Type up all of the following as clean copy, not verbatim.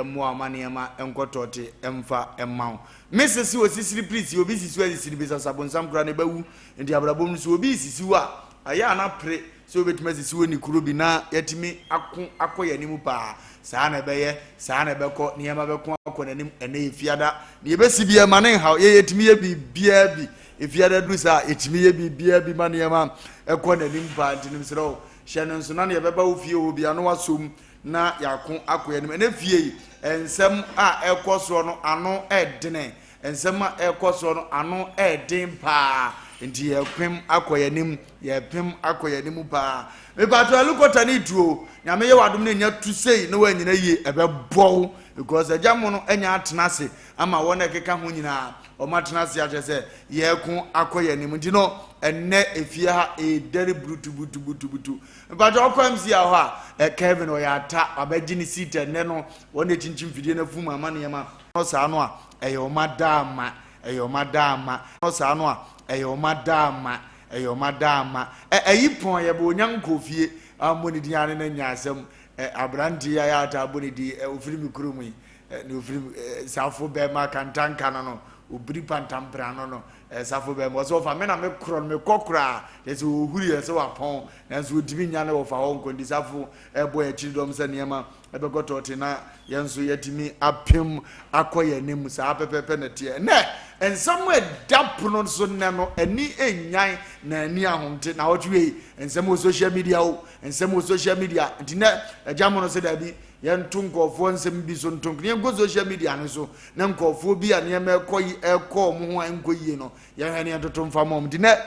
Mmoa ma nneɛma nkɔ tɔɔte mfa mma wo. Me sese osisiri pirisi obi sisi wo asisi no bi sasa bonsam koraa na ɛbɛwu nti abrabɔ mu no sɛ obi resisi wo a ɛyɛ a na pere sɛ wobɛtumi asisi wo ni koro bi na yɛatumi ako akɔ yɛn anim paa saa na ɛbɛyɛ saa na ɛbɛkɔ nneɛma bɛko akɔ n'anim ɛnɛ yɛ fiada na yɛbɛsi bi ɛma ne nhaw yɛ yɛtumi yɛ biribiara bi efiada duru saa yɛtumi yɛ biribiara bi ma nneɛma ɛkɔ n'anim paa nti no mesrɛ wo hyɛ no nso na ne yɛbɛba wo fie hɔ bia na wasom na yɛako akɔ yɛn anim. Ɛnɛ fie yi, nsɛm a ɛrekɔ soɔ no ano ɛdene. Nsɛm a ɛrekɔ soɔ no ano ɛden paa. Nti yɛpem akɔ yɛn anim, yɛpem akɔ yɛn anim paa. Mepatro helicopter ne tuo. Nyame yɛ wadom no nya tu sei na wanyina yie, ɛbɛbɔ wo. Because agya mo no anya atena ase ama wɔn a ɛkeka ho nyinaa. Wɔn atena ase akyerɛ sɛ yɛko akɔ yɛn anim. Nti no, ɛnɛ efie ha ɛredɛre burutubutubutubutu. Mpakyɛ ɔkɔ MC a hɔ a ɛ Kevin ɔyɛ ata wabɛgye ne seat ɛnɛ no wɔn na ekyinkyim fidie no afum ama nneɛma no saa no a ɛyɛ wɔn adaama ɛyɛ wɔn adaama no saa no a ɛyɛ wɔn adaama ɛyɛ wɔn adaama ɛ ɛyi pɔn yɛ bɔ onya nkɔ fie ammɔ ne din ane na nya asɛm ɛ aberante yi ayɛ ata abɔ ne din ɛ ofiri mi kurom yi ɛ ne ofiri ɛ safo bɛrima kantanka no no obiri pantampra no no Safo bɛn bɔ sɛ ɔfa me na me korɔ no mekɔ koraa kyerɛ sɛ ɔhuri yɛ sɛ wapɔn nanso ɔntumi nnya ne wɔfa hɔ nkɔ nti safo ɛbɔ yɛn akyiri dɔm sɛ nneɛma ɛbɛkɔ tɔɔte na yɛn nso yɛatumi apem akɔ yɛn anim saa pɛpɛpɛ na ɛteɛ ɛnɛ nsɛm a ɛda pono so nnɛ no ani nnyan na ani ahomte na wɔtwe wei nsɛm wɔ social media o nsɛm wɔ social media nti nɛ agya mo no sɛ daabi Yɛnto nkurɔfoɔ nsɛm bi so nto nkono. Yɛnkɔ social media no so na nkurɔfoɔ bi a nneɛma ɛkɔ yi ɛkɔ wɔn ho a ɛnkɔ yie no, yɛnhwɛ ne yɛntoto mfa ma wɔn. Nti nɛ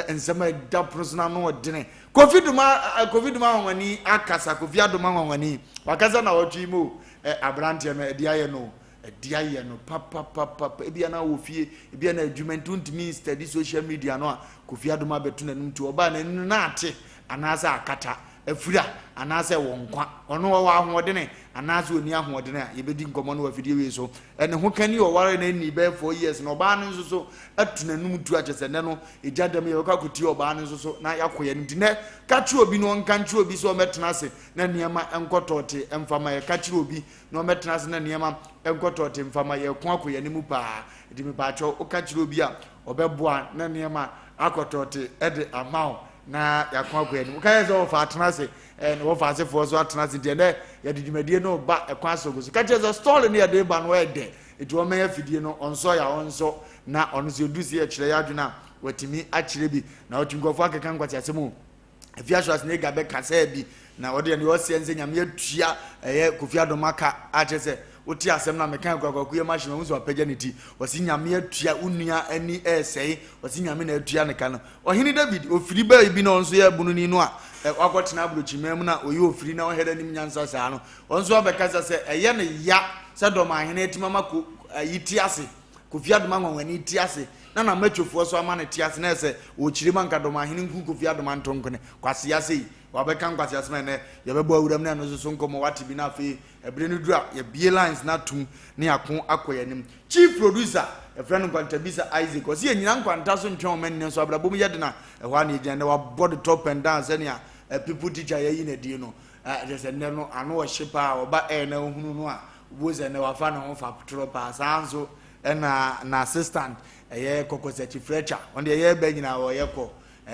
nsɛm a ɛda pono so no ano ɔdene. Kofi Doma Kofi Doma Nwanwani akasa, Kofi Adoma Nwanwani wakasa na ɔtwe yi mu o. Aberanteɛ no ɛde ayɛ no o. Ɛde ayɛ no papapapa. Ebia na wɔ fie, ebia na adwuma nti wontumi study social media no a Kofi Adoma abɛto n'anim nti ɔbaa n'anim no na ate anaasɛ akata. afira anaasɛ ɛwɔ nkwa, ɔno ɔwɔ ahoɔdene anaasɛ ɔnni ahoɔdene a, yɛbɛdi nkɔmmɔ no wɔ afidie wei so. Ɛne ho kani ɔware no anni bɛyɛ 4 years na ɔbaa no nso so atu n'anum tu akyɛ sɛ nnɛ no ɛgya dam yɛbɛkɔ akɔtie ɔbaa no nso so na yɛakɔ yɛn nti nɛ ka kyerɛ obi na ɔnka nkyerɛ obi sɛ ɔmmɛtena ase na nneɛma nkɔ tɔɔte mfa ma yɛka kyerɛ obi na ɔmmɛtena ase na nneɛma nkɔ tɔɔte mfa ma yɛko akɔ yɛn anim paa nti mepaakyɛw woka kyerɛ obi a ɔbɛboa na nneɛma akɔ tɔɔte de ama wo na yɛako akɔ anim. Woka yɛ sɛ wɔfa atena ase ɛɛ na wɔfa asefoɔ so atena ase nti ɛnɛ yɛde dwumadie no ba ɛkwan soronko so. Ka kyerɛ sɛ stɔɔle no yɛde ba no ɛdɛ nti wɔmmɛn afidie no ɔnsɔ yɛ a ɔnsɔ na ɔno nso yɛduru sɛ yɛkyerɛ yɛ adwene a watumi akyerɛ bi na ɔtwe nkurɔfoɔ akeka nkwasi asɛm o. Afia Schwarzenegger bɛkasaa bi na ɔde ɛne ɔseɛ nsɛ nyame atua ɛyɛ Kofi Adom aka akyerɛ sɛ wote asɛm no a meka kwaku yɛ mahye mahu sɛ wapagya ne ti ɔse nyame atua wo nua ani ɛresɛe ɔse nyame na atua ne ka no Ɔhene David, ofiri baa bi na ɔno nso yɛ bununi no a wakɔtena aburokyiman mu na ɔyɛ ofiri na ɔhɛrɛ anim nyansa saa no, ɔno nso abɛkasa sɛ ɛyɛ no ya sɛ dɔmahene atumi ama ko ayi te ase, Kofi Adoma nwanwani te ase, na n'amatwofoɔ nso ama no te ase, na ɛsɛ ɔkyerɛ mu anka dɔmahene nku Kofi Adoma ntonkone. Kwasea sei, wabɛka nkwasea sɛm a ɛnɛ yɛbɛbɔ awuram na ɛno nso so nkɔmmɔ wate bi na afei Ɛbere no duru a, yɛbue lines no atom na yɛako akɔ yɛn anim. Chief producer, yɛfrɛ no Nkwantabisa Isaac, ɔse yɛnnyina nkwanta so ntwɛn ɔman nanso abrabɔ mu yɛ den a, ɛhɔ ara na yɛgyina. Nnɛ wabɔ the top and down sɛnea people teacher yɛayi no adie no. Kyerɛ sɛ nnɛ no ano ɔhye paa, ɔba air na wohunu no a, wobɛhu sɛ nnɛ wafa ne ho fa torɔ paa. Saa nso ɛna n'assistant ɛyɛ Kɔkɔsakyi Fletcher, ɔno deɛ yɛreba nyinaa ɔyɛ kɔ,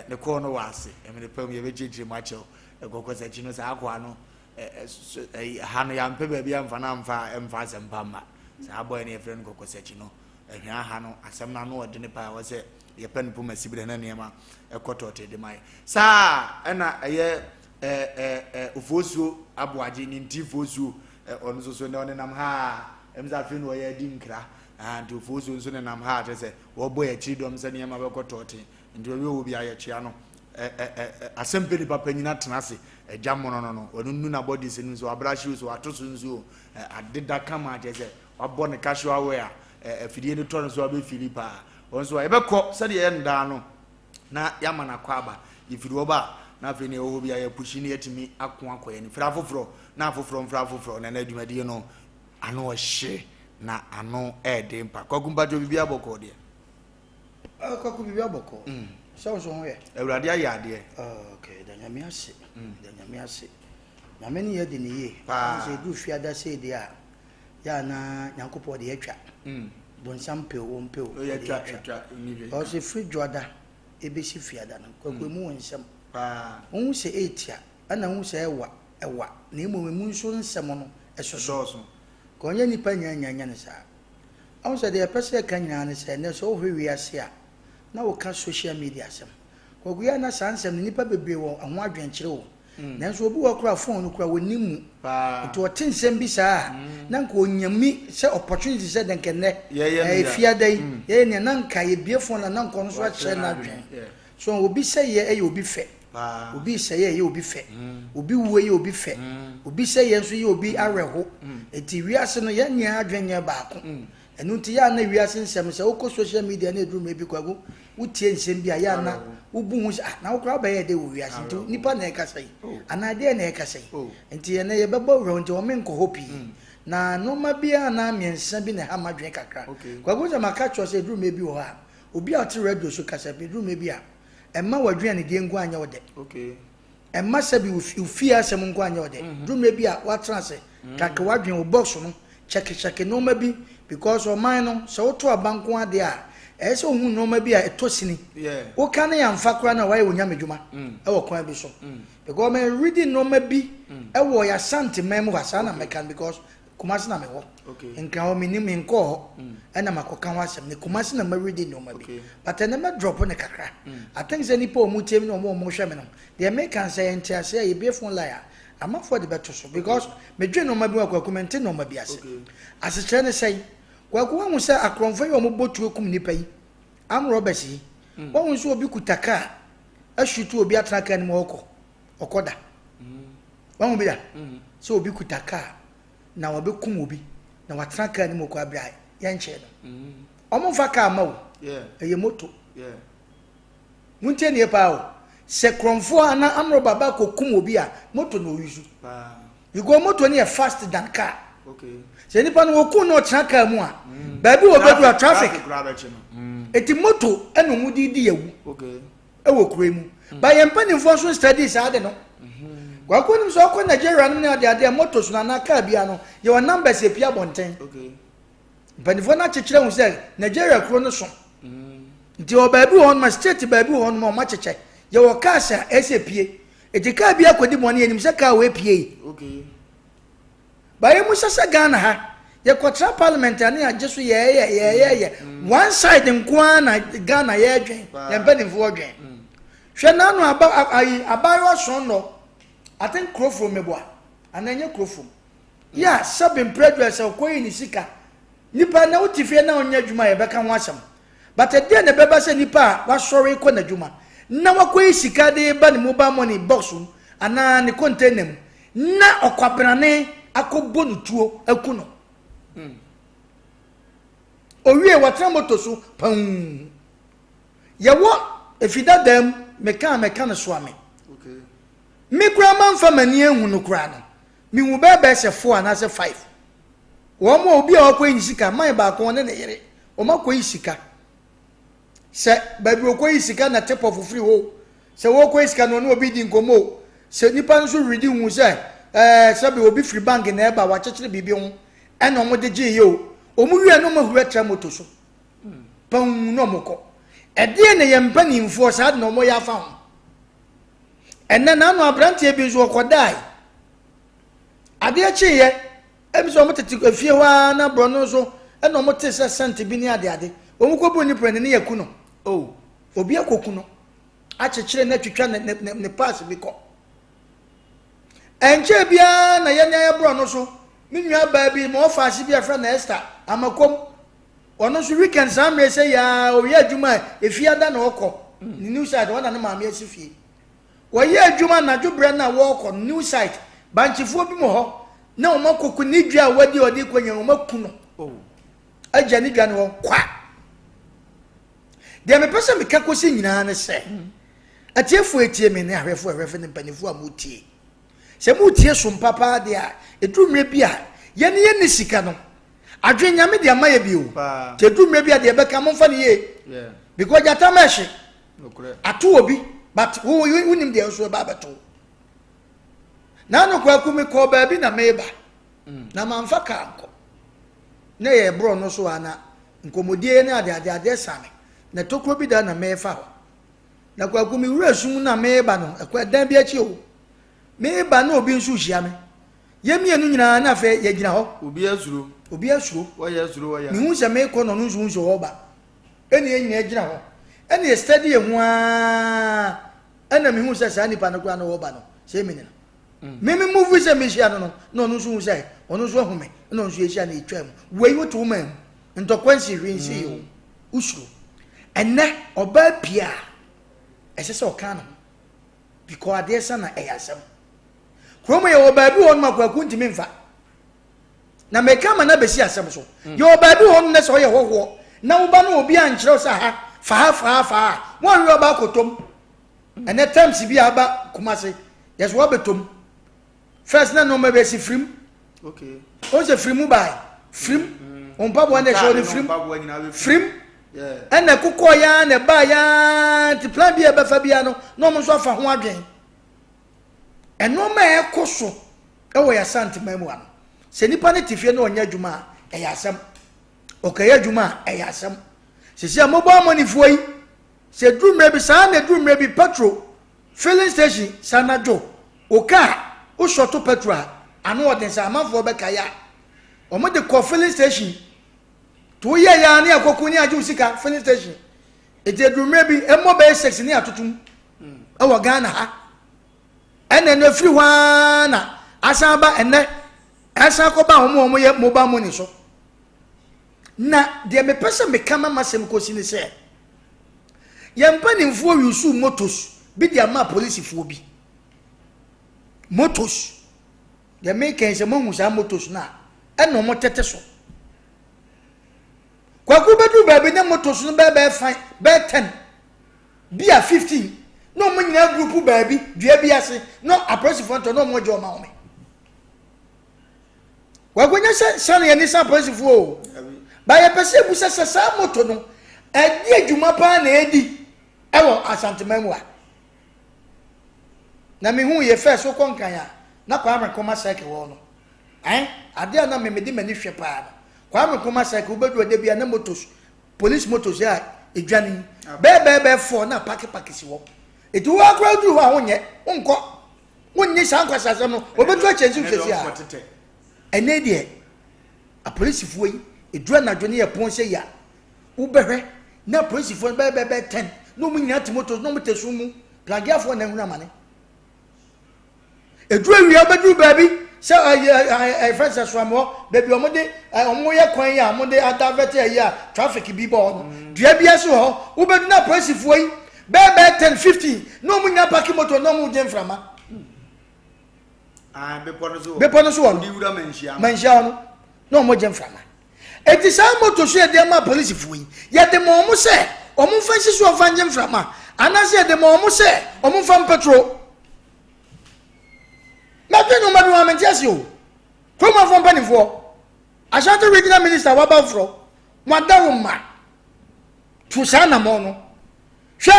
ne kɔɔ no wɔ ase. Mmere pa mu yɛbɛkyerɛkyerɛ mu akyerɛ wo. Kɔkɔsakyi no saa akoa no ha no yɛampɛ baabi amfa no amfa ɛmfa asɛmpa mma saa bɔyɛ no yɛfrɛ no kɔkɔsakyi no ɛhwɛ ha no asɛm no ano ɔdene paa ɛwɔ sɛ yɛpɛ no poma siberɛ na nneɛma ɛkɔ tɔɔte de ma yɛ saa ɛna ɛyɛ ɛɛ ofosuo aboagye ne nti fosuo ɔno nso so ne ɔnenam ha ɛm sɛ afei na ɔyɛ adi nkra nti ofosuo nso nenam ha kyerɛ sɛ wɔbɔ yɛ akyiri dɔm sɛ nneɛma bɛkɔ tɔɔte Nti baabi a ɔwɔ biara yɛkyea no. Ɛ ɛ ɛ asɛm pɛ nipa panyin atena ase agya mono no no ɔno nu n'abɔde sɛ no nso wabrahye o so wato so nso o ɛ adeda kama kyerɛ sɛ wabɔ ne casual wear a ɛ afidie no tɔ no so abɛfili paa ɔno nso a yɛbɛkɔ sɛdeɛ ɛyɛ no daa no na yɛama no akɔ aba yɛfiri hɔ ba a na afei nea ɛwɔ hɔ biara yɛpushi na yɛatumi ako akɔ yɛn mfiri afoforɔ na afoforɔ mfiri afoforɔ na na adwumadie no ano ɔhye na ano ɛɛden pa kwaku mpatwɔ biribi abɔkɔɔ deɛ. Ah, Kwaku biribi abɔkɔ. Mm. Sɛ wo so ho yɛ. Awurade ayɛ adeɛ. Oh, okay, da Nyame ase. Mm. Da Nyame ase. Nyame ne yɛ di ne yie. Paa. Sɛ edu fiada sei deɛ a, Yɛ a na Nyankopɔn de atwa. Bonsam pɛ o, ɔmpɛ o, ɔde atwa. Because ɛfiri Dwoada ɛbɛsi Fiada no, Kwaku ɛmu wɔ nsɛm. Wohu sɛ ɛretia, ɛna wohu sɛ ɛwa, ɛwa, na mmom ɛmu nso nsɛm no ɛsoso. Ka ɔnyɛ nnipa nyinaa nyinaa nyɛ no saa. Wohu sɛ deɛ yɛpɛ sɛ yɛka nyinaa ne sɛ, ɛnnɛ sɛ wohwɛ wiase a, na woka social media asɛm. Kwaku yɛ a na saa nsɛm no nnipa bebree wɔ ɛho adwenkyerɛ o. Nanso obi wɔ hɔ koraa a phone no koraa ɔnnim mu. Nti ɔte nsɛm bi saa a, na nka ɔnya mi sɛ opportunity sɛ dɛ nka nnɛ, ɛɛ fiada yi, yɛyɛ nea na nka yɛbue phone a na nka ɔno nso akyerɛ n'adwene. So obi sɛeɛ yɛ obi fɛ. Obi sɛeɛ yɛ obi fɛ. Obi wuo yɛ obi fɛ. Obi sɛeɛ nso yɛ obi awerɛho. Nti wiase no yɛn nyinaa adwene nyɛ baako. Ɛno nti yɛ a na wiase nsɛm sɛ wokɔ social media na ɛduru mmerɛ bi Kwaku wotie nsɛm bi a yɛ a na wobu ho sɛ ah na wo koraa wobɛyɛɛ dɛn wɔ wiase nti nipa na ɛkasa yi anaa deɛ na ɛkasa yi nti ɛnɛ yɛbɛbɔ wura nti wɔn menkɔ hɔ pii na nneɛma bi a na mmiɛnsa bi na ɛha m'adwene kakra Kwaku sɛ maka kyerɛ sɛ ɛduru mmerɛ bi wɔ hɔ a obi a ɔte radio so kasa bi ɛduru mmerɛ bi a ɛmma w'aduane nko anyɛ wo dɛ. Mma sɛbi wo fie asɛm nko anyɛ wo dɛ. Duru mmerɛ bi a woatena ase kake w'adwene, wo box no, kyɛkekyɛke nnoɔma bi because ɔman no sɛ woto aba nko ara deɛ a, ɛyɛ sɛ wohu nnoɔma bi a ɛtɔ sini. Woka ne amfa koraa no a woayɛ wo nyame dwuma wɔ kwan bi so. Because me readi nnoɔma bi wɔ yɛ Asante man mu ha, saa na mɛka no because Kumasi na mewɔ. Nkran hɔ mennim, menkɔɔ hɔ ɛna makɔka ho asɛm. Ne Kumasi na mawuridi nneɛma bi. But ɛnɛ mɛ drop ne kakra. I think sɛ nnipa a wɔn tie me ne wɔn a wɔhwɛ me no, deɛ meka no sɛ yɛ nteaseɛ a yɛbue phone line a, amanfoɔ de bɛto so. Because medwen nneɛma bi ho a Kwaku mente nneɛma bi ase. Asekyerɛ ne sɛn? Kwaku woahu sɛ akorɔmfoɔ yi a wɔbɔ tuo kum nnipa yi, armed robbers yi, woahu sɛ obi kuta car ashoot obi atena car no mu ɔrekɔ, ɔkɔ da. Wahu bi da? Sɛ obi kuta kaa na wabɛkum obi na watena kaa no mu kɔ abere a yɛnkyee no. Wɔn mfa kaa ma o. Ɛyɛ moto. Montie nie paa o. Sɛ korɔmfoɔ anaa amrɔba ba kɔkum obi a, moto na ɔyi so. Because moto no yɛ fast than car. Sɛ nipa no wɔkum na ɔtena kaa mu a, baabi wɔ bɛduru a traffic. Eti moto ɛna wɔn de di awu. wɔ kuro yi mu mm. ba yɛn mpanimfoɔ nso study saa de no mm-hmm. Kwaku nim sɛ ɔkɔ Nigeria nom ne ade adeɛ motos no anaa kaa bia no yɛwɔ numbers epia abɔnten mpanimfoɔ no akyekyerɛ ho sɛ Nigeria kuro no so mm. Nti wɔ baabi wɔ hɔ nom state baabi wɔ hɔ nom a wɔn akyekyɛ yɛwɔ cars a ɛsɛ pie eti kaa bi akɔdi bɔne yɛnim sɛ kaa wɔ epie yi. Ba yɛ mu sɛ sɛ Ghana ha yɛkɔtra parliament a ne yɛagye so yɛɛyɛ yɛɛyɛyɛ one side nko ara na Ghana yɛɛdwen yɛn mpanimfoɔ dwen hwɛ n'ano aba ayi abaayewa sɔn nɔ I think kurofrom meboa anaa ɛnyɛ kurofrom yɛ a sɛbe mprɛdua sɛ ɔkɔyi ne sika nipa na wote fie na ɔnyɛ adwuma a yɛbɛka ho asɛm but ɛdeɛ na ɛbɛba sɛ nipa a wasɔre kɔ n'adwuma na wakɔyi sika de ba ne mobile money box mu anaa ne container mu na ɔkwabrane akɔbɔ no tuo aku no. Owie wɔtena moto so pɛn. Yɛwɔ efi dadaa mu meka a mɛka no soa me. Me koraa mamfa m'ani anhu no koraa no, mehu bɛyɛ bɛyɛ sɛ four anaasɛ five. Wɔn a obi a ɔkɔyi ne sika, man baako ɔne ne yere, wɔn akɔyi sika. Sɛ baabi ɔkɔyi sika na tip off firi hɔ o, sɛ wɔkɔyi sika no ɔne obi di nkɔmmɔ o, sɛ nipa no nso redi hu sɛ ɛɛ sɛbi obi firi bank na ɛba wakyekyere biribi ho ɛna wɔn de gye yɛ o, wɔn wie no wɔn ahuru atra moto so pɛn na wɔn kɔ. Ɛdeɛ na yɛn mpanimfoɔ saa de na wɔn yɛ afa ho. Ɛnɛ n'ano aberanteɛ bi nso ɔkɔdae. Adeɛ kyeeɛ Ebi sɛ wɔn tete efie hɔ ara na borɔno so ɛna wɔn te sɛ sɛnte bi ne adeade. Wɔn kɔ bu nipa ne ne yɛ ku no. Oh, obi akɔku no akyekyere na atwitwa ne ne ne ne pass bi kɔ. Ɛnkyɛɛ biara na yɛn ayɛ borɔno so. Me nua baa bi ma ɔfa ase bi a yɛfrɛ no Esther Amakom. Ɔno nso weekend saa mmerɛ sɛ yaa ɔyɛ adwuma a efie ada na ɔkɔ ne new site ɔna ne maame asi fie. Wɔyɛ adwuma anadwo berɛ no a wɔrekɔ no, new site, bankyefoɔ bi wɔ hɔ na wɔn akɔku ne dwa a wadi a ɔde rekɔ nyɛ wɔn aku no oh. agya ne dwa no hɔ kwa. Deɛ mepɛ sɛ meka kɔsi nyinaa ne sɛ atiefoɔ etie me ne ahwɛfoɔ ahwɛfoɔ ne mpanimfoɔ a motie sɛ motie som papa deɛ a ɛduru mmerɛ bi a yɛne yɛnni sika no adwene nyame de ama yɛ bio nti ɛduru mmerɛ bi a deɛ ɛbɛka momfa no yie because gyata ma ɛhye Ato obi but wo wonim deɛ nso ɛba abɛto wo. Naano kwaku mekɔɔ baabi na meba mm. na mamfa kaa nkɔ. Na ɛyɛ borɔno so a na nkɔmmɔdie ne adeade adeɛ sa me. Na tokuro bi da na merefa hɔ. Na Kwaku me wura sum na mereba no, ɛkɔ ɛdan bi akyi o. Mereba na obi nso rehyia me. Yɛn mmienu nyinaa na afei yɛgyina hɔ. Obi asuro. Obi asuro. Wɔyɛ asuro wɔyɛ. Mehu sɛ merekɔ na ɔno nso hu sɛ ɔreba. Ɛna yɛn nyinaa gyina hɔ. Ɛna yɛ steady yɛn ho ara. Ɛna mehu sɛ saa nipa no koraa na ɔreba no. Sɛ emi ne no. Me me move sɛ mehyia no no, na ɔno nso hu sɛ ɔno nso ahu me, ɛna ɔno nso yɛhyia na yɛtwaa mu. Wei wote wo man mu, ntɔkwa nsi hwee nsi o, wosuro. Ɛnɛ ɔbaa pie a, ɛsɛ sɛ ɔka ne ho because adeɛ sa na ɛyɛ asɛm. Kurom yɛwɔ baabi wɔ hɔ nom a Kwaku ntumi mfa. Na meka ma no abɛsi asɛm so. Yɛwɔ baabi wɔ hɔ nom na sɛ ɔyɛ hɔhoɔ na woba no obi ankyerɛ wo sɛ ha, fa ha, fa ha, fa ha a, woanhwɛ ɔba akɔtɔm. Ɛnɛ terms bi a aba Kumase yɛsɛ wabɛtɔ mu. First na nneɛma bi ɛsi firim. Okay. Wɔn sɛ firim bae. Firim. Wɔn mpaboa na ɛhyɛ wɔn firim. Firim. Ɛna ɛkokɔ ya na ɛbaa ya nti plan bi a ɛbɛfa bia no na wɔn nso afa ho adwen. Nneɛma a ɛkɔ so ɛwɔ yɛ Asanteman mu ano. Sɛ nipa no te fie na ɔnyɛ adwuma a ɛyɛ asɛm. Ɔkɛyɛ adwuma a ɛyɛ asɛm. Sisi a mobile money foɔ yi Sɛ ɛduru mmerɛ bi, saa ara na ɛduru mmerɛ bi petrol filling station, sɛ anadwo wo car wo shɔto petrol a, ano ɔden sɛ amanfoɔ bɛkae a, wɔn de kɔ filling station, to wo yɛ ya ne akɔku ne agye wo sika filling station. Ɛti ɛduru mmerɛ bi, ɛmmɔ bɛyɛ 6 ne atotom ɛwɔ Ghana ha. Ɛna ɛno ɛfiri hɔ ara na asan aba ɛnɛ, ɛsan kɔba wɔn a wɔyɛ mobile money so. Na deɛ mepɛ sɛ meka ma m'asɛm kɔsi ne sɛ, yɛn mpanimfoɔ yusuu motos bi de ama apolisifoɔ bi. Motos. Deɛ meka yi sɛ moahu saa motos no a, ɛna wɔn tete so. Kwaku bɛduru baabi ne motos no bɛɛ bɛɛ fan bɛɛ ten bi a 15 na wɔn nyinaa grupu baabi dua bi ase na apolisifoɔ ntɔ na wɔn gye wɔn ahome. Wakonya sɛ sane yɛne sa apolisifoɔ o. Ba yɛpɛ sɛ yɛbusa sɛ saa moto no ɛde adwuma paa na ɛdi ɛwɔ Asanteman mu a. Na mehu yɛ fɛ so kɔ Nkran a na Kwame Nkrumah circle wɔ no. Ɛn adeɛ a na me mede m'ani hwɛ paa no. Kwame Nkrumah circle wobɛdu ɔda bi a na motos police motos a ɛdwane yi bɛɛ bɛɛ bɛɛ fɔɔ na pake pake si hɔ. Ɛti wo akora woduru hɔ a wonyɛ wonkɔ. Wonnye saa nkwaseasɛm no, wɔbɛtu akyɛ nsi sɛsi a. Ɛnɛ deɛ, apolisifoɔ yi, ɛduru anadwo ne yɛpɔn sɛ yi a, wobɛhwɛ na apolisifoɔ no bɛyɛ bɛyɛ tɛn na wɔn nyinaa te moto na wɔn te sum mu, plagiafoɔ na ahunu amane. Ɛduru awia wobɛduru baabi sɛ ɛyɛ ɛfɛ sɛ soamoɔ baabi wɔn de wɔn yɛ kwan yi a wɔn de adavɛte ayi a traffic bi bɔ hɔ no, dua bi ase wɔ hɔ, wobɛduru na apolisifoɔ yi Bɛyɛ bɛyɛ 10, 15 na wɔn nyinaa paki moto na wɔn regye mframa. Ah, bepɔ no so wɔ. Bepɔ no so wɔ no. Odi wura manhyia. Manhyia hɔ no na wɔn gye mframa. Eti saa moto so yɛde ama apolisifoɔ yi, yɛde ma wɔn sɛ wɔn mfa nsi so wɔn mfa ngye mframa, anaasɛ yɛde ma wɔn sɛ wɔn mfa mpetro. Mɛdwe nneɛma bi wɔn amente ase o. Kuromanfoɔ mpanimfoɔ, Ashanti Regional Minister waba foforɔ, wɔn adawoma. Tu saa anammɔn no. Hwɛ,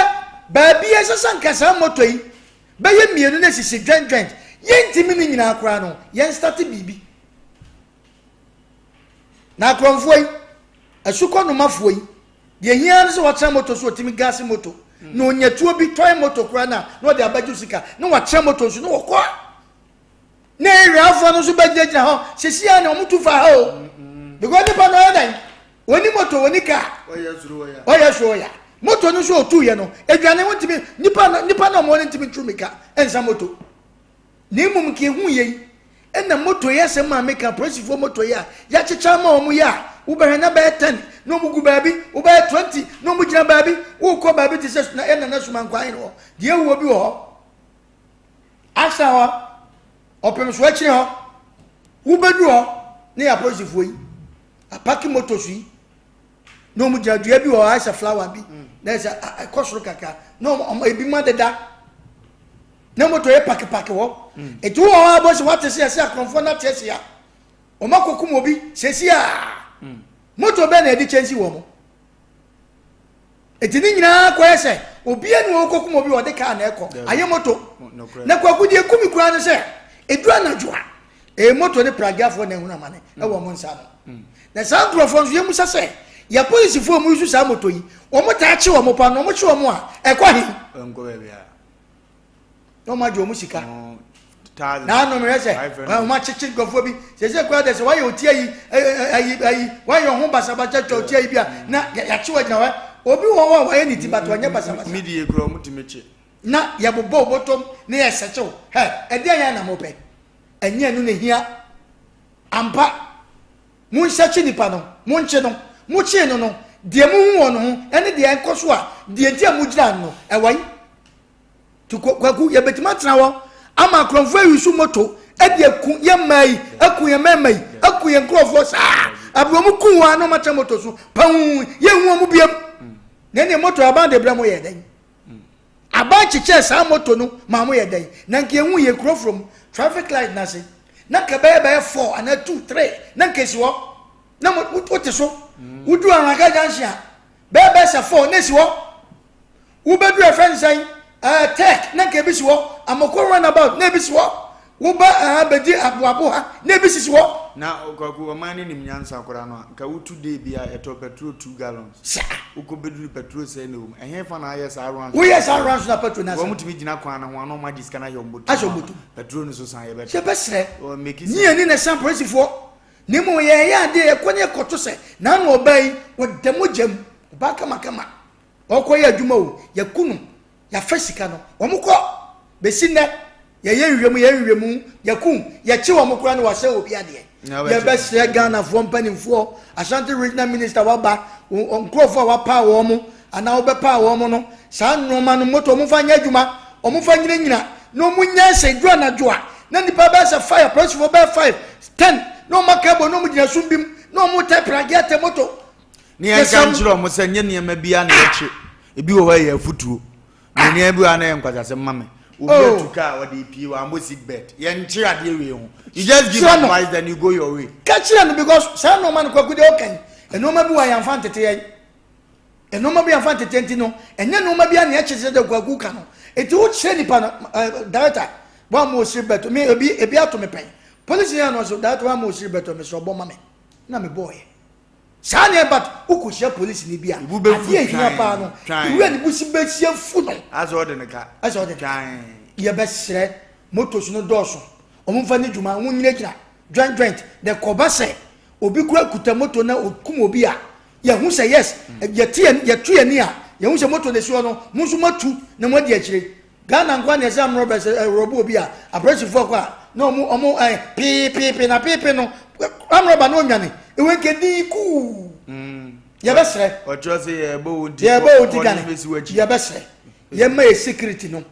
baabi a ɛsɛ sɛ anka saa moto yi bɛyɛ mmienu na esisi dwɛndwɛn, yɛntumi ne nyinaa koraa no, yɛn starte biribi. Na akorɔmfoɔ yi, asukɔnomafoɔ yi, deɛ hia ne sɛ wɔatena moto so wɔtumi gaase moto, na ɔnya tuo bi tɔn moto koraa na na ɔde abɛgye sika, na wɔatena moto so na wɔkɔ. Na awiafoɔ no nso bɛgyinagyina hɔ sisi a na wɔn tu fa ha o because nipa no ɔyɛ dɛn wɔni moto wɔni kaa ɔyɛ soro ɔyɛ moto no nso ɔtu yɛ no aduane ho ntumi nipa no nipa no ɔmo no ntumi nturu mika nsa moto na mmom nka ehu yɛ yi ɛna moto yɛ sɛ maame ka polisifoɔ moto yɛ a yɛakyekyɛ ama wɔn yɛ a wobɛhwɛ na bɛyɛ 10 na wɔn gu baabi wobɛyɛ 20 na wɔn gyina baabi wokɔ baabi te sɛ na ɛna na suma nkwan hɔ deɛ ewuo bi wɔ hɔ. Asa hɔ, ɔpem so akyire hɔ, wobɛduru hɔ ne yɛ apolisifoɔ yi apaki motos yi na wɔn gyina dua bi wɔ hɔ ayɛ sɛ flower bi na ɛsɛ ɛkɔ soro kakra na wɔn ebi mu adeda na moto yɛ pakipaki hɔ eti wɔ hɔ abɔ sɛ wate se ɛsɛ akorɔmfoɔ na te ase a wɔn akɔkum obi sɛsi a moto bɛn na yɛde kyɛnse wɔn. Enti ne nyinaa kɔyɛ sɛ obiara ni ɔrekɔkum obi ɔde kaa na ɛkɔ ayɛ moto. Na Kwaku deɛ ɛku me koraa ne sɛ ɛduru anadwo a Ɛyɛ moto ne pragyafoɔ na ɛhunu amane ɛwɔ wɔn nsa ano. Na saa nkurɔfoɔ nso yɛmmisa sɛ, yɛ polisifoɔ a wɔyi saa moto yi, wɔn taa kye wɔn paa na wɔn kye wɔn a, ɛkɔ he? Ɛnkɔ baabi a. Na wɔn agye wɔn sika. Na anom hwɛ sɛ wɔn akyekye nkurɔfoɔ bi sɛsɛ kura de sɛ wɔayɛ oti ayi ayi ayi wɔayɛ ɔho basabasa twa oti ayi bi a na yɛakye wɔ agyina hɔ obi wɔ hɔ a wɔayɛ ne ti bata ɔnyɛ basabasa. Mi die kura wɔn tumi kye. Na yɛbobɔ bɔtɔm na yɛsɛkyew hɛ ɛdeɛn yɛn na mopɛ. Ɛnyɛ ɛno na ehia. Ampa, monhyɛkye nipa no, monkye no. Mokyee no no, deɛ mohu wɔ ne ho ne deɛ ɛkɔ so a, deɛ nti a mogyinaa no no, ɛwɔ he? Nti Kwaku, yɛbɛtumi atena hɔ ama akorɔmfoɔ ayi so moto de aku yɛn mmaa yi, aku yɛn mmarima yi, aku yɛn nkurɔfoɔ saa. Abere wɔn ku wɔn a na wɔatena moto so, pɛn, yɛnhu wɔn biam. Na ɛneɛ moto aban de brɛ mo yɛ dɛn? Aban kyekyɛɛ saa moto no maa mo yɛ dɛn? Na nka yɛhu yɛ kuro from traffic light no ase na nka bɛyɛ bɛyɛ four anaa two three na nka esi hɔ na mo wote so woduru Anwaka junction a bɛyɛ bɛyɛ sɛ four na esi hɔ wobɛduru ɛfɛ nsɛn ɛɛ tech na nka ebi si hɔ Amoko runabout na ebi si hɔ Woba ha bɛdi aboabo ha na ebi sisi hɔ. Na Kwaku, ɔman no nim nyansa koraa no a, nka wotu day biara yɛtɔ pɛtro two gallons. Saa. Wokɔ bɛduru pɛtro sɛn na ɛwɔ mu. Ɛhe fa na ayɛ saa runs? Woyɛ saa runs na pɛtro no asa. Wɔn tumi gyina kwan no ho a na wɔn agye sika no ahyɛ wɔn bɔtɔ mu. Ahyɛ wɔn bɔtɔ mu. Pɛtro no so san yɛbɛtɔ. Yɛbɛsrɛ. Ɔ make sense. Nyi ani na san polisifoɔ. Na mmom yɛyɛ adeɛ yɛkɔ ne yɛkɔto sɛ n'ano ɔbaa yi ɔda mogya mu. Ɔbaa kamakama. Ɔkɔyɛ adwuma o, yɛku no. Yɛafa sika no, wɔn kɔ. Bɛsi nnɛ, yɛyɛ nhwehwɛmu, yɛyɛ nhwehwɛmu, yɛku, yɛkye wɔn koraa na wɔasɛe obi adeɛ. Yɛbɛsrɛ Ghanafoɔ mpanimfoɔ, Ashanti Regional Minister waba, nkurɔfoɔ a wapaa wɔn anaa wobɛpaa wɔn no, saa nnoɔma no moto wɔn mfa nyɛ adwuma, wɔn mfa nyinanyina, na wɔn nyɛ sɛ duru anadwo a, na nnipa bɛyɛ sɛ five, apolisifoɔ bɛyɛ five, ten, na wɔn aka abɔ na wɔn gyina sum bi mu, na wɔn tɛ pragea tɛ moto. Ne yɛnka nkyerɛ wɔn sɛ nyɛ nneɛma biara na yɛkye. Ebi wɔ hɔ a ɛyɛ afutuo. Na nneɛma bi wɔ hɔ a na ɛyɛ nkwaseasɛm ma me. Obi Oh. atu kaa ɔde pie wammɔ seat belt. Yɛnkye adeɛ wei ho. You just give Kyerɛ no. advice then you go your way. Ka kyerɛ no because saa nneɛma no kwaku deɛ ɔka yi nneɛma bi wɔ a yɛmfa ntete yɛn nneɛma bi yɛmfa ntete nti no ɛnyɛ nneɛma bi a na ɛkyɛ sɛ deɛ kwaku ka no eti wokyerɛ nipa no ɛɛ director wɔn a mo osiri bɛtɔ mi ebi ebi ato mi pɛn polisi yɛn no so director wɔn a mo osiri bɛtɔ mi sɛ ɔbɔ ma mi na mi bɔɔ yɛ. Saa na ɛba wokɔhyia polisini bi a, adeɛ a ɛhia paa no, wura ne bo si bɛsi afu no. Asɛ ɔde ne ka. Asɛ ɔde ne ka. Yɛbɛsrɛ, motos no dɔɔso, wɔn mfa ne dwuma, wɔn nyinagyina, joint joint, na ɛkɔba sɛ obi kura kuta moto na okum obi a, yɛhu sɛ yes, yɛte yɛn, yɛto yɛn ani a, yɛhu sɛ moto na esi hɔ no, mo nso moatu na moadi akyire. Ghana nkoa na ɛsɛ amrɔbɛs ɛrɔbo obi a apolisifoɔ kɔ a na ɔmo ɔmo ɛ pii pii pii na pii pii no amrɔba na ɔnwane ewe nke din kuu mm. yɛbɛsrɛ ɔkyerɛ sɛ yɛbɔ wo nti yɛbɔ wo nti dwane yɛbɛsrɛ yɛma yɛ security no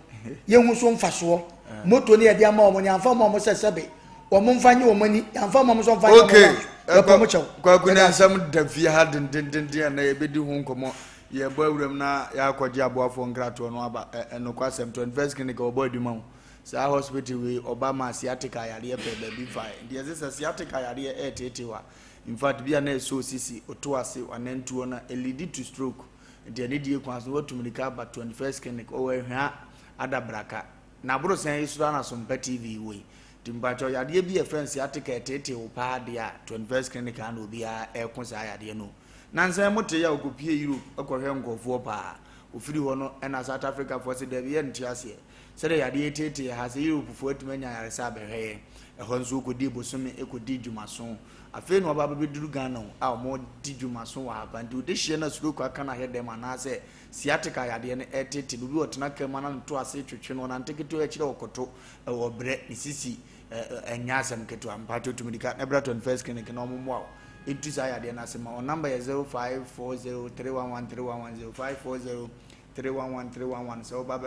yɛhu so mfasoɔ moto ne yɛde ama wɔn ne amfa ma wɔn sɛ sɛbe wɔn mfa nye wɔn ani amfa ma wɔn sɛ mfa nye wɔn okay yɛpɔ mo kyɛw kwaku ne nsɛm da fie ha dendendenden a na yɛbɛdi ho nkɔmmɔ Yɛbɔ awuram na yɛakɔgye aboafoɔ nkratoɔ no aba. Ɛ nokwasɛm, 21st Clinic wɔbɔ adwuma o. Saa hospital wei ɔba ma sciatica yareɛ pɛ baabi fae. Nti yɛse sɛ sciatica yareɛ ɛreteetee wo a, in fact bi a na ɛsɔ osisi, oto ase, wanantuo no, ɛleadi to stroke. Nti anidie kwan so no watu mirika aba 21st Clinic, ɔwɔ Ahwia Adabraka. N'aborosan yi soro ara na Sompa TV wɔ yi. Nti mpakyɛw yadeɛ bi a yɛfrɛ no sciatica ɛteetee wo paa deɛ a, 21st Clinic ha na obiara ɛreko saa yadeɛ no o. Nansa yi mote yɛ a ɔkɔpie Europe kɔhwɛ nkurɔfoɔ paa. Ɔfiri hɔ no ɛna South Africa foɔ se daabi yɛnte aseɛ. Sɛdeɛ yadeɛ yi teetee yɛ ha sɛ Europe foɔ atumi anya ayaresa abɛhwɛ yɛn. Ɛhɔ nso ɔkɔdii bosome kɔdii dwumaso. Afei na waba abɛduru Ghana o a wɔdi dwumaso wɔ ha paa. Nti wodehyeɛ no a stroke aka no ahwɛ dɛm anaasɛ sciatica yadeɛ no ɛretete no. Obi ɔtena kaa mu a na ne to ase retwetwe no, ɔnante ketewa akyire a ɔkoto, ɔbrɛ, ne sisi Ɛnyɛ asɛm ketewa mpakyɛw tu mirika na bra 21st clinic na wɔn mmoa wo ntu saa yadeɛ no ase ma wɔn number yɛ 0540 311 311 0540 311 311 sɛ woba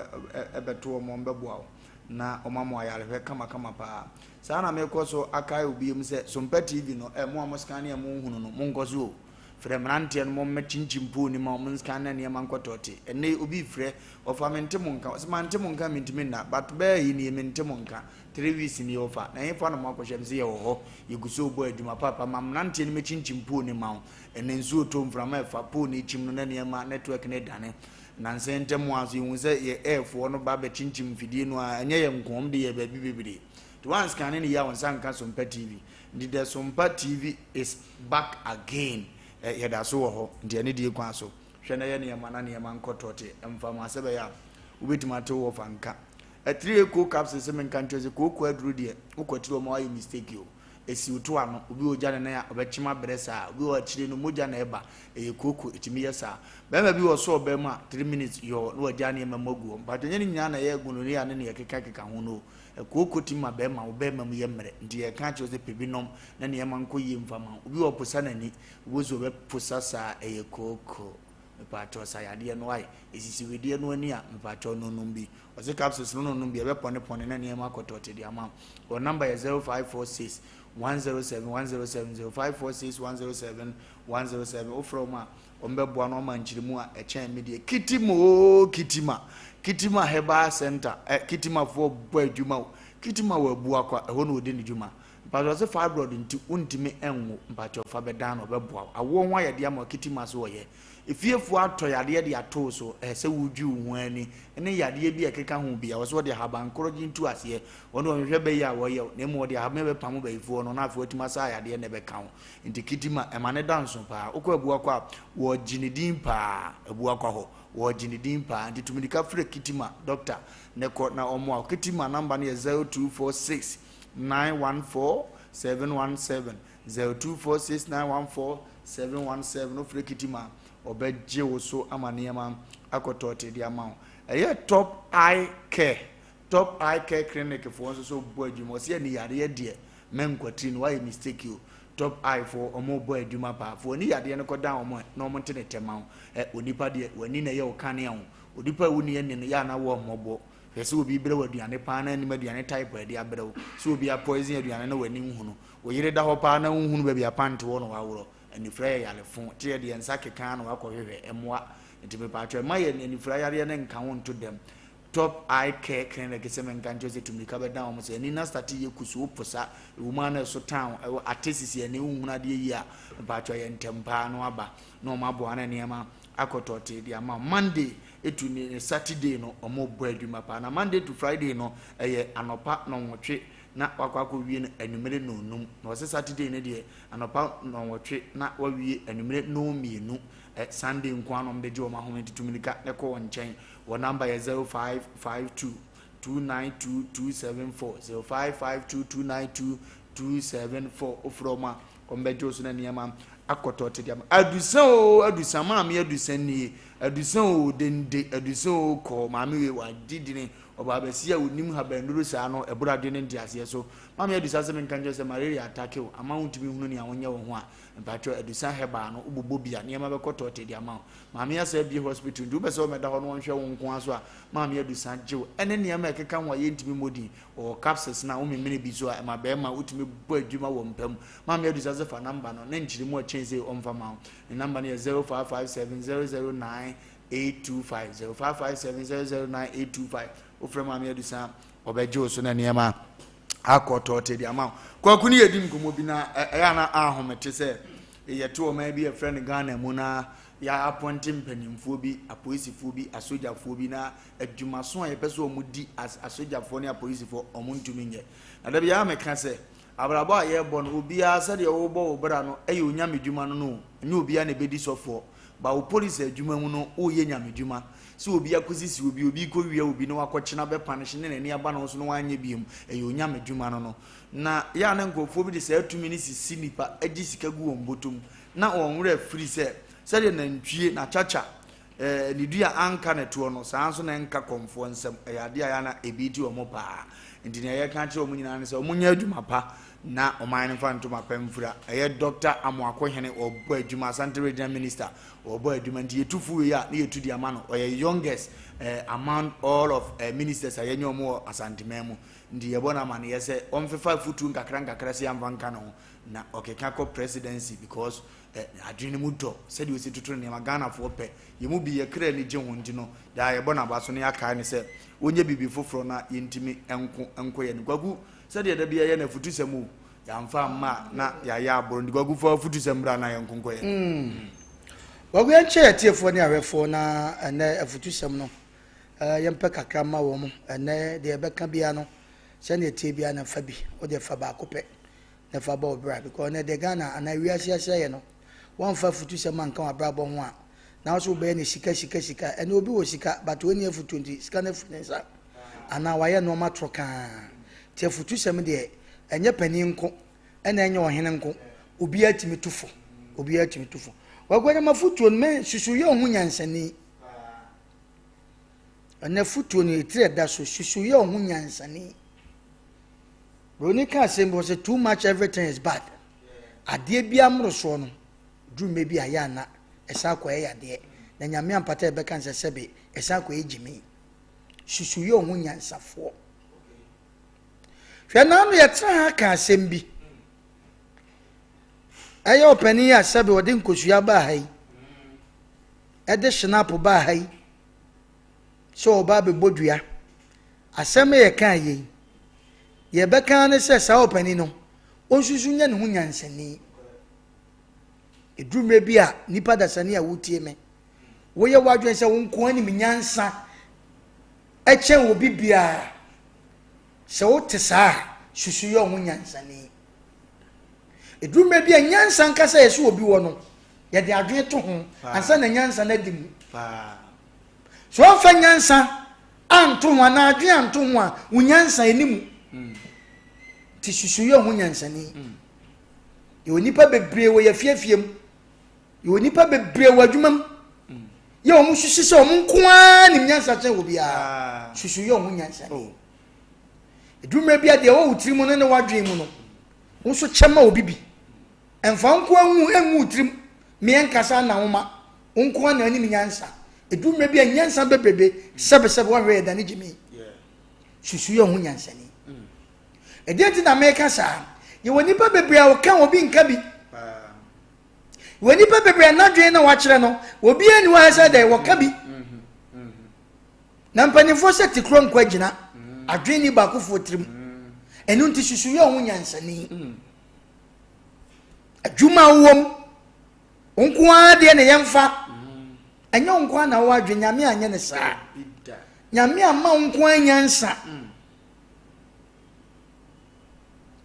bɛto wɔn wɔn bɛboa wo na wɔn ama ayarehwɛ kamakama paa saa na mekɔ so akae obi mu sɛ Sompa TV no ɛ mo a mo scan ne mo nhunu no mo nkɔ so o frɛ mmeranteɛ no mo mmɛkyinkyin pole ni ma wɔn scan na nneɛma nkɔtɔte ɛnɛ obi frɛ ɔfa mente mo nka ɔsɛ mante mo nka mentumi nna but bɛɛ yi nie mente mo nka 3 weeks nie ɔfa na hefa na moakɔhyɛ mese yɛwɔ hɔ yɛgu so rebɔ adwuma paapa ma mmeranteɛ no mɛkyinkyim pole no ma wo ɛnɛ nsuo tɔ mframa ɛfa pole no kyim no na nneɛma network no dane nansa yi ntam a so yɛhu sɛ yɛ airfoɔ no ba bɛkyinkyim mfidie no a ɛnyɛ yɛ nko wɔn de yɛ baabi bebree. Nti woanscanne no yie a wo nsa nka Sompa TV. Nti the Sompa TV is back again. Ɛ, yɛda so wɔ hɔ. Nti ɛne die kwan so. Hwɛ na yɛ nneɛma na nneɛma nkɔ tɔte mfa ma sɛ bɛyɛ a wobɛtumi ate wo wɔfa nka. Atiri eko capsule sɛ menka nkyerɛ sɛ kooko aduro deɛ wokwatiri wɔn a woayɛ mistake o. Esiw to ano. Obi wɔ ogya ne nan a, ɔbɛkyem abrɛ saa. Obi wɔ akyire no, mogya na ɛba. Ɛyɛ kooko, ɛtumi yɛ saa. Barima bi wɔ so ɔbaa mu a, 3 minutes yɔɔ na wagyaa nneɛma mu agu hɔ. Mpakyɛ ɛnyɛ ne nyinaa na ɛyɛ gonorrhea ne nea ɛkeka keka ho no o. Kooko tumi ma barima, wo barima mu yɛ mmerɛ. Nti yɛreka akyerɛ wo sɛ pɛ bi nom na nneɛma nkɔ yie mfa ma wo. Obi wɔ hɔ ɔposa n'ani, wobɛhu sɛ ɔbɛposa saa, ɛyɛ kooko. Mepakyɛw sa yadeɛ no ae. Esisi wedeɛ no ani a, mepakyɛw no nom bi. Ɔse capsules no no nom bi, ɛbɛ pɔne pɔne na nneɛma akɔ tɔte de ama wo. Wɔn number yɛ 0546 107 107, 0546 107 107. Wofrɛ wɔn a, wɔn bɛboa na wɔama nkyerɛmu a ɛkyɛn me deɛ. Kitima oo Kitima, Kitima Herbal Center, ɛ Kitimafoɔ bɔ adwuma o. Kitima wɔ Abuakwa, ɛhɔ na wɔdi ne dwuma. Mpakyɛw ɔse fibroid nti wontumi nwo mpakyɛw fa bɛdan no ɔbɛboa wo awoɔ ho ayɛdeɛ ama wakiti ma so ɔyɛ efiefoɔ atɔ yadeɛ de ato wo so ɛɛ sɛ wodwi wo ho ani ne yadeɛ bi a ɛkeka ho bi a wɔsɛ wɔde ahaban korɔ gye ntu aseɛ wɔn de wɔhwehwɛ bɛyi a wɔyɛ wo na mmom wɔde ahaban bɛpamo bayifoɔ no na afei watumi asa yadeɛ na ɛbɛka wo nti kiti ma ɛma ne da nso paa wokɔ abuakɔ a wɔgye ne din paa abuakɔ hɔ wɔgye ne din paa nti tumirika frɛ kitima doctor ne kɔ na ɔmoa wo kitima namba no yɛ 0246 914 717 0246 914 717 Wofrɛ Kitima a, ɔbɛgye wo so ama nneɛma akɔ tɔɔte de ama wo. Ɛyɛ Top Eye Care, Top Eye Care Clinic foɔ nso so bɔ adwuma. Ɔsɛ ani yareɛ deɛ mɛnkwatiri no, woayɛ mistake o. Top Eye foɔ ɔmo bɔ adwuma paa. Fo ani yadeɛ no kɔdan wɔn na wɔn nte ne tɛma wo. Ɛ onipa deɛ w'ani na ɛyɛ wo kanea o. Onipa a wonni ani no yɛ a na wɔ mmɔbɔ. Hwɛ sɛ obi rebrɛ wo aduane paa na anim aduane type a ɛde abrɛ wo. Sɛ obi apoison aduane na w'ani nhunu. Wo yere da hɔ paa na wonhunu baabi a pant wɔ na waworɔ. Anifira yɛ yare fo. Te yɛ deɛ nsa keka na wakɔhwehwɛ. Ɛmmoa. Nti mepaatwɔ mma yɛn anifira yareɛ no nka wo nto dɛm. Top Eye Care Clinic sɛ menka nkyerɛ wo sɛ tu mmirika bɛdan wɔn sɛ ani no astate yɛ kusuu woposa ɛwɔ mu ara na ɛso tan wo ɛwɔ ate sisi ani wonhunu adeɛ yie a mepaatwɔ yɛ ntɛm paa na waba na wɔn aboa na nneɛma akɔ tɔtee de ama wo. Monday to ne Saturday no wɔbɔ adwuma paa na Monday to Friday no ɛyɛ anɔpa nnɔnwɔtwe na wakɔ akɔwie no anwummere nnɔnnum na wɔsɛ Saturday no deɛ anɔpa nnɔnwɔtwe na wawie anwummere nnɔnmienu ɛ Sunday nko ara na wɔde gye wɔn ahome nti tu mmirika na kɔ wɔn nkyɛn wɔn namba yɛ 0552 292 274 0552 292 274 wofrɛ wɔn a Wɔbɛgye wo so na nneɛma akɔtɔ te de ama. Adusa oo adusa maame adusa nie adusa oo dende adusa oo kɔɔ maame wei wagye dini ɔbaa bɛsi a onim habanduru saa no ɛboro adwene ne nteaseɛ so maame adusa sɛ menka nkyerɛ sɛ malaria atake wo ama wontumi hunu nea wonyɛ wo ho a mpakyɛ adusa herbal no wobobɔ bi a nneɛma bɛkɔ tɔte de ama wo maame asa abie hospital nti wopɛ sɛ wɔmɛda hɔ no wɔnhwɛ wo nko ara so a maame adusa gye wo ɛne nneɛma ɛkeka ho a yɛntumi mmɔ din Ɔwɔ capsules no a womemene bi so a ɛma bɛrima wotumi bɔ adwuma wɔ mpa mu. Maame Adusa sɛ fa number no na nkyerɛmu a ɛkyɛn sei ɔmfa ma wo. Ne number no yɛ 0557 009 825 0557 009 825. Wofrɛ Maame Adusa a ɔbɛgye wo so na nneɛma akɔ tɔɔte de ama wo. Kwaku ne yɛdi nkɔmmɔ bi na ɛyɛ ana ahomete sɛ yɛte ɔman bi a yɛfrɛ no Ghana mu na yɛapɔnte mpanimfoɔ bi, apolisifoɔ bi, asogyafoɔ bi na adwumaso a yɛpɛ sɛ wɔn di as asogyafoɔ ne apolisifoɔ wɔn ntumi nyɛ. Na da biara meka sɛ, abrabɔ a yɛrebɔ no, obiara sɛdeɛ wobɔ wo bra no yɛ onyame dwuma no no, ɛnyɛ obiara na ɛbɛdi sɔfoɔ. Ba wo polisi adwuma mu no, woreyɛ nyame dwuma. Sɛ obi akɔsisi obi, obi rekɔwia obi na wakɔkyena bɛpanishe ne n'ani aba ne ho so na wanyɛ biom, ɛyɛ onyame dwuma no no. Na yɛ a na nkurɔfoɔ bi de saa tumi no sisi nnipa gye sika gu wɔn bɔtɔ mu, na wɔn werɛ afiri sɛ sɛdeɛ nantwie, n'akyakya, Ɛɛ, ne dua anka ne toɔ no, saa ara nso na ɛnka kɔmfoɔ nsam. Ɛyɛ adeɛ a ɛyɛ a na ebi ti wɔn paa. Nti nea yɛka akyerɛ wɔn nyinaa ne sɛ wɔnyɛ adwuma pa na ɔman no mfa ntoma pa mfira. Ɛyɛ Dɔkta Amoako Hene, ɔrebɔ adwuma, Asante Regional Minister, ɔrebɔ adwuma. Nti yɛtu fo wei a, na yɛtu de ama no. Ɔyɛ youngest eh, among all of eh, ministers a yɛnyɛ wɔn wɔ Asanteman mu. Nti yɛbɔ no amaneɛ sɛ ɔmfefa afutuo nkakra nkakra sɛ yɛmfa nka ne ho na ɔkeka kɔ presidency because Ɛ adwene no mu dɔ sɛdeɛ ɔsi toto nneɛma Ghanafoɔ pɛ yɛn mu bi yɛ kra ani gye ho nti no daa yɛbɔ n'aba so na yɛakae no sɛ ɔnyɛ biribi foforɔ na yɛntumi nko nkɔ yɛn anim Kwaku sɛdeɛ da biara yɛ no afutusɛm o yɛamfa amma a na yɛayɛ aboro nti Kwaku fa afutusɛm bra na yɛnko nkɔ yɛn anim. Kwaku yɛnkyɛ yɛn atiefoɔ ne ahwɛfoɔ na ɛnɛ afutusɛm no yɛmpɛ kakra mma wɔn ɛnɛ deɛ yɛbɛka biara no. Sɛnea ɛteɛ biara na fa bi, wo deɛ fa baako pɛ na fa bɔ wo bra because ɛnɛ deɛ Ghana anaa wiase asɛeɛ no, woamfa afutusɛm anka w'abrabɔ ho a, na wo nso wobɛyɛ no sika sika sika. Ɛnɛ obi wɔ sika but ɔnni afutuo nti sika no afiri ne nsa anaa wayɛ nnoɔma toro kaa. Nti afutusɛm deɛ ɛnyɛ panin nko ɛna ɛnyɛ ɔhene nko, obiara tumi tu fo, obiara tumi tu fo. Waguo no mafutuo no, me susu yɛ ɔho nyansani. Ɛnɛ futuo no etiri ɛda so, susu yɛ ɔho nyansani. Broni ka asɛm bi sɛ too much everything is bad. Adeɛ bi amorosoɔ no, duru mmerɛ bi a yɛ ana ɛsan akɔyɛ yadeɛ. Na nyame ampata ɛbɛka nsɛ sɛbe ɛsan akɔyɛ gyimi. Susu yɛ ɔho nyansafoɔ. Hwɛ naano yɛtena ha ka asɛm bi. Ɛyɛ ɔpanin a sɛbe ɔde nkosua baa ha yi, ɛde hyenapo baa ha yi sɛ ɔba abɛbɔ dua. Asɛm a yɛkaa yei, deɛ yɛbɛka ne sɛ saa ɔpanin no, ɔnsusu nyɛ ne ho nyansani. Ɛduru mmerɛ bi a nipa dasani a wotie me, woyɛ w'adwene sɛ wo nko anim nyansa kyɛn obi biara. Sɛ wote saa a, susu yɛ wo ho nyansani. Ɛduru mmerɛ bi a nyansa ankasa yɛ sɛ obi wɔ no, yɛde adwene to ho ansa na nyansa no adi mu. Sɛ wɔmfa nyansa anto ho anaa adwene anto ho a, wo nyansa ɛni mu. Nti susu yɛ wo ho nyansani. Yɛwɔ nnipa bebree wɔ yɛafiafie mu. Yɛwɔ nnipa bebree wɔ adwuma mu. Yɛ wɔn susu sɛ wɔn nko ara nim nyansa kyɛn obiara. Susu yɛ wɔn nyansa ni. Oh. Ɛduru mmerɛ bi a deɛ ɛwɔ wo tiri mu no ne w'adwene mu no, wo nso kyɛ ma obi bi. Ɛmfa wo nko ara ngu ngu wo tirim. Meɛ nkasa na woma. Wo nko ara na anim nyansa. Ɛduru mmerɛ bi a nyansa bebrebe sɛbesɛbe woahwɛ yɛ dane gyimi. Susu yɛ ho nyansani. Ɛdeɛ nti na meka saa. Yɛwɔ nnipa bebree a wɔka obi nka bi. Wɔ nnipa bebree a n'adwene na wakyerɛ no, obiara ni hɔ a ɛsɛ dɛ wɔka bi. Na mpanimfoɔ sɛ te kuro nkɔ agyina, adwene ni baakofoɔ tirim. Ɛno nti susu yɛ ho nyansani. Adwuma a wowɔ mu, wo nko ara deɛ na yɛmfa. Ɛnyɛ wo nko ara na wowɔ adwene, Nyame anyɛ ne saa. Nyame amma wo nko ara nyansa.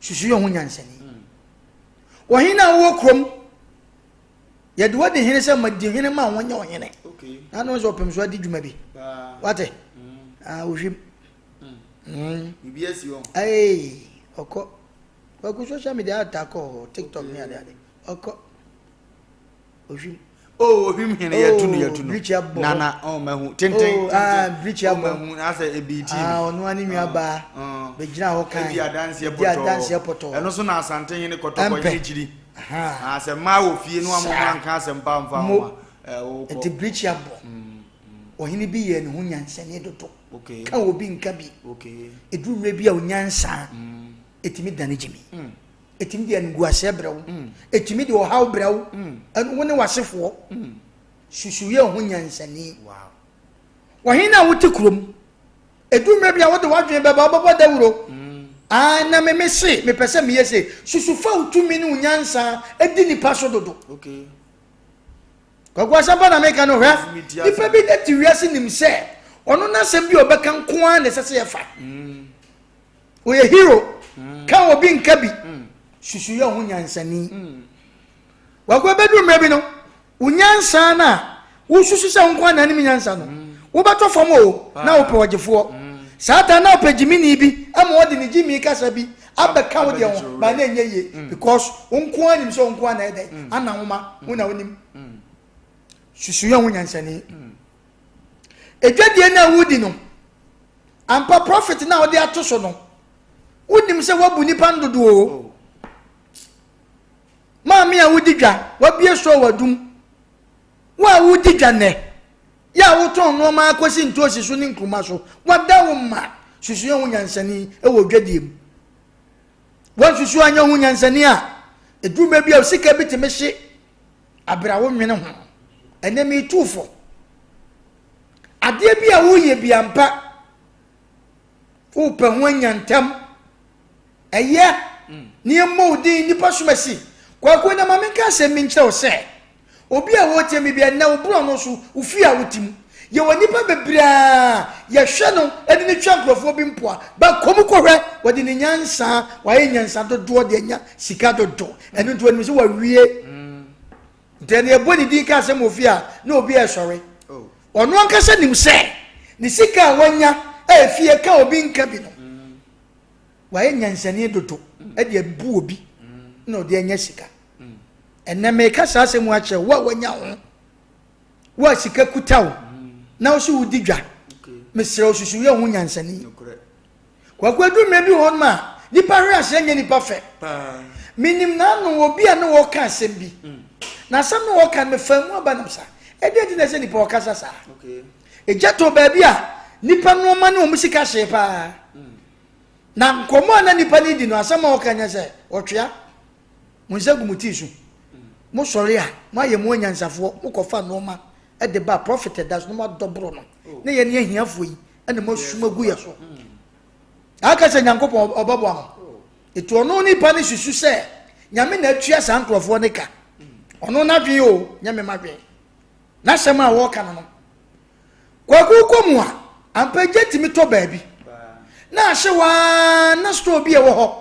Susu yɛ ho nyansani. Ɔhene a wowɔ kurom, yɛde wadi hene sɛ ma di hene ma wɔnyɛ ɔhene. Na no sɛ ɔpem so adi dwuma bi. Wate? Ah, ohwim. Ee, ɔkɔ. Kwaku social media ata kɔ TikTok ne ade ade. Ɔkɔ. Ohwim. Oh, ohwim hene yɛ tu no yɛ tu no. Bridge abɔ. Nana, oh mahu. Tenten oh, ah, bridge oh abɔ. mahu na sɛ ebi ti. Ah, ɔno ani nua baa. Bɛ gyina hɔ kan. Ebi adanseɛ pɔtɔɔ. Ebi adanseɛ pɔtɔɔ. Ɛno so na Asante hene kɔtɔkɔ yɛ kyiri. Ah, sɛ mmaa wɔ fie no amu anka asɛm pa mfa ho a. Mo. Nti bridge abɔ. Ɔhene bi yɛ ne ho nyansani dodo. Okay. Ka obi nka bi. Okay. Eduru mmerɛ bi a onyansa. Etimi dane gyimi. Ɛtumi de animguaseɛ brɛ wo. Ɛtumi de ɔhaw brɛ wo. Ɛno wo ne w'asefoɔ. Susu yɛ ho nyansani. Ɔhene a wote kurom, ɛdu mmerɛ bi a wode w'adwene bɛba wobɛbɔ dawuro. Ah, na me me se mepɛ sɛ meyɛ sei. Susu fa wo tumi ne wo nyansa di nipa so dodo. Kwaku asɛmpa na meka no hwɛ. Nipa bi te wiase nim sɛ ɔno n'asɛm bi a ɔbɛka nko ara na ɛsɛ sɛ yɛfa. Ɔyɛ hero. Ka obi nka bi. Susu yɛ ho nyansani. Wagu bɛduru mmerɛ bi no, wo nyansa no a wosusu sɛ wo nko ara na anim nyansa no, wobɛtɔ fam o, na wopɛ ɔgyefoɔ. Saa ta na wopɛ gyimini bi ama ɔde ne gyimi kasa bi abɛka wo deɛ ho, ba na ɛnyɛ yie because wo nko ara nim sɛ wo nko ara na ɛdɛn ana nwoma wo na wonim. Susu yɛ ho nyansani. Edwadie no a wodi no, Ampa prophet no a wode ato so no, wonim sɛ woabu nipa no dodoɔ o. Oh. Maame a wodi dwa, wabie store wadum. Wo a wodi dwa nnɛ, yɛ a wotɔn nneɛma akɔsi ntoosi so ne nkuruma so, wada wo ma susu yɛ ho nyansani wɔ dwadie mu. Wansusu anyɛ ho nyansani a, ɛduru mmerɛ bi a sika bi tumi hye abere a wonwene ho. Ɛnɛ metu fo. Adeɛ bi a woyɛ bi ampa, wopɛ ho anya ntɛm. Ɛyɛ ne yɛmmɔ wo din nnipa som asi. Kwaku na ma menka asɛm bi nkyerɛ wo sɛ, obi a wɔretie me bi ɛnnɛ wo borɔ no so, wo fie a wote mu. Yɛwɔ nnipa bebree a yɛhwɛ no de no twa nkurɔfoɔ bi mpoa, but kɔ mu kɔhwɛ, wɔde ne nyansa, wayɛ nyansa dodoɔ de anya sika dodo. Ɛno nti wɔnim sɛ wawie. Nti ɛne ɛbɔ ne din ka asɛm wɔ fie a, na obi ɛsɔre. Oh. Ɔno ankasa nim sɛ ne sika a wanya a efie ka obi nka bi no, wayɛ nyansani dodo de abu obi na ɔde anya sika. Ɛnɛ meka saa asɛm akyerɛ wo a wanya ho, wo a sika kuta wo na wo so wodi dwa, mesrɛ wo susu yɛ ho nyansani. Kwaku adu mmerɛ bi wɔ hɔnom a nipa hwɛ aseɛ nyɛ nipa fɛ. Menim n'ano obi a ne wɔka asɛm bi na asɛm no wɔka no mefa mu aba nam sa ɛdeɛ nti na ɛsɛ nipa ɔkasa saa. Egya tɔ baabi a nipa nneɛma ne wɔn sika hyee paa na nkɔmɔ a na nipa no di no asɛm a ɔka nyɛ sɛ ɔtwea mo nsa gu mo tii so mo sɔre a mo ayɛ mo anyansafoɔ mo kɔfa nneɛma de ba profit ɛda so na mo adɔboro no na yɛn ne ahiafoɔ yi ɛna mo asum agu yɛ so aka sɛ Nyankopɔn ɔbɛboa mo etu ɔno nipa ne susu sɛ Nyame na atua saa nkurɔfoɔ ne ka ɔno n'adwene o nyɛ me m'adwene n'asɛm a wɔreka no no Kwaku kɔ mu a ampa gya tumi tɔ baabi na ahye waa na store bi a ɛwɔ hɔ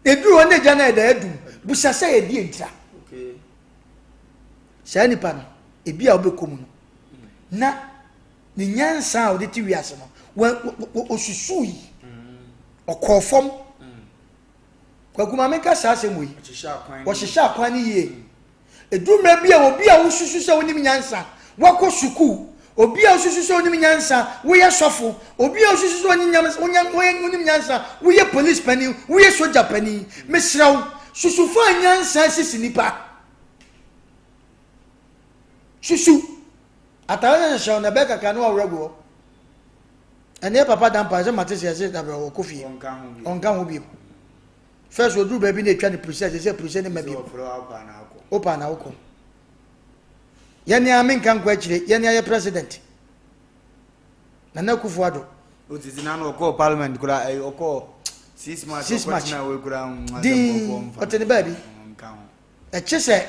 eduru hɔ na gya no ɛda adum busa sɛ yɛdi ntira saa nipa no ebi a wobɛkɔ mu no na ne nyansa a ɔde te wiase no ɔsusuu yi ɔkɔɔ fam. Kwaku ma menka saa asɛm wei, wɔhyehyɛ akwan no yie. Ɛduru mmerɛ bi a obi a wosusu sɛ wonim nyansa, woakɔ sukuu, obi a wosusu sɛ wonim nyansa, woyɛ sɔfo, obi a wosusu sɛ wonim nyansa, woyɛ polisi panin, woyɛ sogya panin, mesrɛ wo, susu fa nyansa sisi nipa. Susu. Atare no hyehyɛ wo na ɛbɛyɛ kakra na waworɔ agu hɔ. Ɛneɛ papa da mpa sɛ mate sɛ yɛse dabrɛ ɔkɔ fie. Ɔnka ho bio. First oduru baabi na etwa ne purisɛ sɛ sɛ purisɛ ne ma bio. Wopa na wokɔ. Yɛne a menka nkɔ akyire yɛne ayɛ president. Nana Akufo Addo. Otiti na no ɔkɔɔ parliament kura ɛyi ɔkɔɔ 6 March. 6 March. Ɔkɔtena wei kura. Din ɔte ne baabi. Ɛkye sɛ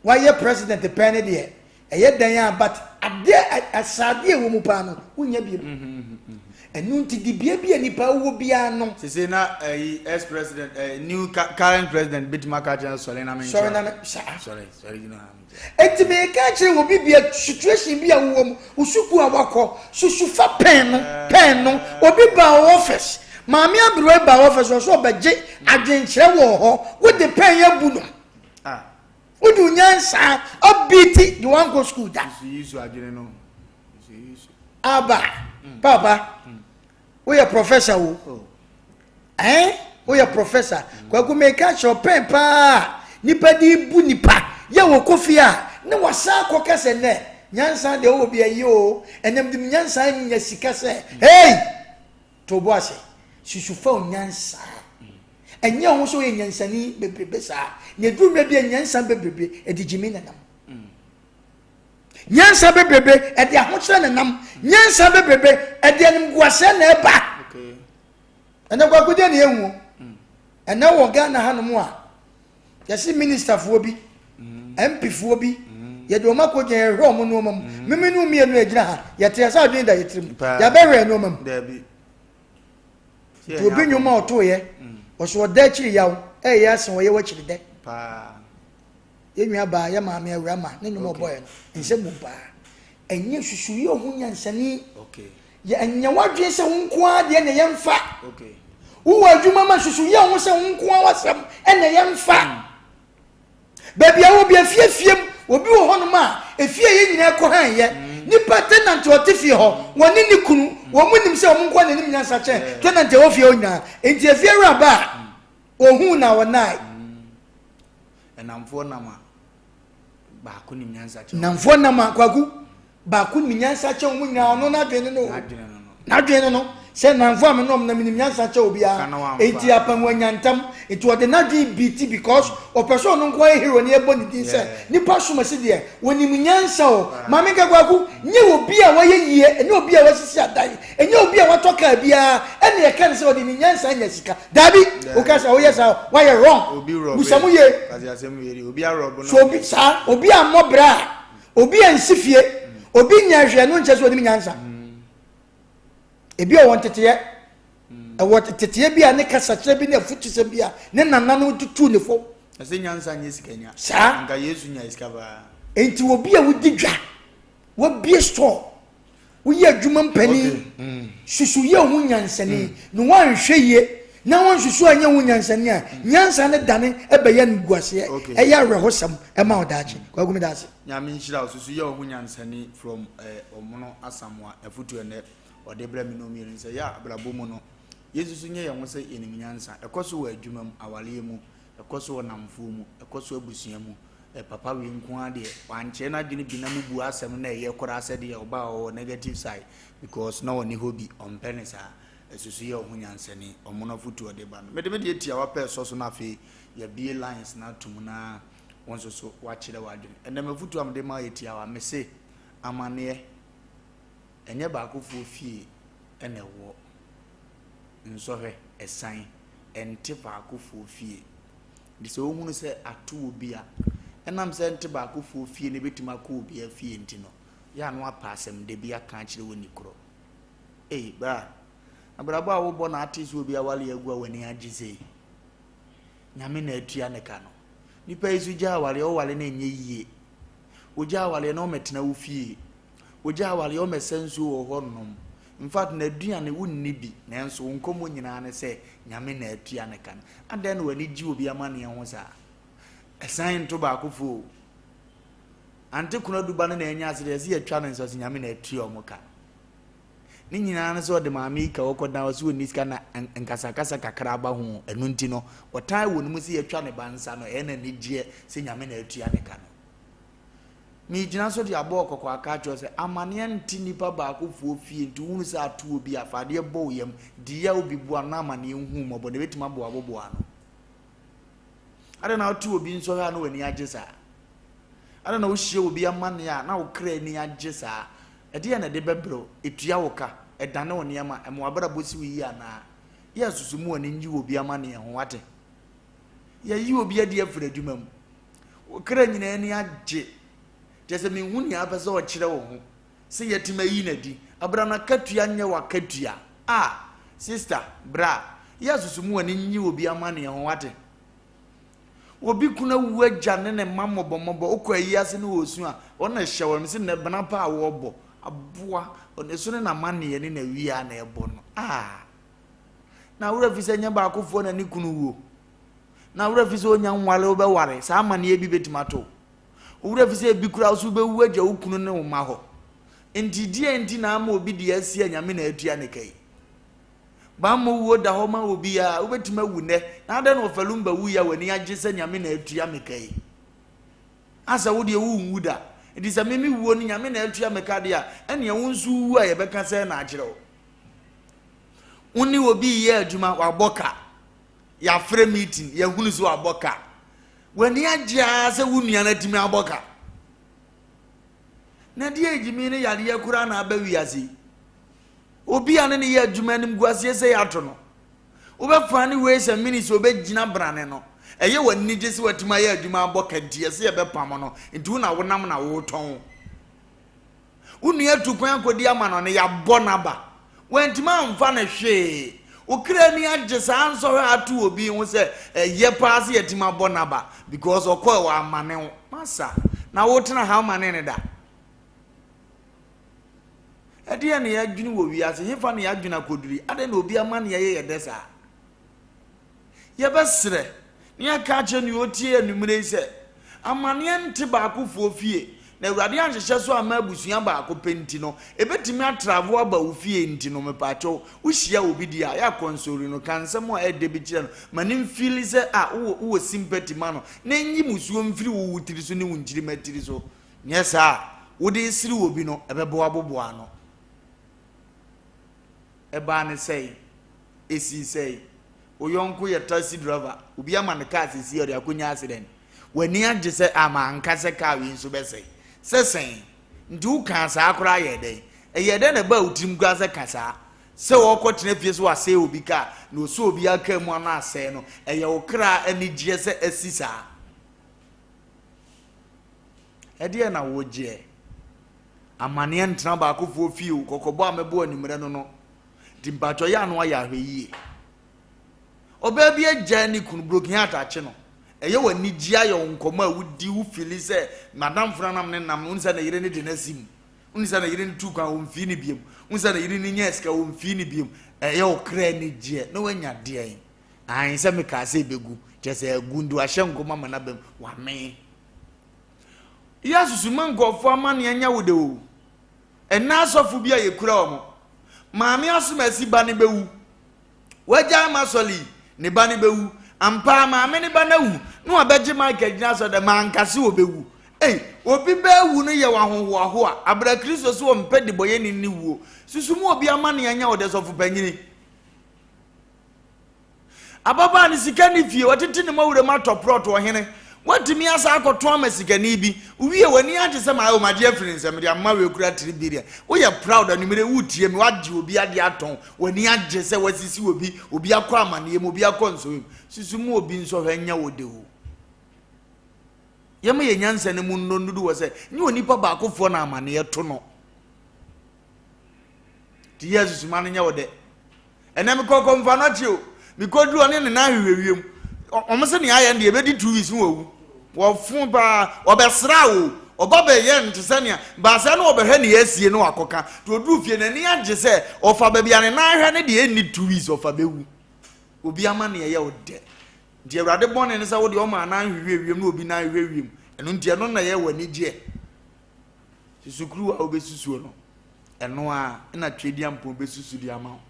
wayɛ president pɛn ne deɛ ɛyɛ dɛn a, but adeɛ asradeɛ ɛwɔ mu paa no wonya bi mu. Ɛno nti dibea bi a nipa wɔ biara no. Sese na ɛyi ex president ɛɛ new current president bituma aka kyerɛ sɔre na mi nkyɛn. Sɔre na mi saa. Sɔre sɔre gyina na mi nkyɛn. Eti mi ka kyerɛ wɔ bi bia situation bi a wowɔ mu, wo sukuu a wakɔ susu fa pɛn no pɛn no obi ba wɔ office, maame aberewa ba wɔ office ɔso ɔbɛgye adwenkyerɛ wɔ hɔ, wode pɛn yɛ bu no. Ah. Wode wo nyansa abiti de wankɔ sukuu da. Yesu adwene no. Yesu. Aba papa woyɛ professor o. Oh. Ɛn woyɛ professor. Kwaku meka kyerɛ pɛn paa nipa de bu nipa yɛ wɔ kofi a ne wasan akɔ kɛsɛ nɛ nyansa deɛ wowɔ bi ayi o ɛnam de nyansa nya sika sɛ hey to bo ase susu fa wo nyansa ɛnyɛ ho sɛ woyɛ nyansani bebrebe saa na ɛduru mmerɛ bi a nyansa bebrebe ɛde gyimi nenam nyansa bebrebe ɛde ahokyerɛ nenam nyansa bebrebe ɛde animguaseɛ na ɛba. Ɛnɛ Kwaku deɛ na yɛhu ɛnɛ wɔ Ghana hanom a yɛse ministafoɔ bi, MPfoɔ bi, yɛde wɔn akɔgyina yɛhwɛ wɔn nneɛma mu. Meme ne mmienu a ɛgyina ha yɛte sɛ adwene da yɛ tirim yɛabɛhwɛ nneɛma mu. Nti obi nnwom a ɔtoeɛ ɔso ɔda akyiri yaw ɛyɛ asen ɔyɛ w'akyiri dɛ. Yɛn nua baa yɛ maame awura ma ne nnwom a ɔbɔeɛ no nsɛm mu paa. Ɛnyɛ susuiɛ ho nyansani. Yɛ ɛnyɛ w'adwene sɛ wo nko ara deɛ na yɛmfa. Wowɔ adwuma ma susu yɛ ho sɛ wo nko ara w'asɛm ɛna yɛmfa. Baabi a wɔ bi afiefie mu, obi wɔ hɔnom a efie yɛ nyinaa kɔ han yɛ. Nipa tenant ɔte fie hɔ, wɔne ne kunu, wɔn mu nim sɛ wɔn nko ara na anim nyansa kyɛn tenant ɛwɔ fie hɔ nyinaa. Nti efie wura ba a, ohun na ɔnae. Ɛnamfoɔ nam a baako nim nyansa kyɛn. Nnamfoɔ nam a Kwaku baako nim nyansa kyɛn wɔn nyinaa, ɔno n'adwene no no n'adwene no no sɛ nnamfoɔ a me nom na menim nyansa kyɛn obiara, enti apanwa nyantam nti ɔde n'adwene bi ti because ɔpɛ sɛ ɔno nko ayɛ hero ne ɛbɔ ne din sɛ nipa som asi deɛ wɔnim nyansa o. Maame nka Kwaku nyɛ obi a wayɛ yie, ɛnyɛ obi a wasisi adan, ɛnyɛ obi a watɔ kaa biara ɛna ɛka ne sɛ ɔde ne nyansa anya sika. Daabi, woka sɛ woyɛ saa woayɛ wrong. Busa mu yie. So obi saa obi ammɔ bra a, obi ansi fie, Obi nya hwɛ no nkyɛ sɛ onim nyansa. Ebi a wɔn teteɛ, ɛwɔ teteɛ bi a ne kasakyerɛ bi ne afutusɛm bi a ne nananom tutu ne fo. Ɛsɛ nyansa nyɛ sika nya. Saa. Nka Yesu nya sika paa. Nti obi a wodi dwa, wabie store, woyɛ adwuma mpanin, susu yɛ ho nyansani, na wanhwɛ yie na wansusu anyɛ ho nyansani a, nyansa ne dane ɛbɛyɛ no guaseɛ, ɛyɛ awerɛhosɛm ɛma ɔdaakye. Kwaku, meda ase. Nyame nhyira wo. Susu yɛ wo ho nyansani from Ɔmono Asamoah afutuo ɛnɛ ɔde brɛ me no mmienu sɛ yɛ abrabɔ mu no, yɛnsusu nyɛ yɛn ho sɛ yɛnim nyansa. Ɛkɔ so wɔ adwuma mu, awareɛ mu, ɛkɔ so wɔ namfoɔ mu, ɛkɔ so abusua mu. Papa wei nko ara deɛ, wankyerɛ n'adwene bi na mubu asɛm na ɛyɛ koraa sɛ deɛ ɔbaa ɔwɔ negative side because na ɔne hɔ bi ɔmpɛ ne saa. Ɛsusu yɛ wo ho nyansani. Ɔmono afutuo ɔde ba no, mede me deɛ tiawa pɛ ɛsɔ so, na afei yɛbie lines na atum na wɔn nso so wakyerɛ w'adwene. Ɛnɛ mafutuo a mede ma yɛ tiawa. Mese amanneɛ ɛnyɛ baakofoɔ fie ɛna ɛwɔ nsɔhwɛ, ɛsan ɛnte baakofoɔ fie. Nti sɛ wohunu sɛ ato obi a, ɛnam sɛ ɛnte baakofoɔ fie na ebɛtumi akɔ obiara fie nti no, yɛ ano apɛ asɛm da bi aka akyerɛ wɔ ni korɔ. Ei bra, abrabɔ a wobɔ na ate sɛ obi awale agu a w'ani agye sei, Nyame na atua ne ka no. Nipa yi so gya awareɛ, wowale no ɛnyɛ yie. Wogya awareɛ na ɔmɛtena wo fie. Wogya awareɛ, ɔmɛsa nsuo wɔ hɔ nom. In fact, n'aduane wonni bi, nanso wo nkɔmmɔ nyinaa ne sɛ Nyame na atua ne ka no. Adɛn na w'ani gye obi amanneɛ ho saa? Ɛsan nto baakofo o. Ante kono aduba no na ɛnyɛ ase deɛ, ɛsɛ yɛtwa ne nsa sɛ Nyame na atua ɔmo ka. Ne nyinaa ne sɛ ɔde maame yi ka ɔkɔdan ɔsɛ ɔnni sika na nkasakasa kakra aba ho. Ɛno nti no, ɔtan wɔ ne mu sɛ yɛtwa ne ba nsa no, ɛyɛ n'ani gyeɛ sɛ Nyame na atua ne ka no. Megyina so de abɔ ɔkɔkɔ aka akyerɛ sɛ amanneɛ nte nipa baakofoɔ fie. Nti wohunu sɛ ato obi a, fa adeɛ bɔ wo yam, di yaw bi boa no na amanneɛ nhu mmɔbɔ na ɛbɛtumi aboa aboboa ano. Adɛn na wote obi nsɔhwɛ a na w'ani agye saa? Adɛn na wohyia obi amanneɛ a na wo kra ani agye saa? Ɛdeɛ na ɛde bɛbrɛ wo? Ɛtua wo ka? Ɛdane wo nneɛma? Ɛma w'abrabɔ si wo yie anaa? Yɛ asusu mu w'ani ngye wɔ obi amanneɛ ho, wate? Yɛyi obi adi afiri adwuma mu, wo kra nyinaa ani agye, kyerɛ sɛ menhu nea apɛ sɛ ɔkyerɛ wo ho sɛ yɛtumi ayi no adi abra no akatua nyɛ w'akatua a. Sister, bra, yɛ asusu mu w'ani nye obi amanneɛ ho, wate? Obi kunu awu agya ne ne mma mmɔbɔmmɔbɔ, wokɔ ayi ase ne wɔsu a, wɔn na ɛhyɛ wɔn sɛ nnɛ bena pa a wɔrebɔ aboa ɔne so ne n'amanneɛ ne n'awia na ɛbɔ no a, na awura fi sɛ nyɛ baakofoɔ na ne kunu wuo, na awura fi sɛ onya nware wobɛware saa amanneɛ bi bɛtumi ato owura fi sɛ ebi kura so wobɛwu agya wo kunu ne wo mma hɔ. Nti deɛ nti na ama obi deɛ asi a Nyame na atua ne ka yi? Bammɔ wuo da hɔ ma obiara, wobɛtumi awu nnɛ. Na adɛn na ɔfalumba wuyi a w'ani agye sɛ Nyame na atua me ka yi, asɛ wo deɛ wonwu da? Nti sɛ meme wuo no Nyame na atua me ka deɛ a, ɛneɛ wo nso wu a yɛbɛka sɛ na akyerɛ wo. Wo ne obi yɛ adwuma, wabɔ ka, yɛafrɛ meeting, yɛhunu sɛ wabɔ ka, w'ani agye ara sɛ wo nua no atumi abɔ ka. Na deɛ gyimi ne yadeɛ koraa na aba wiase yi, obi a ne ne yɛ adwuma anim gu aseɛ sɛ yɛato no, wobɛfa ne wei sɛ minisi obɛgyina brane no, ɛyɛ w'ani gye sɛ watumi ayɛ adwuma abɔ ka, nti ɛsɛ yɛbɛpam no, nti wo na wonam na wotɔn. Wo nua tu kwan akɔdi ama no no, yɛabɔ n'aba, wantumi amfa no hwee, wo kra ani agye saa nsɔhwɛ ato obi ho sɛ ɛyɛ paa sɛ yɛtumi abɔ n'aba because ɔkɔɛ wɔ amane wo masa na wotena ha amane ne da. Ɛdeɛ na yɛadwene wɔ wiase hefa na yɛadwene akɔduri? Adɛn na obi ama ne yɛyɛ yɛ dɛ saa? Yɛbɛsrɛ na yɛaka akyerɛ nea ɔtie anwummerɛ yi sɛ amanneɛ nte baakofoɔ fie, na Awurade anhyehyɛ so amma abusua baako pɛ nti no, ɛbɛtumi atravo aba wo fie. Nti no, mepaakyɛw, wohyia obi deɛ a, yɛ akɔnsori no, ka nsɛm a ɛdɛ bi kyerɛ no, ma ne mfili sɛ a wowɔ wowɔ sympathy ma no, na nyi musuo mfiri wo wo tiri so ne wo nkyirimma tiri so. Nyɛ saa a, wode resere obi no, ɛbɛbɔ w'aboboa ano. Ɛbaa ne sɛe? Esii sɛe? Wo yɔnko yɛ taxi driver, obi ama no kaa sisi ɔde akɔnya accident. W'ani agye sɛ a manka sɛ kaa wei nso bɛsɛe. Sɛ sɛn? Nti wokaa saa koraa yɛɛ dɛn? Ɛyɛɛ dɛn na ɛbaa wo tirim koraa sɛ ka saa? Sɛ wɔkɔtena fie sɛ wasɛe obi kaa na ɔsɔ obi kaa mu ano asɛe no, ɛyɛ wo kra anigyeɛ sɛ asi saa? Ɛdeɛn na wogyeɛ? Amaneɛ ntena baakofoɔ fie o, kɔkɔbɔ a mɛbɔ anwummerɛ no no. Nti mpakyɛw yɛ a na wayɛ ahwɛyie. Ɔbaa bi agyae ne kunu, broken heart akye no. Ɛyɛ wo anigye ayɛ wo nkɔmmɔ a wodi, wo fili sɛ madamfo no anam ne nam no, wohu sɛ ne yere no de no asi mu. Wohu sɛ ne yere no tu kwan, ɔmfii no biom. Wohu sɛ ne yere no nyaa sika, ɔmfii no biom. Ɛyɛ wo kra anigyeɛ na woanya deɛn? Ae, sɛ mekaa sɛ ɛbɛgu, kyerɛ sɛ agu, nti wahyɛ nkɔm ama no aba mu, wamee. Yɛ asusu ma nkurɔfoɔ amanneɛ nyɛ wo dɛ o. Ɛnnɛ asɔfo bi a yɛkura wɔn. Maame asomasi ba no bɛwu. Wagyae m'asɔre yi, ne ba no bɛwu. Ampa ara maame ne ba no awu, na wabɛgye Mike agyina asɔre dɛ, manka se ɔbɛwu. Ei, obi ba awu no yɛ wo ahohoahoa, aberɛ a Kristo se ɔmpɛ debɔyɛni ne wuo. Susu ma obi amanneɛ nyɛ wo dɛ, sɔfo panyini. Ababaa no sika nni fie, watete ne mɔwerɛ mu atɔ prɔt, ɔhene. Watumi asan akɔtɔn ama sikani bi. Wowie w'ani agye sɛ mayɛ o, magye afiri ne nsam, mede ama wei kura 3 billion. Woyɛ proud anwummere woretie me, woagye obi adeɛ atɔn, w'ani agye sɛ woasisi obi, obi akɔ amaneɛ mu, obi akɔ nsɔhwɛ mu. Susu ma obi nsɔhwɛ nyɛ wo de o. Yɛma yɛn nyansa no mu nnɔ nnudu wɔ sɛ, nyɛ onipa baakofoɔ na amaneɛ to no. Nti yɛ susuma no nyɛ wo dɛ. Ɛnɛ mekɔ kɔmfa no akyi o. Mekɔduru ɔne ne nan hwehwɛ wiem. Wɔn se nea ayɛ no deɛ ɛbɛdi 2 weeks na wawu. Wɔfo paa. Ɔbɛsra o. Ɔba bɛyɛ no te sɛ nea baasa na ɔbɛhwɛ nea asie na wakɔka. Nti ɔduru fie n'ani agye sɛ ɔfa baabi a ne nan hwɛ no deɛ ɛnni 2 weeks ɔfa bɛwu. Obi ama nea ɛyɛ wo dɛ. Nti Awurade bɔne ne sɛ wo deɛ ɔma anan hwehwɛ wiem na obi nan hwehwɛ wiem. Ɛno nti ɛno na ɛyɛ w'anigyeɛ. Susukuruwa a wobɛsusuo no, ɛno ara na Tweaduampɔn bɛsusu de ama wo.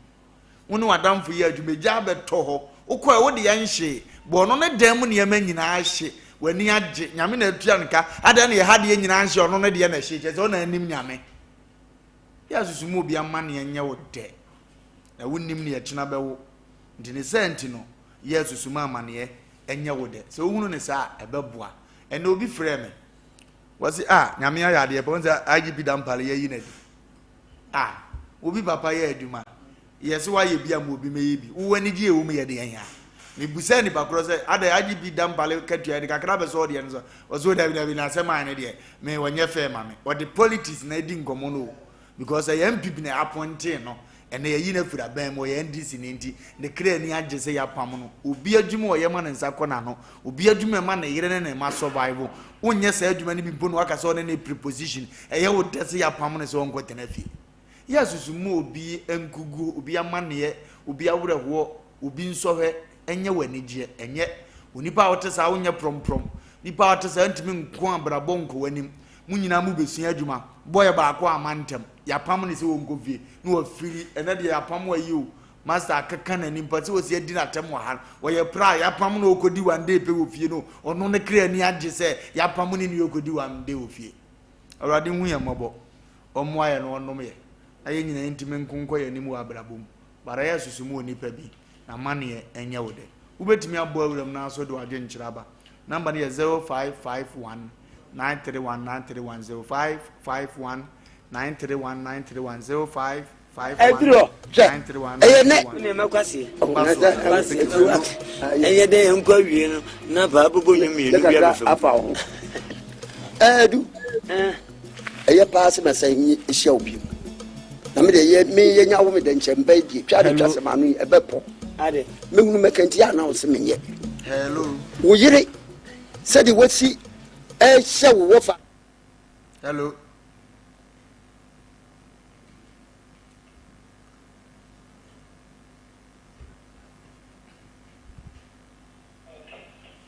Wo ne w'adamfo yɛ adwuma, egya abɛtɔ hɔ. Wokɔɛ, wo deɛ nhyee. Bɔ ɔno ne dan mu nneɛma nyinaa hye. W'ani agye. Nyame na atua no ka. Adɛn na yɛha deɛ nyinaa nhye, ɔno ne deɛ na ɛhye? Kyerɛ sɛ ɔna anim Nyame. Yɛ asusu mu obi amanneɛ nyɛ wo dɛ. Na wonnim nea ɛkyena bɛwo. Nti ne saa nti no, yɛ asusu mu amanneɛ nyɛ wo dɛ. Sɛ wohunu no saa a, ɛbɛboa. Ɛnnɛ obi frɛɛ me. Wɔse ah Nyame ayɛ adeɛ pɛ, wohu sɛ IGP Dampare yɛayi no adi. Ah obi papa yɛ adwuma, yɛse woayɛ bi ama obi mɛyɛ bi, wo anigye ɛwɔ mu yɛ deɛn a? Mebusaa nipa korɔ sɛ adɛn IGP Dampare katua yɛde kakra bɛsɔ wo deɛ no so? Ɔse o dabi dabi na asɛm ayɛ no deɛ me ɔnyɛ fair ma me. Ɔde politics na adi nkɔmmɔ no o because ɛyɛ NPP na appointee no. Ɛnnɛ yɛayi no afiri aban mu, ɔyɛ NDC ni nti ne kra ani agye sɛ yɛapam no. Obi adwuma a ɔyɛ ma ne nsa kɔ n'ano, obi adwuma a ɛma ne yere ne ne mma survive, wonyɛ saa adwuma no bi mpo na waka sɛ ɔne no preposition, ɛyɛ wo dɛ sɛ yɛapam no sɛ ɔnkɔtena fie. Yɛ asusu mma obi nkuguo, obi amanneɛ, obi awerɛhoɔ, obi nsɔhwɛ nyɛ wo anigyeɛ. Ɛnyɛ. Onipa a wote saa wonyɛ prɔmprɔm. Nipa a wote saa ntumi nko abrabɔ nkɔ w'anim. Mo nyinaa mobɛsua adwuma. Bɔyɛ baako amma ntɛm. Yɛapam no sɛ ɔnkɔ fie na wafiri. Ɛnɛ deɛ yɛapam wo ayi o. Master akeka n'anim pa sɛ ɔsi adi n'atɛm wɔ ha no. Ɔyɛ pra a yɛapam no ɔkɔdi one day pɛ wɔ fie no. Ɔno ne kra ani agye sɛ yɛapam ne nua ɔkɔdi one day wɔ fie. Awurade nhu yɛn mmɔbɔ. Ɔmmoa yɛn na ɔnnom yɛn. Na yɛn nyinaa ntumi nko nkɔ yɛn anim wɔ abrabɔ mu. Bara yɛ susu mu onipa bi n'amanneɛ nyɛ wo dɛ. Wobɛtumi abɔ awuram no ara so de w'adwenkyerɛ aba. Number no yɛ 0551 931 931 0551 931 931 0551 Ɛduru hɔ, hwɛ, 931 ɛyɛ nnɛ. 931. Wone mɛkɔ aseɛ. Woba so a, Kwasi, ɛyɛ dɛn yɛnkɔ awie no na paa bobɔ nnwom mmienu bi kakra abɛfa mu. afa wo ho. Ɛdu. Ɛyɛ paa sɛ mɛsan hyia wo bio. Na me deɛ yɛ me yɛ nya wo me dɛ nkyɛ mbɛ die twa de twa sɛ maano yi ɛbɛ pɔ. Ade. Mehunu mɛka nti a na wo se menyɛ. Hello. Wo yere sɛde wasi ɛhyɛ wo wɔfa. Hello.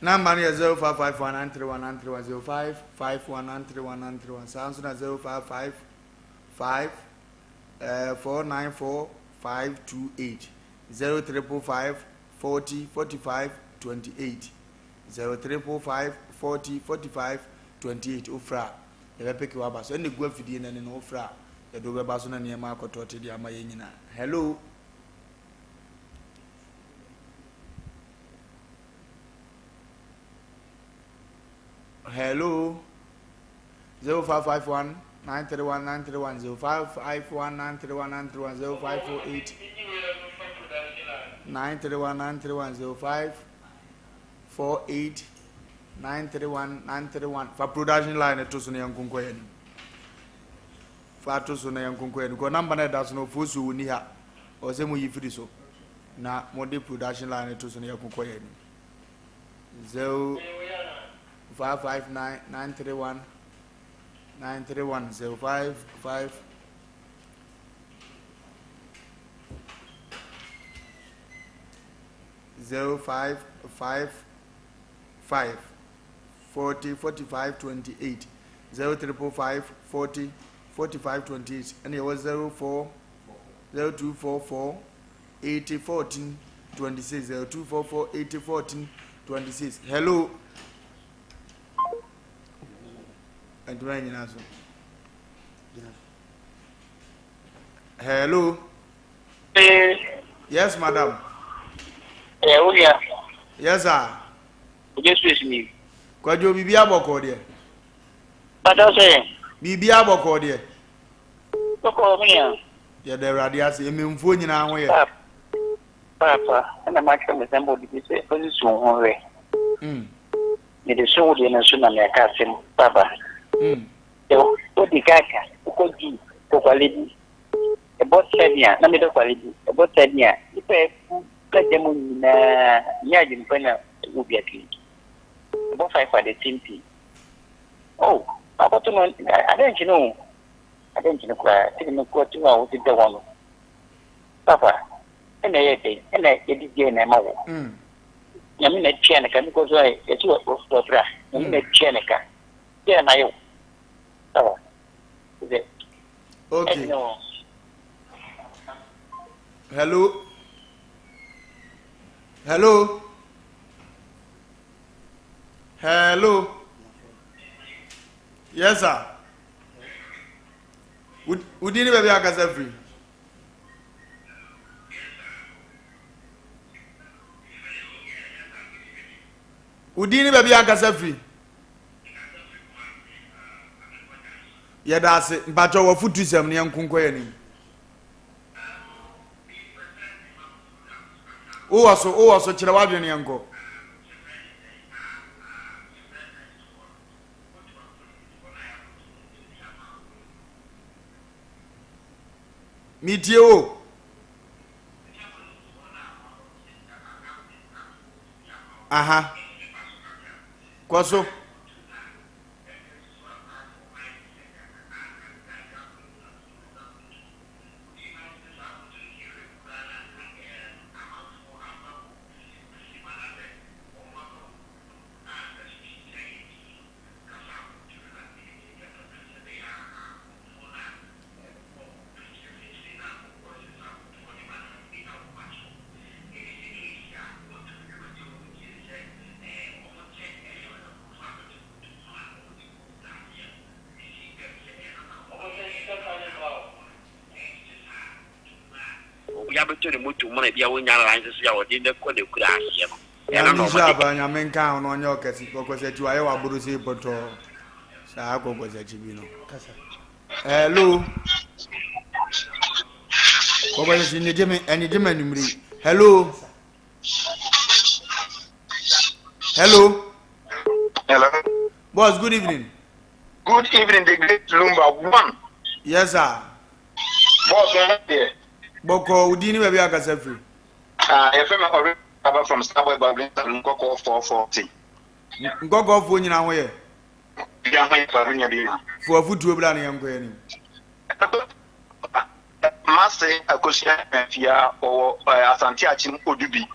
Number no yɛ 0551 931 931 0551 931 931 saa nso na 0555 494 528 0555 40 45 28 0555 40 45 28 wofrɛ a yɛbɛpeke waba so ɛna egu afidie no ani no wofrɛ a yɛde wobɛba so na nneɛma akɔtɔ te de ama yɛn nyinaa. Hello. Hello. 0551 931 931 0551 931 931 0548 931 931 0548 931 931 fa production line to so na yɛnkonkɔ yɛn anim. Fa to so na yɛnkonkɔ yɛn kɔ. Number no a ɛda so no, Ofosuo ɔnni ha. Ɔwɔ sɛ moyi firi so na mode production line no to so na yɛkonkɔ yɛn anim. 0 5 5 9 9 3 1 9 3 1 0 5 5 0 5 5 5 40 45 28 0 triple 5 40 45 28 ɛna ɛwɔ 0 4 0 2 4 4 80 14 26 0 2 4 4 80 14 26 hello ɛntoma nyina so hello yes madam Eh, wo nua. Yes sir. Oje space ni. Kwadwo biribi abɔkɔɔ deɛ. Pata sɛ. Biribi abɔkɔɔ deɛ. Bɔkɔɔ me nua. Yɛda Awurade ase. Mmemfoɔ nyinaa ho yɛ. Paapa, ɛna makyerɛ me sɛ mbɔ bibi sɛ ɔsusu wo ho hwɛ. Mm. Mede so wo deɛ no nso na meaka asɛm paapa. Mm. Sɛ wodi kaka, wokɔ di kɔkwale bi. Ɛbɔ sɛnea na medɔ kwale bi. Ɛbɔ sɛnea nnipa a afu ka gya mu nyinaa nyɛ adwene pa na ɛwɔ wiase yi. Ɛbɔ faefa the same thing. Oh, makɔto no adɛ nkye no o. Adɛ nkye no koraa. Sɛdeɛ mekɔto no a wote da hɔ no. Papa, ɛna ɛyɛ dɛn? Ɛna yɛde gyae na ɛma wo. Nyame na atua ne ka. Mekɔ so a yɛte wɔ bra. Nyame na atua ne ka. Deɛ na mayɛ wo. Papa, sɛ Okay. Hello. Hello. Hello. Yes, sir. Wudi ni baabi akasa firi. Wudi ni baabi akasa firi. Yɛda ase. Mpakyɛw w'afutusɛm no yɛnko nkɔ yɛn anim. Wowɔ so, wowɔ so, kyerɛ w'adwene yɛnkɔ. Metie wo. Aha. Kɔ so. Obi abɛtɔ ne moto mu na ebia wonya license a wɔde no kɔ n'akura aseɛ no. Ɛno na ɔmo de. Nyame nka ho na ɔnyɛ ɔkɛse kɔkɔsakyi wayɛ waboro sei pɔtɔɔ saa kɔkɔsakyi bi no. Hello. Kɔkɔsakyi nyegye me ɛnyegye me anwummere. Hello. Hello. Hello. Boss, good evening. Good evening, the great Lumba one. Yes, sir. Boss, one there. Bɔkɔ, wo din ni baabi akasa firi. Ah, yɛfrɛ me Ɔre Aba from Starboy Babylon Nkɔkɔɔ 440. Nkɔkɔɔfoɔ nyinaa ho yɛ. Bia ho yɛ fa nya bi ma. Fo afutuo bra ne yɛnkɔ yɛn anim. Mase Akosua Afia ɔwɔ Asante Akyem Odubi.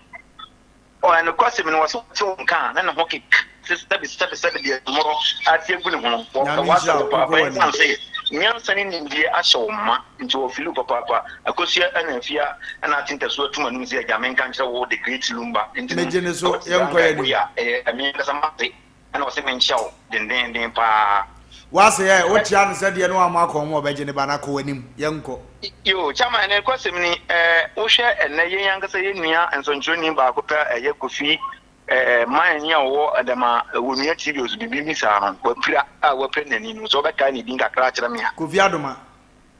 Ɔyɛ nokwasɛm no, wɔse wɔte wo nka a na ne ho keka te sɛbe sɛbe sɛbe deɛ mmorɔ ate agu ne ho no. Wɔpɛ Nyame nhyira w'asɛm wo, papaapa kɔkɔ w'anim. ɛsiane sɛ nyansa ne nimdeɛ ahyɛ wo ma nti wɔfili wo papaapa. Akosua ɛna Afia ɛna ate ntasuo atum anum sɛ agya menka nkyerɛ wo the great Lumba nti no Megye ne sɛ so, wote saa yɛnkɔ yɛn nkaebɔ yi anim. a ɛyɛ me ankasa mate ɛna ɔse menkyia wo dendeenden paa. W'ase ɛ, wokyea no sɛdeɛ ne wamma akɔn mu a ɔbɛgye ne ba no akɔ w'anim, yɛnkɔ. Yoo, Chairman, ɛnɛ nokwasɛm ni, eh, wohwɛ ɛnnɛ yɛn ankasa yɛn nua nsɔnkyerɛwni baako pɛ a ɛyɛ Kofi eh, man yi a ɔwɔ Adama Onua TV ɔso biribi bi saa no, wapira a wapira n'ani no, sɛ wobɛkae ne din kakra akyerɛ me a. Kofi Adoma.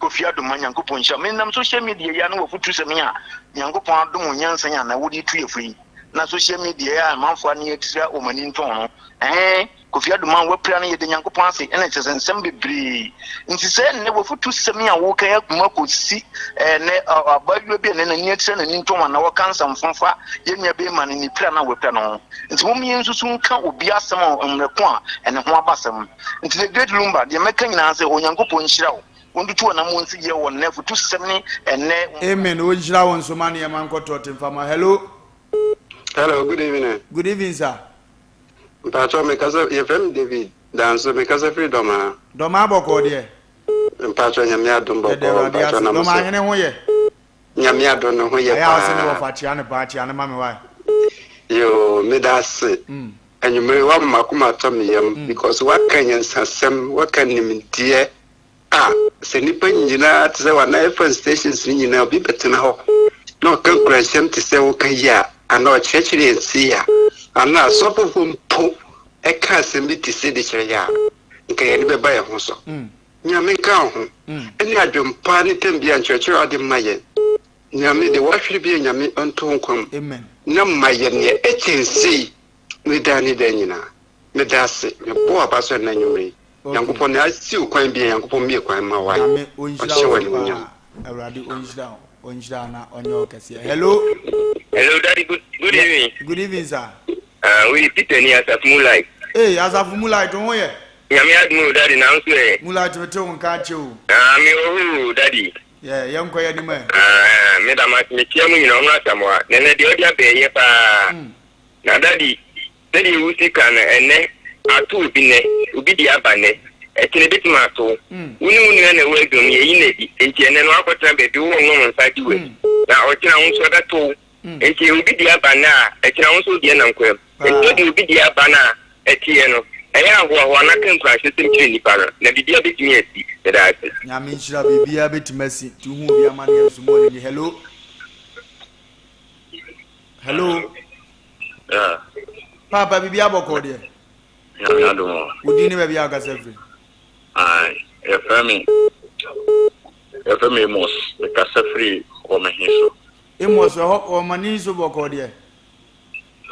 Kofi Adoma, Nyankopɔn nhyira wo. Menam social media yi ano wɔ afotu sɛm yi a Nyankopɔn adom wo nyansa yi a na wode tu yɛ fo yi. Na social media yi a amanfoɔ ani atira wɔn ani ntɔn no, ɛhe, Kofi Aduman wapira no, yɛda Nyankopɔn ase, ɛna kyerɛ sɛ nsɛm bebree nti sɛ nnɛ wafutu sɛm yi a woka yi akuma kɔsi ɛnɛ abaayewa bi a ɛnɛ n'ani atira n'ani ntɔn anaa wɔka nsɛmfo fa yɛn nua bɛrima no ne pira no a wapira no ho. Nti mom yɛn nsusu nka obi asɛm a mmerɛ ko a ɛne ho aba asɛm. Nti The Great Lumba, deɛ mɛka nyinaa sɛ Onyankopɔn nhyira wo, wɔntutu w'anammɔn nsi yie wɔ nnɛ afutusɛm ne ɛnɛ. Amen ɔnhyira wo nso ma nneɛma nkɔ tɔɔte mfa ma hello. Hello, good evening. Good evening sir. Mpatsɔ me kasa yɛfrɛ me David Danso me kasa firi Dɔmaa. Dɔmaa bɔkɔɔ deɛ. Mpatsɔ nyame adom bɔkɔɔ mpatsɔ na mo so. Dɔmaa hene ho yɛ. Nyame adom ne ho yɛ paa. Ɛyɛ a ɔse ne wɔfa kyea no paa kyea no ma me wae. Yoo meda ase anwummere wama makoma atɔ me yam because waka nyansasɛm waka nimdeɛ a sɛ nnipa nyinaa te sɛ wɔn FM stations no nyinaa obi bɛtena hɔ na ɔka nkuranhyɛm te sɛ woka yi a anaa ɔkyerɛkyerɛ yɛn sei a anaa asɔfofoɔ mpo ɛka asɛm bi te sei de kyerɛ yɛ a nka yɛn ani bɛba yɛn ho so. Nyame nka wo ho ɛne adwempa ne tɛm bia nkyerɛkyerɛ a wode ma yɛn. Nyame deɛ wahwere bia Nyame ɔnto wo nkwa mu na ma yɛ neɛ ɛkyɛn sei ne daa ne daa nyinaa. Meda ase mebɔ w'aba so ɛnɛ anwummerɛ yi. Nyankopɔn nea asiw kwan bia Nyankopɔn mmue kwan mma wo ae. Nyame ɔnhyira Ɔnhyɛ wo wo animuonyam. paa Awurade ɔnhyira wo ɔnhyira wo na ɔnyɛ wo kɛseɛ hello. Hello daddy good good Yeah, evening. good evening sir. Ah wo yɛ Peter ni asafo mu light. Ee asafo mu light wo ho yɛ. Nyame adom o daddy na wo nso ɛ. Mu light me te wo nka akyɛ o. Ah me wɔ hɔ o daddy. Yeah yɛn kɔ yɛn anim ɛ. Ah me da mo ase me kyia mo nyina ɔmo Asamoah nɛnɛ deɛ ɔde aba ɛyɛ paa na daddy Sɛdeɛ wosi ka no ɛnnɛ, ato obi nnɛ, obi deɛ aba nnɛ, ɛkyena ɛbɛtumi ato wo. Wo ne wo nua na ɛwɔ adwuma mu, yɛyi no adi, enti ɛnnɛ no woakɔtena baabi, wowɔ nom nsa adi w'ani, na ɔkyena wo nso ɛbɛto wo. Enti obi deɛ aba nnɛ a, ɛkyena wo nso wo deɛ nam kwan mu. Enti wode obi deɛ aba no a ɛteɛ no, ɛyɛ ahoahoa na ka nkuranhyɛsɛm kyerɛ nnipa no, na biribiara bɛtumi asi. Meda ase. Nyame nhyira biribiara bɛtumi asi nti wohu obi amaneɛ nso mu ɔne ni hello hello Yeah. Paapa biribi abɔkɔ deɛ. Nyame adom o. Wo din ne baabi a wokasa firi. Aye, yɛfrɛ me yɛfrɛ me Amos. Mekasa firi Wɔmahi so. Amos ɛhɔ Wɔmani so bɔkɔ deɛ.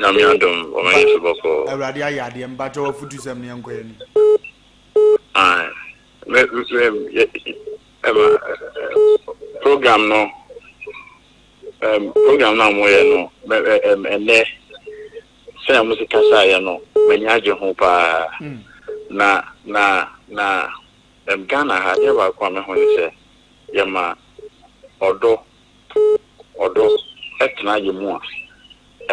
Nyame adom Wɔmahi so bɔkɔ. Awurade ayɛ adeɛ mpakyɛ wafutu sɛm ne yɛnkɔ yɛni. Aye, me me ɛma program no. Um, program no a moyɛ no, ɛnɛ sɛnea mo si kasaeɛ no, m'ani agye ho paa. Mm. Na na na um, Ghana ha adeɛ baako a meho ne sɛ yɛma ɔdɔ ɔdɔ ɛtena yɛ mu a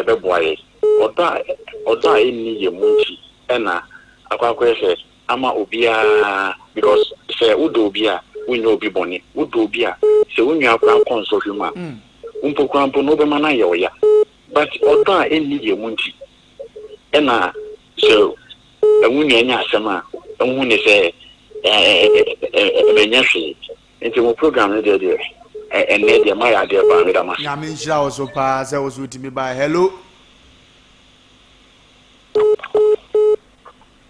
ɛbɛboa yɛ. Ɔdɔ a ɔdɔ a ɛnni yɛ mu nti ɛna akɔ akɔyɛ sɛ ama obiara because sɛ wodɔ obi a wonyɛ obi bɔne, wodɔ obi a sɛ wo nua koraa kɔ nsɔhwɛ mu a wo mpo koraa mpo no wobɛma no ayɛ wo ya but ɔdɔ a ɛnni yɛn mu nti ɛna sɛ wo nua nya asɛm a wohu ne sɛ ɛnyɛ hwee nti mo program no deɛ deɛ ɛnnɛ deɛ moayɛ adeɛ paa meda mo ase. Nyame nhyira wo so paa sɛ wo so wotumi bae. Hello.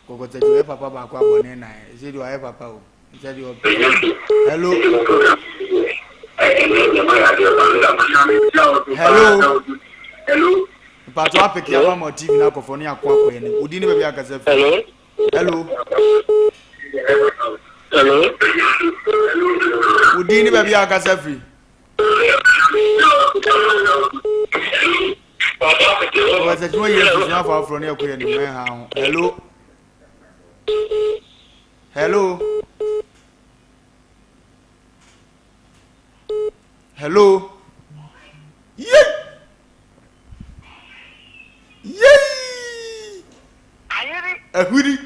Kɔkɔtɛkyi ɔyɛ papa baako abɔ ne nan ɛsɛ deɛ ɔayɛ papa o sɛ deɛ ɔpɛ hello hello mpatɔ apeke ama ma tv na akɔfɔ ne ako akɔ yɛn nim odi ne baabi akasa fi hello hello hello odi ne baabi akasa fi. Professor Chimo yɛ nsusua afɔ aforɔ ne ɛkɔ yɛ ne mɛ ha ho. Hello. Hello. Hello. Yay! Yay! Ahuri.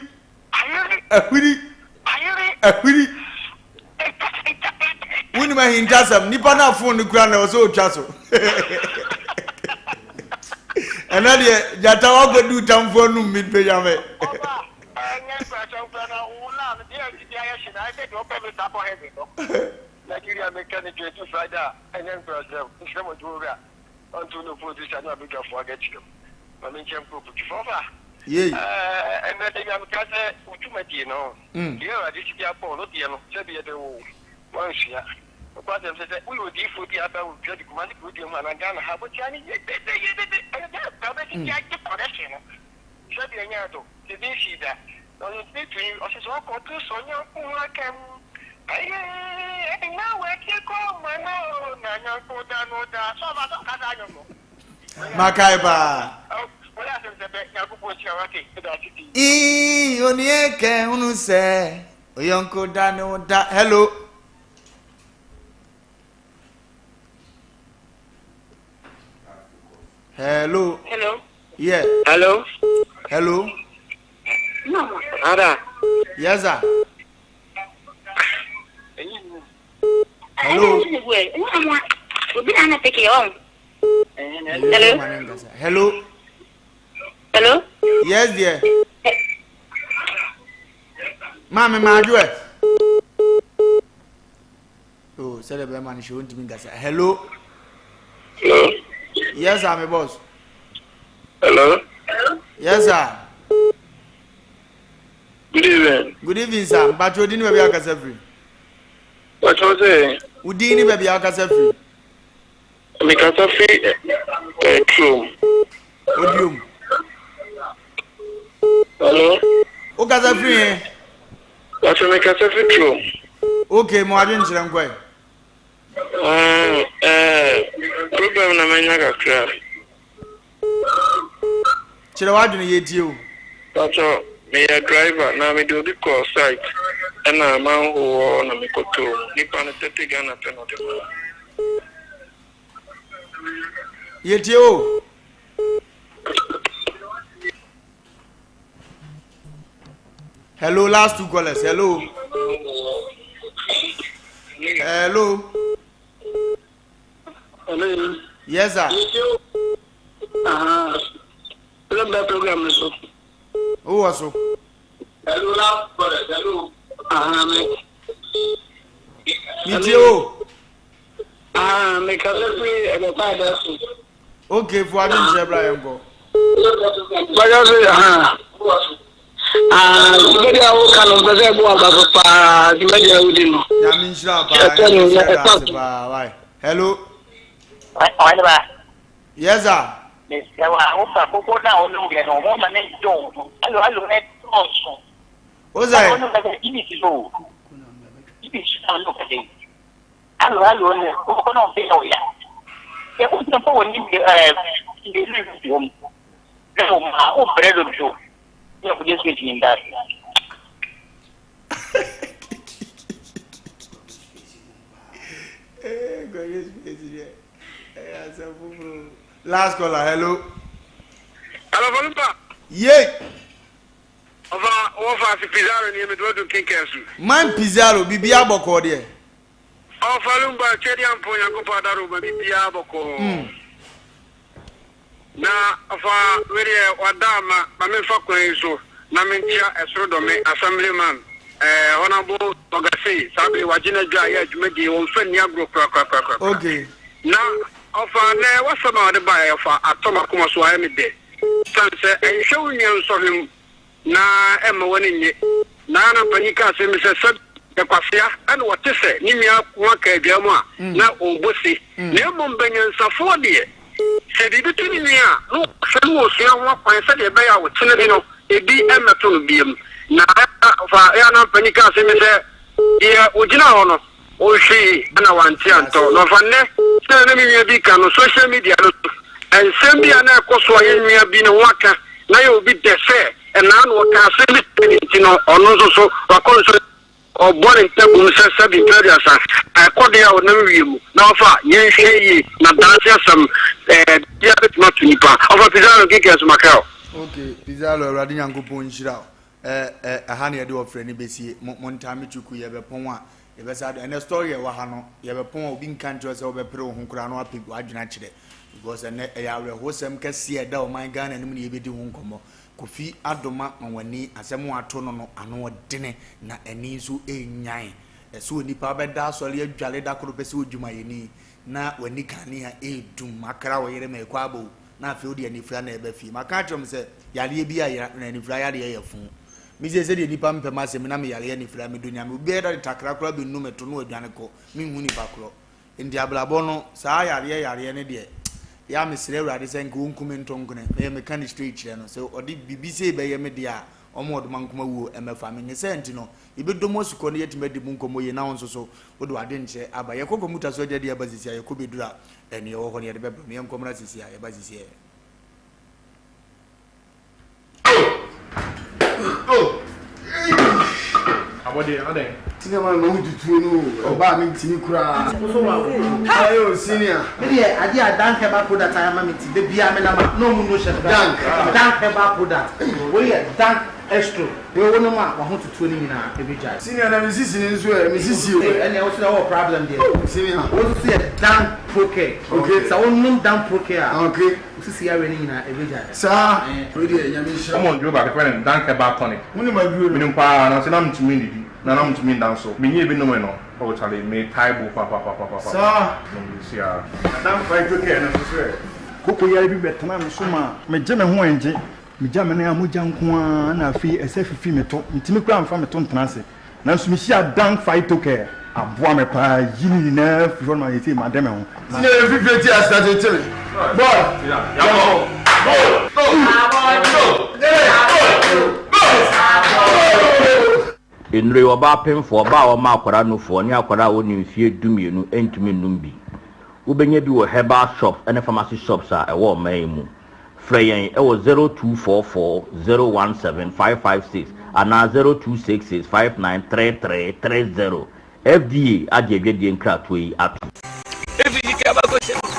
Ahuri. Ahuri. Wonim ahintasɛm nipa no afon no kura na ɔsɛ otwa so. Ɛnɛ deɛ gyata wakɔdu tamfoɔ num mi pagya me. Nigeria meka ne dwa edu Friday a ɛnyɛ nkurasɛm nhyira mo adwuma wura ɔnto no producer ne abadwafoɔ agakyerɛ mu ma menkyɛ mkɔ putu fɔfa Yei. Ɛɛ ɛnɛ da nyame ka sɛ wo dwumadie no deɛ awurade si de abɔ no deɛ no sɛbi yɛde wo wansua. Nokwasɛm sɛ, sɛ woyɛ odiyifoɔ bi a aba wo dua de Kumasi kuro dua mu anaa Ghana ha abɔkyia no yɛ dede yɛ dede ɛyɛ dɛ paa bɛsi ti agye correction no sɛdeɛ ɛnyɛ ado sɛ bi nsii da na ɔyɛ tumi tumi ɔsɛ sɛ ɔkɔ to sɔ nyɔnko ho akam ɛyɛ ɛna wɔatie kɔ ma no na nyɔnko da no da sɛ ɔba sɛ ɔka saa nwom no Makae paa. Wɔyɛ asɛm sɛ bɛ Nyankopɔn nhyira wo ate meda ase pii. Ii onie kɛ hunu sɛ oyɔnko da ne wo da hello. Hello. Hello. Yeah. Hello. Hello. Ada. Yes sir. Hello. Hello. Hello. Hello. Yes dear. Maame maa adwo ɛ. Oh, sɛdeɛ bɛrima no hyɛ wontumi nkasa. Hello. Hello. Yes sir, my boss. Hello. Yes sir. Good evening. Good evening sir. Mpatwa odin ne baabi akasa firi. Mpatwa sɛ. Odin ne baabi akasa firi. Mekasa firi eh, Turom. Odiom. Hello. Wokasa firi he? Mpatwa mekasa firi Turom. Okay, mo adwen kyerɛ nkɔe. Ah, eh, problem na manya kakra. Kyerɛ w'adwene yɛtie o. Mpakyɛ meyɛ driver na mede obi kɔɔ site ɛna manhole hɔ na mekɔtɔɔ mu nipa no 30 Ghana pɛ na ɔde maa me. Yɛtie o. Hello, last two callers. Hello. Hello. Hello. Yes, sir. Aha. Hello, program no so. Who was so? Hello, last caller. Hello. Aha, me. Me tie o. Ah, me kasa firi ɛbɛkɔ ada so. Okay, fo adi nkyerɛ bra yɛn kɔ. Bàjẹ́ sè hàn. Ah, dwumadi a woka no mpɛ sɛ ɛbɔ aba so paa dwumadi a wodi no. Nyame nhyira paa. Ɛtɔ ne nsa ɛfa so paa. Why? Hello. Ɔne ba. Yes sir. Mesrɛ wo a wofa koko no a wonom deɛ no wɔma ne dɔɔso alo alo ne dɔɔso. Wo sɛ? Ɔno kasa ibi si so. Ibi si so ɔno kasa yi. Alo alo ne koko no ɔmpɛ yɛ ɔya. Sɛ wogyina mpo wɔ ne ɛɛ ne ne wɔ mu. Na wo ma wo brɛ dodo. Ne ɔkɔgye sweet ni nda ase. Eh, kɔgye sweet deɛ. Ɛyɛ asɛm foforɔ. Last caller, hello. Hello, Volumpa. Yay. Ɔfa wɔfa ase Pizarro ni emedu odu nkenken su. Man Pizarro biribiara bɔkɔɔ deɛ. Ɔfa Lumba Twɛdi Ampɔn Nyankopɔn adaro ma biribiara bɔkɔɔ. Mm. Na ɔfa wedeɛ wada ama ma memfa kwan yi so na menkyia ɛsoro dɔme assemblyman eh, Honorable Ɔgase saa bere wagye n'adwa a yɛ adwumadie wɔmfa nni agorɔ korakorakorakora. Okay. Na ɔfa nɛ wasɛm a ɔde baeɛ ɔfa atɔ m'akoma so ayɛ me dɛ. Esiane sɛ ɛnhwɛ wo nua nsɔhwɛ mu na ɛmma w'ani nnye. Na na panyin ka asɛm bi sɛ, Sɛ kwasea na ɔte sɛ ne nua ho aka adwaa mu a, na ɔrebɔ se. Na mmom banyansafoɔ deɛ, sɛ biribi to ne nua a, na ɔhwɛ na ɔsua ho akwan sɛdeɛ ɛbɛyɛ a ɔkyena bi no, ebi mmɛto no bio. Na fa ɛyɛ a na panyin ka asɛm bi sɛ, Deɛ ɔgyina hɔ no, Ɔhwee na wante antɔ. Na ɔfa nnɛ, sɛdeɛ na me nua bi ka no, social media no so, nsɛm bi a na ɛkɔ so a yɛn nua bi ne ho aka na ayɛ obi dɛ sɛ ɛnaa no ɔka asɛm bi kyerɛ no nti no, ɔno nso so wakɔ nso ɔbɔ ne ntabom sɛ sɛbi mprɛ aduasa, ɛkɔ deɛ a ɔnam wiem. Na ɔfa, yɛnhwɛ yie na daakye asɛm ɛɛ biara bɛtumi ato nipa. Ɔfa Pizarro Keke Asumakel. Ok Pizarro Awurade Nyankopɔn nhyira wo. Ɛ ɛ ɛha na yɛde ɔfrɛ no bɛsie. Mo mo ntaa me tuku yɛbɛpɔn a yɛbɛsa de ɛnɛ story a ɛwɔ ha no yɛbɛpɔn a obi nka nkyerɛ sɛ wobɛpere wo ho koraa na wapɛ w'adwene akyerɛ because ɛnɛ ɛyɛ awerɛhosɛm kɛseɛ a ɛda ɔman Ghana anim na yɛbɛdi ho nkɔmmɔ. Kofi Adoma Nwanwani asɛm a ato no no ano ɔdene na ani nso ɛnyan. Ɛsɛ onipa bɛda asɔre adwale da koro pɛ sɛ odwumayɛni na w'ani kanea ɛredum makra wo yere ma ɛkɔ abɔ o. na afei wode anifira na ɛba fie. Maka akyerɛ wɔn sɛ yareɛ bi a na anifira yareɛ yɛ fo. Me sei sɛdeɛ nnipa mpɛ m'asɛm na me yareɛ anifira medɔ Nyame obiara de takra koraa bɛnu me to na wadwane kɔ menhu nipa korɔ nti abrabɔ no saa yareɛ yareɛ no deɛ yɛ a mesrɛ Awurade sɛ nka ɔnku me nto nkone meyɛ meka no straight kyerɛ no sɛ ɔde biribi sei bɛyɛ me deɛ a ɔma ɔdoma nkoma wuo ɛmɛfa me ne sɛ nti no yɛbɛdɔ mu asukɔ no yɛatumi adi mu nkɔmmɔ yie na wo nso so wode w'adwenkyerɛ aba yɛkɔ kɔmputa so agya deɛ aba sisi a yɛkɔ bɛduru a ɛne ɛwɔ hɔ no yɛde bɛbrɛ no yɛnkɔ mmra sisi a yɛba sisi ɛ. Abɔdeɛ adɛn. Senior man ma wo tutuo no o ɔbaa mi ntumi koraa. Ayo senior. Me deɛ adeɛ a Dank herbal product ayɛ ama me nti da biara me nam a na ɔmo no hyɛ me Dank. Dank herbal product wei yɛ Dank Estro wei wo nom a wahotutuo no nyinaa ɛbɛgyae. Senior na me sisi no nso ɛ me sisi o. Ɛnneɛ wo so deɛ wowɔ problem deɛ. Senior. Wei nso so yɛ Dank Procare. Okay. Sɛ wo nom Dank Procare a. Okay. Wo sisi yareɛ no nyinaa ɛbɛgyae. Saa. Wei deɛ Nyame nhyira wo. Wɔn aduro baako yɛfrɛ no Dank Herbal Tonic. Wonim aduro no? Menim paa nanso na mentumi nnidi na na mentumi nda nso. Menyɛɛ bi nomee no oh charlie metae bo papapapapapa. Saa. Nom bi nso aa. Na Dank Phyto Care no nso so ɛ? Koko yare bi bɛtenaa me so maa megye me ho ɛngye. Megya me nan a mogya nko ara na afei ɛsɛ fifi me to. Mentumi koraa mfa me to ntena ase. Nanso mehyiaa Dank Phyto Care. Aboa me paa yi ne nyinaa firi hɔ no ma seesei made me ho. Senior yɛ fifire ti ase tete me boy yɛnkɔ go go go go. Nnuro yi, ɔbaa pemfoɔ, ɔbaa a ɔma akwadaa nufoɔ, ne akwadaa a ɔnni mfeɛ dumienu ntumi nnom bi. Wobɛnya bi wɔ herbal shops ne pharmacy shops a ɛwɔ ɔman yi mu. Frɛ yɛn wɔ 0244 017 556 anaa 0266 5933 30. FDA agye adwadie nkratoɔ yi atom. Efiri tete abakɔsɛm mu,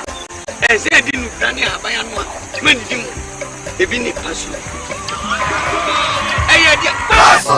ɛsɛ edi nnubra ne ahaban ano a mannidi mu. Ebi ne paso. Ɛyɛ deɛ paso.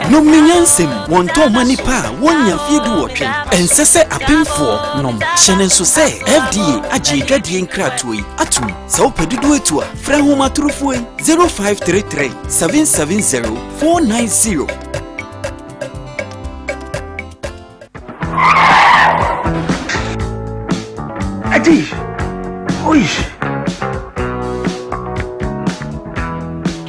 Nom ne nyansam, wɔntɔn mma nnipa a wɔnnya mfeɛ duwɔtwe. Ɛnsɛ sɛ apemfoɔ nom. Hyɛ no nso sɛ FDA agye adwadie nkratoɔ yi atom. Sɛ wopɛ dodoɔ atu a, frɛ ahomatorofoɔ yi 0533 770 490. Adi! Oi!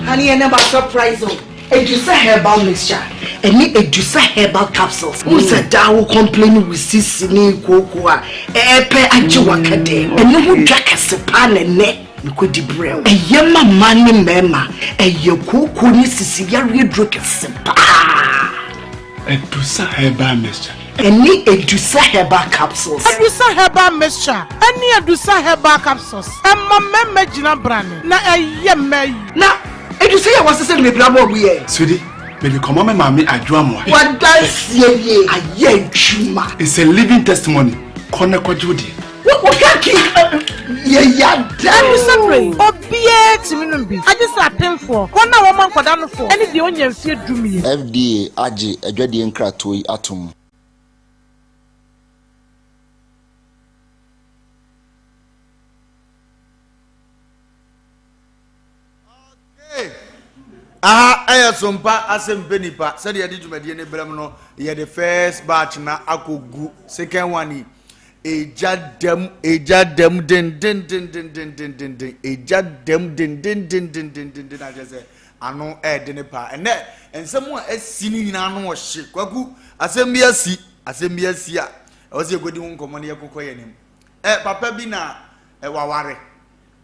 Honey, and about surprise o. Edusa herbal mixture ɛne Edusa herbal capsules. N sɛ daa wo complain wo sisi ne kooko a ɛɛpɛ agye waka dɛ. Ɛno ho dwa kɛse paa na ɛnɛ mekɔdi brɛ wo. Ɛyɛ ma mmaa ne mmarima. Ɛyɛ kooko ne sisi yareɛ duro kɛse paa. Edusa herbal mixture. Ɛne Edusa herbal capsules. Edusa herbal mixture ɛne Edusa herbal capsules ɛma mmarima gyina brane na ɛyɛ mmaa yie. Na Edusa yi a wɔasesa no bebree ama ɔmo yɛ. Sweetie, mede kɔma me maame Adwoa Amoah. W'adanseɛ nie, ayɛ adwuma. It's a living testimony, kɔ na kɔgye wo deɛ. Wohwɛ ki yɛ yada. Ɛne bere yi, obiara tumi nom bi, agye sɛ apemfoɔ, wɔn a wɔma nkwadaa nofoɔ, ne deɛ ɔnnya mfeɛ dumienu. FDA agye adwadie nkratoɔ yi atom. Okay. Aha ɛyɛ sompa asɛm pɛ nipa sɛdeɛ yɛde dwumadie no brɛ mu no yɛde first batch na akɔgu second one yi egya dɛm egya dɛm dendendendendendenden egya dɛm dendendendendenden akyɛ sɛ ano ɛɛde ne paa ɛnɛ nsɛm a asi no nyinaa ano ɔhye kwaku asɛm bi asi asɛm bi asi a ɛwɔ sɛ yɛkɔdi ho nkɔmmɔ no yɛkokɔ yɛn anim ɛ papa bi na waware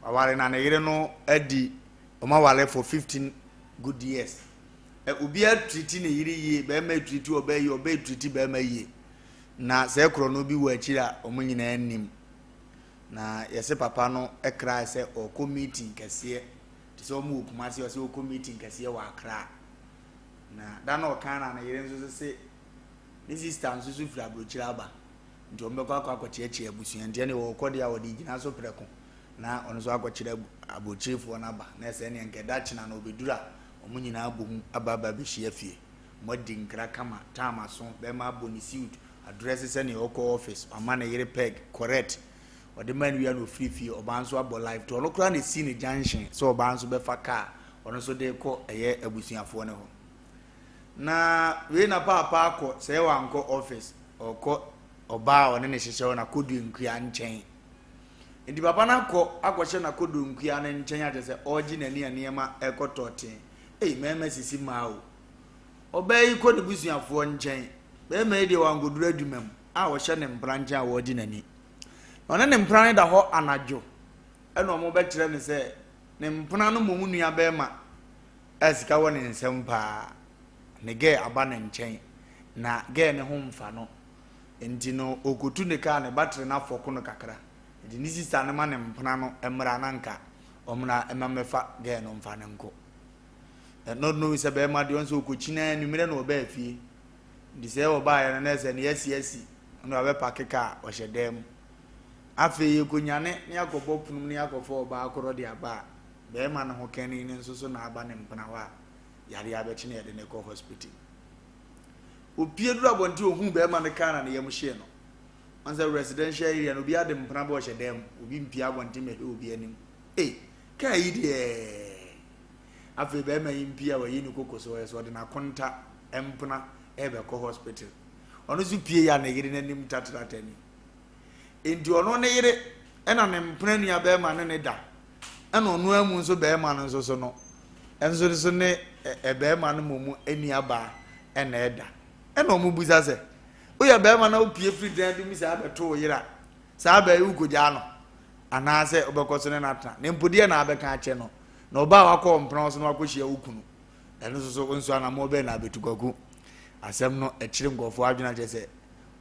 Waware na ne yere no adi wɔn aware for 15 good years. Ɛ obiara tiriti ne yere yie, bɛrima tiriti ɔbaa yie, ɔbaa tiriti bɛrima yie. Na sɛ korɔ no bi wɔ akyiri a wɔn nyinaa nim. Na yɛsɛ papa no kra sɛ ɔkɔ meeting kɛseɛ te sɛ wɔn wɔ Kumasi ɔsɛ ɔkɔ meeting kɛseɛ wɔ Accra. Na da na ɔkan na ne yere nso sɛ ne sister nso so firi aburokyire aba. Nti wɔn bɛkɔ akɔ akɔkyeakyea abusua nti ɛne wɔkɔ deɛ a wɔde gyina so prɛko. na ɔno nso akɔkyerɛ aburokyerefoɔ no aba na ɛsɛ neɛ nka ɛda kyena no ɔbɛduru a Wɔn nyinaa abɔ mu aba aba abɛhyia fie. Wɔadi nkra kama, time aso, bɛrima abɔ ne suit, adrɛse sɛdeɛ ɔkɔ office, wama ne yere peg, correct. Ɔde ma no wie a na ɔfiri fie, ɔbaa nso abɔ life. Nti ɔno koraa na ɛsi ne junction sɛ ɔbaa nso bɛfa car, ɔno nso de rekɔ ɛyɛ abusuafoɔ no hɔ. Na wei na paapa akɔ, sɛ wankɔ office, ɔkɔ ɔbaa a ɔne ne hyehyɛ hɔ n'akodu nkua nkyɛn. Nti papa no akɔ akɔhyɛ n'akodu nkua no nkyɛn akyɛ sɛ ɔregye n'ani a nneɛma ɛrekɔ tɔɔten. Ei, mmarima sisi mmaa o. Ɔbaa yi kɔ ne busuafoɔ nkyɛn. Barima yi deɛ wankɔduru adwuma mu a ɔhyɛ ne mpena nkyɛn a ɔregye n'ani. Na ɔne ne mpena no da hɔ anadwo ɛna wɔbɛkyerɛ no sɛ ne mpena no mmom nua barima a sika wɔ ne nsam paa. Ne gɛɛ aba ne nkyɛn na gɛɛ ne ho mfa no. Nti no ɔkɔtu ne kaa ne battery no afɔko no kakra. Nti ne sista no ma ne mpena no mmra na nka ɔmmra mma mmɛfa gɛɛ no mfa no nkɔ. Not knowing sɛ bɛrima deɛ ɔnsɛ ɔkɔkyina anwummerɛ na ɔbaa fie. Nti sɛ ɔbaeɛ no na ɛsɛ ne asi asi na wabɛpake kaa ɔhyɛ dan mu. Afei yɛkɔnyane ne akɔbɔ pono mu ne akɔfa ɔbaa korɔ de aba a, bɛrima no ho kani no nso so na aba ne mpena hɔ a yareɛ abɛkye na yɛde no kɔ hospital. Opie duru abɔnten ohuu bɛrima no kaa na ne yam hyee no. Ɔn sɛ residential area no obiara de mpena bɔ ɔhyɛ dan mu, obi mpie abɔnten mɛhwɛ obi anim. Ei, kaa yi deɛ. Afei bɛrima yi mpie a wayi ne koko so ɔyɛ sɛ ɔde n'akonta mpena ɛrebɛkɔ hospital. Ɔno nso pie yɛ a ne yere n'anim tatrata ni. Enti ɔno ne yere ɛna ne mpena nua bɛrima ne ne da. Ɛna ɔno amu nso bɛrima no nso so no nso so ne ɛbɛrima no mmom nua baa ɛna ɛda. Ɛna wɔn bisa sɛ, woyɛ bɛrima na wopie firi dan bi mu saa bɛto wo yere a, saa bɛɛ yi wokɔgyaa no anaasɛ wobɛkɔ so ne no atena? Na mpo deɛ na abɛka akyɛ no, na ɔbaa a wakɔ mpena so na wakɔhyia wo kunu, ɛno nso so nso anammɔn bɛn na abɛtu kwaku? Asɛm no ɛkyere nkurɔfoɔ adwene akyerɛ sɛ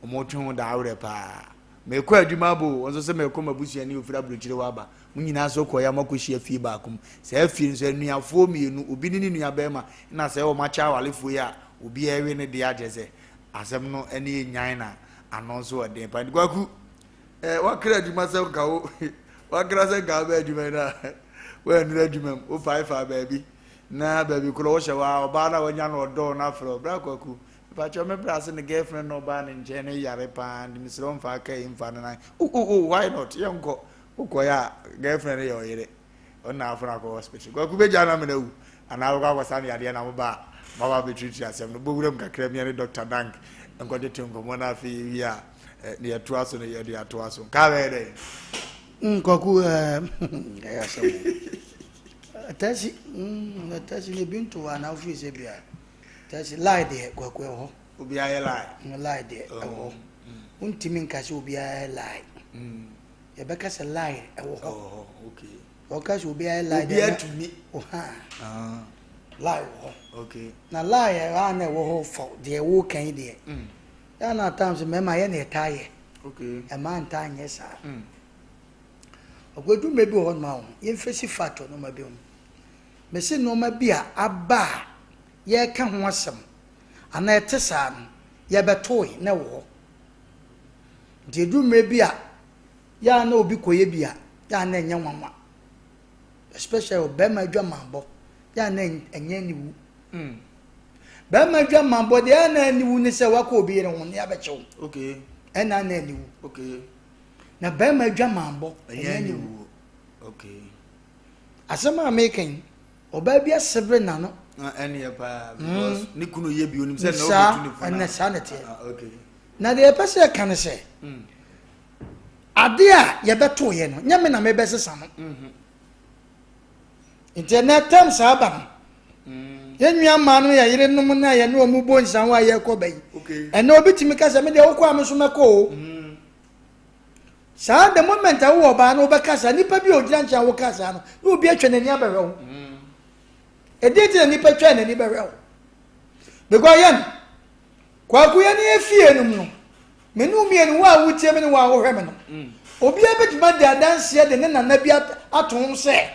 wɔtwe ho daa werɛ paa. Mekɔ adwuma aba o, nso sɛ mekɔ m'abusuani ofiri aburokyire hɔ aba. Mo nyinaa nso kɔeɛ a moakɔhyia fie baako mu. Saa fie no nso anuafoɔ mmienu, obi ne ne nua barima, na sɛ wɔakyɛ awarefoɔ yi a, obiara rewe ne deɛ akyerɛ sɛ asɛm no ani yɛ nyan na ano nso wɔ den paa. Nti Kwaku, eh, wakra adwuma sɛ nka wo, wakra sɛ nka wobɛ adwuma yi na woannuru adwuma mu, wofaefaa baabi na baabi korɔ wohyɛ hɔ a ɔbaa no a wanya no ɔdɔɔ no afrɛ wo, bra Kwaku, Mepakyɛw me bra se ne girlfriend na ɔbaa ne nkyɛn no yare paa nti mesrɛ wo mfa car yi mfa no na oh oh oh why not yɛnkɔ wokɔyɛ a girlfriend no yɛ ɔyere ɔno na afo no akɔ hospital kwaku bɛgya no amena wu anaa wobɛkɔ akɔsa no yadeɛ na moba a moaba abɛturituri asɛm no bɔwura mu kakra mia ne Dr. Dank nkɔtete nkɔmmɔ no afei yɛwie a eh, ne yɛtoa so no yɛde atoa so kaa bɛyɛ dɛn mm, kwaku eh, ɛyɛ asɛm o tasi mm, tasi ne bi nto hɔ anaa wofiri sɛ bia Tɛsi lie deɛ kwaku ɛwɔ hɔ. Obiara yɛ lie. Mm, lie deɛ ɛwɔ hɔ. Wontumi nka sɛ obiara yɛ lie. Yɛbɛka sɛ lie ɛwɔ hɔ. Ɛwɔ hɔ, okay. Wɔka sɛ obiara yɛ lie deɛ. Obiara tumi. Oha. Ah. Lie wɔ hɔ. Okay. Na lie a na ɛwɔ hɔ fɔ deɛ woka yi deɛ. Yɛ na times mmarima yɛ na ɛtaa yɛ. Okay. Mmaa ntaa nyɛ saa. Ɔkwadwuma bi wɔ hɔ nom a yɛmfɛsi fact wɔ nneɛma bi ho. Mese nnoɔma bi a aba a yɛreka ho asɛm anaa ɛte saa no, yɛbɛtoe na ɛwɔ hɔ. Nti ɛduru mmerɛ bi a, yɛ a na obi kɔyɛ bi a, yɛ a na ɛnyɛ nwanwa. Especially ɔbarima adwamammɔ, yɛ a na ɛnyɛ aniwu. Mm. Barima adwamammɔ deɛ yɛ a na aniwu ne sɛ wakɔ obi yere ho ne abɛkye wo. Okay. Ɛna na aniwu. Okay. Na barima adwamammɔ ɛnyɛ aniwu. Okay. Asɛm a meka yi, ɔbaa bi asebere n'ano. Ɛneɛ paa because ne kunu yɛ bi onim sɛ na ɔbɛtu ne fo na. Saa na ɛteɛ. Ah, okay. Na deɛ yɛpɛ sɛ yɛka ne sɛ, mm. ade a yɛbɛto yɛ no, nyɛ me na mebɛsesa no. Mm-hmm. Nti ɛnɛ tɛm saa ba no, mm. yɛn nua mmaa no yɛ yerenom no a yɛne wɔn bɔ nsan a yɛrekɔ ba yi. Ɛnɛ obi tumi ka sɛ, me deɛ wokɔ a me nso mɛkɔ o. Mm. Saa the moment a wowɔ ɔbaa no wobɛka saa nipa bi a ogyina nkyɛn a woka saa no na obi atwa n'ani abɛhwɛ wo. Ɛdeɛ nti na nipa twa n'ani bɛhwɛ wo? Because yɛn kwaku yɛn ne efie no mu no me ne mmienu wo a wotie me ne wo a wohwɛ me no obiara bɛtumi adi adanseɛ de ne nana bi ato ho sɛ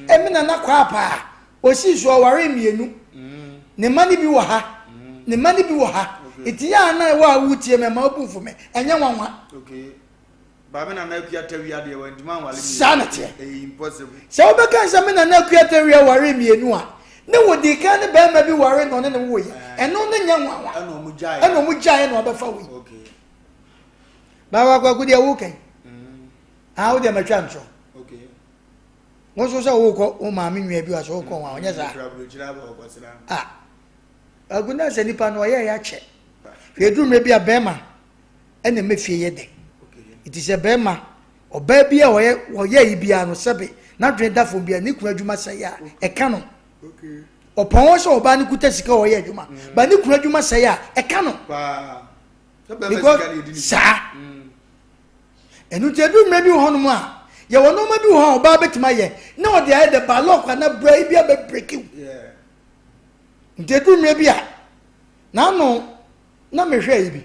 ɛme nana kwaapaa osii so ɔware mmienu ne mma no bi wɔ ha ne mma no bi wɔ ha nti yɛ a na ɛwɔ a wotie me ma wobu mfo me ɛnyɛ nwanwa. Okay. Ba me nana akua tawia deɛ wantumi anwale mmienu. Saa na teɛ. Ɛyɛ impossible. Sɛ wobɛka sɛ me nana akua tawia ware mmienu a. Ne wɔdii kan ne barima bi ware na ɔne ne woeɛ. Ɛno no nyɛ nwanwa. Ɛna ɔmo gyaeɛ na ɔbɛfa wei. Baawa Kwaku deɛ woka yi. Ah, wo deɛ matwa ntorɔ. Wo nso sɛ wokɔ wo maame nua bi wa sɛ wokɔ ho a ɔnyɛ saa. Ah, Kwaku na sɛ nipa no ɔyɛ yɛ akyɛ. Hwɛ eduru mmerɛ bi a bɛrima ɛna ɛma fie yɛ dɛ. Nti sɛ bɛrima ɔbaa bi a ɔyɛ ɔyɛ yi biara no sɛbe n'adwene da fam biara ne kunu adwuma sɛe a ɛka no. Ɔpɔn hɔ sɛ ɔbaa no kuta sika a ɔyɛ adwuma. Ba ne kunu adwuma sɛe a ɛka no. Because saa. Ɛno nti ɛduru mmerɛ bi wɔ hɔnom a yɛwɔ nneɛma bi wɔ hɔ a ɔbaa bɛtumi ayɛ na ɔde ayɛ dɛ balɔk anaa bra bi abɛbreki wo. Nti ɛduru mmerɛ bi a n'ano na mehwɛ yi bi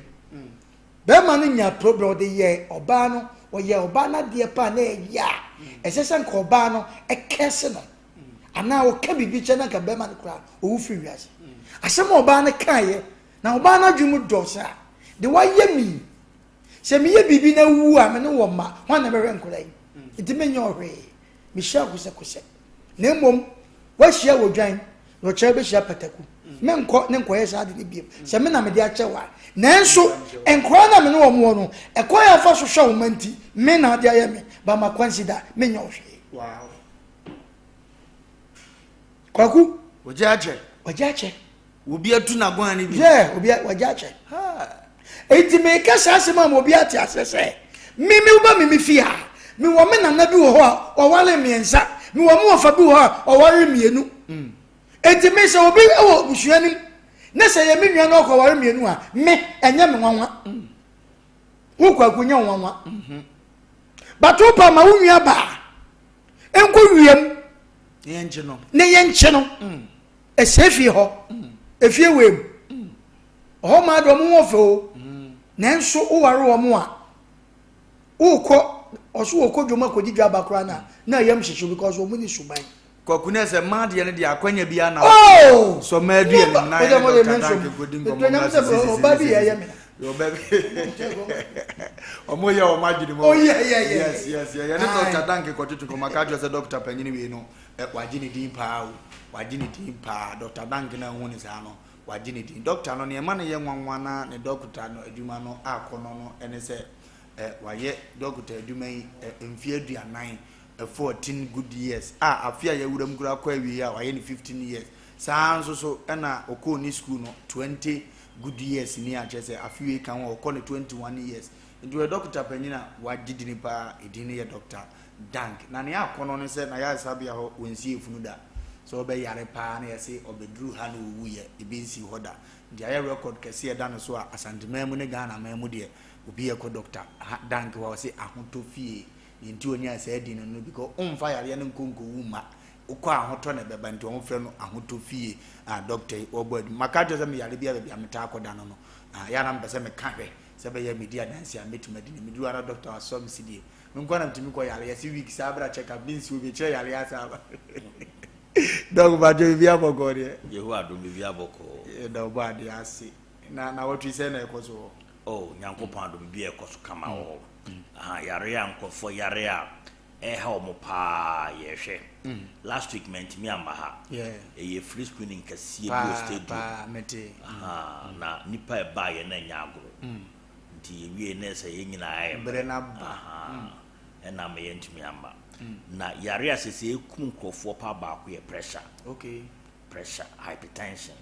bɛrima no nya problem ɔde yɛ ɔbaa no ɔyɛ ɔbaa no adeɛ paa na ɛyɛ a ɛsɛ sɛ nka ɔbaa no ɛkɛse no anaa ɔka biribi kyɛ na nka bɛrima no koraa ɔwu firi wiase. Asɛm a ɔbaa no kaeɛ na ɔbaa no adwene mu dɔ sɛ a de wayɛ mi Sɛ meyɛ biribi na wu a, me ne wɔ mma, hwan na ɛbɛhwɛ nkwadaa yi? Nti menyɛ ɔhwee. Mehyia kosɛkosɛ. Na mmom, woahyia odwan, na ɔkyerɛ bɛhyia pataku. Menkɔ ne nkɔyɛ saa ade no biom, sɛ me na mede akyɛ wo a. Nanso, nkwadaa no a me ne wɔn wɔ no, ɛkwan a afa so hwɛ wo mma nti, me na ade ayɛ me, but ma consider, menyɛ ɔhwee. Wow. Kwaku. Wɔgye akyɛ. Wɔgye akyɛ. Obi atu n'aguan no bi. Yeah, obi wagye akyɛ. Enti meka saa asɛm a ma obi ate aseɛ sɛ me me woba me me fie a mewɔ me nana bi wɔ hɔ a ɔware mmiɛnsa mewɔ me wɔfa bi wɔ hɔ a ɔware mmienu. Mm. Enti me sɛ obi wɔ abusua no mu na sɛ yɛ me nua no ɔkɔware mmienu a me ɛnyɛ me nwanwa. Mm. Wo kwaku nyɛ nwanwa. Mm-hmm. But wo pa ma wo nua baa nkɔ wiem ne yɛnkye no. Mm. Ɛsɛe fie hɔ, efie wei mu. Ɔhɔ maa de wɔn ho fɛ o. Nanso woware wɔn a, wokɔ ɔso wɔkɔ dwom akɔdi dwa aba koraa na na ɛyam hyehye because wɔn ni suban. Kwaku na sɛ mmaa deɛ no deɛ akwanya bi ana oh! sɔ mmaa du yɛ ne nan ne dɔkta danke kɔdi nkɔmmɔ mmra sisi sisi ɔba bi yɛ yɛ me ɔba bi ɔmo yɛ ɔmo adwene mu oh yeah yeah yeah yes yes yɛ ne dɔkta danke kɔtwetwe nkɔmmɔ aka kyerɛ sɛ dɔkta panyin wei no Ɛ wagye ne din paa o, wagye ne din paa. Dɔkta Dank no a wohu no saa no, wagye ne din. Dɔkta no, nea ɛma no yɛ nwanwa na ne dɔkta no adwuma no akɔnnɔ no ne sɛ, ɛ wayɛ dɔkta adwuma yi ɛ mfeɛ aduanan, ɛ 14 good years, a afe a yɛawura mu koraa kɔ awiei a wayɛ no 15 years. Saa ara nso so ɛna ɔkɔɔ ne sukuu no 20 good years ni a kyerɛ sɛ afe wei ka ho a ɔkɔ ne 21 years. Nti ɔyɛ dɔkta panyin a wagye dini paa. Edin no yɛ Dɔkta Dank. Na nea akɔnnɔ ne sɛ n'ayaresabea hɔ wɔnsi efunu da. Sɛ ɔbɛyare paa na yɛse ɔbɛduru ha na ɔwuiɛ, ebi nsii hɔ da. Nti ayɛ record kɛseɛ ɛda ne so a Asanteman mu ne Ghanaman mu deɛ obi ɛkɔ Dɔkta Dank hɔ a ɔse ahotɔ fie. Deɛ nti ɔnyaa saa din no no because womfa yareɛ no nkɔ nkɔwu mma. Wokɔ a ahotɔ na ɛbɛba nti wɔfrɛ no ahotɔ fie a dɔkta yi ɔbɔ adwuma. Maka akyerɛ sɛ meyare biara baabi a metaa kɔda no no, ɛyɛ a na mepɛ sɛ meka hwɛ sɛ ɛbɛyɛ medi adanse a mɛtumi adi no. Meduru hɔ a na dɔkta wasɔ me sidie. Me nkoa na metumi kɔ yare yɛse week saa bra check up me nsi obi kyerɛ yare asa aba dɔg ba dwo bibi abɔkɔ deɛ. Yehowa adom bibi abɔkɔ. Yɛda ɔbɔ adeɛ ase na na wɔtwe sɛ na ɛkɔ so hɔ. Oh Nyankopɔn adom bibi ɛkɔ so kama wɔ hɔ. Aha yare a nkurɔfoɔ yare a ɛha wɔn paa yɛhwɛ. Last week mantumi amma ha. Ɛyɛ free screening kɛseɛ bi wɔ stadium. Paa mete. Aha na nipa ɛbaayɛ na ɛnyɛ agorɔ. Nti yɛwiee na ɛsɛ yɛn nyinaa yɛ mmerɛ no aba ahaa ɛna ama yɛntumi amma. Na yare a sɛsɛ ɛkum nkurɔfoɔ paa baako yɛ pressure. Okay. Pressure, hypertension.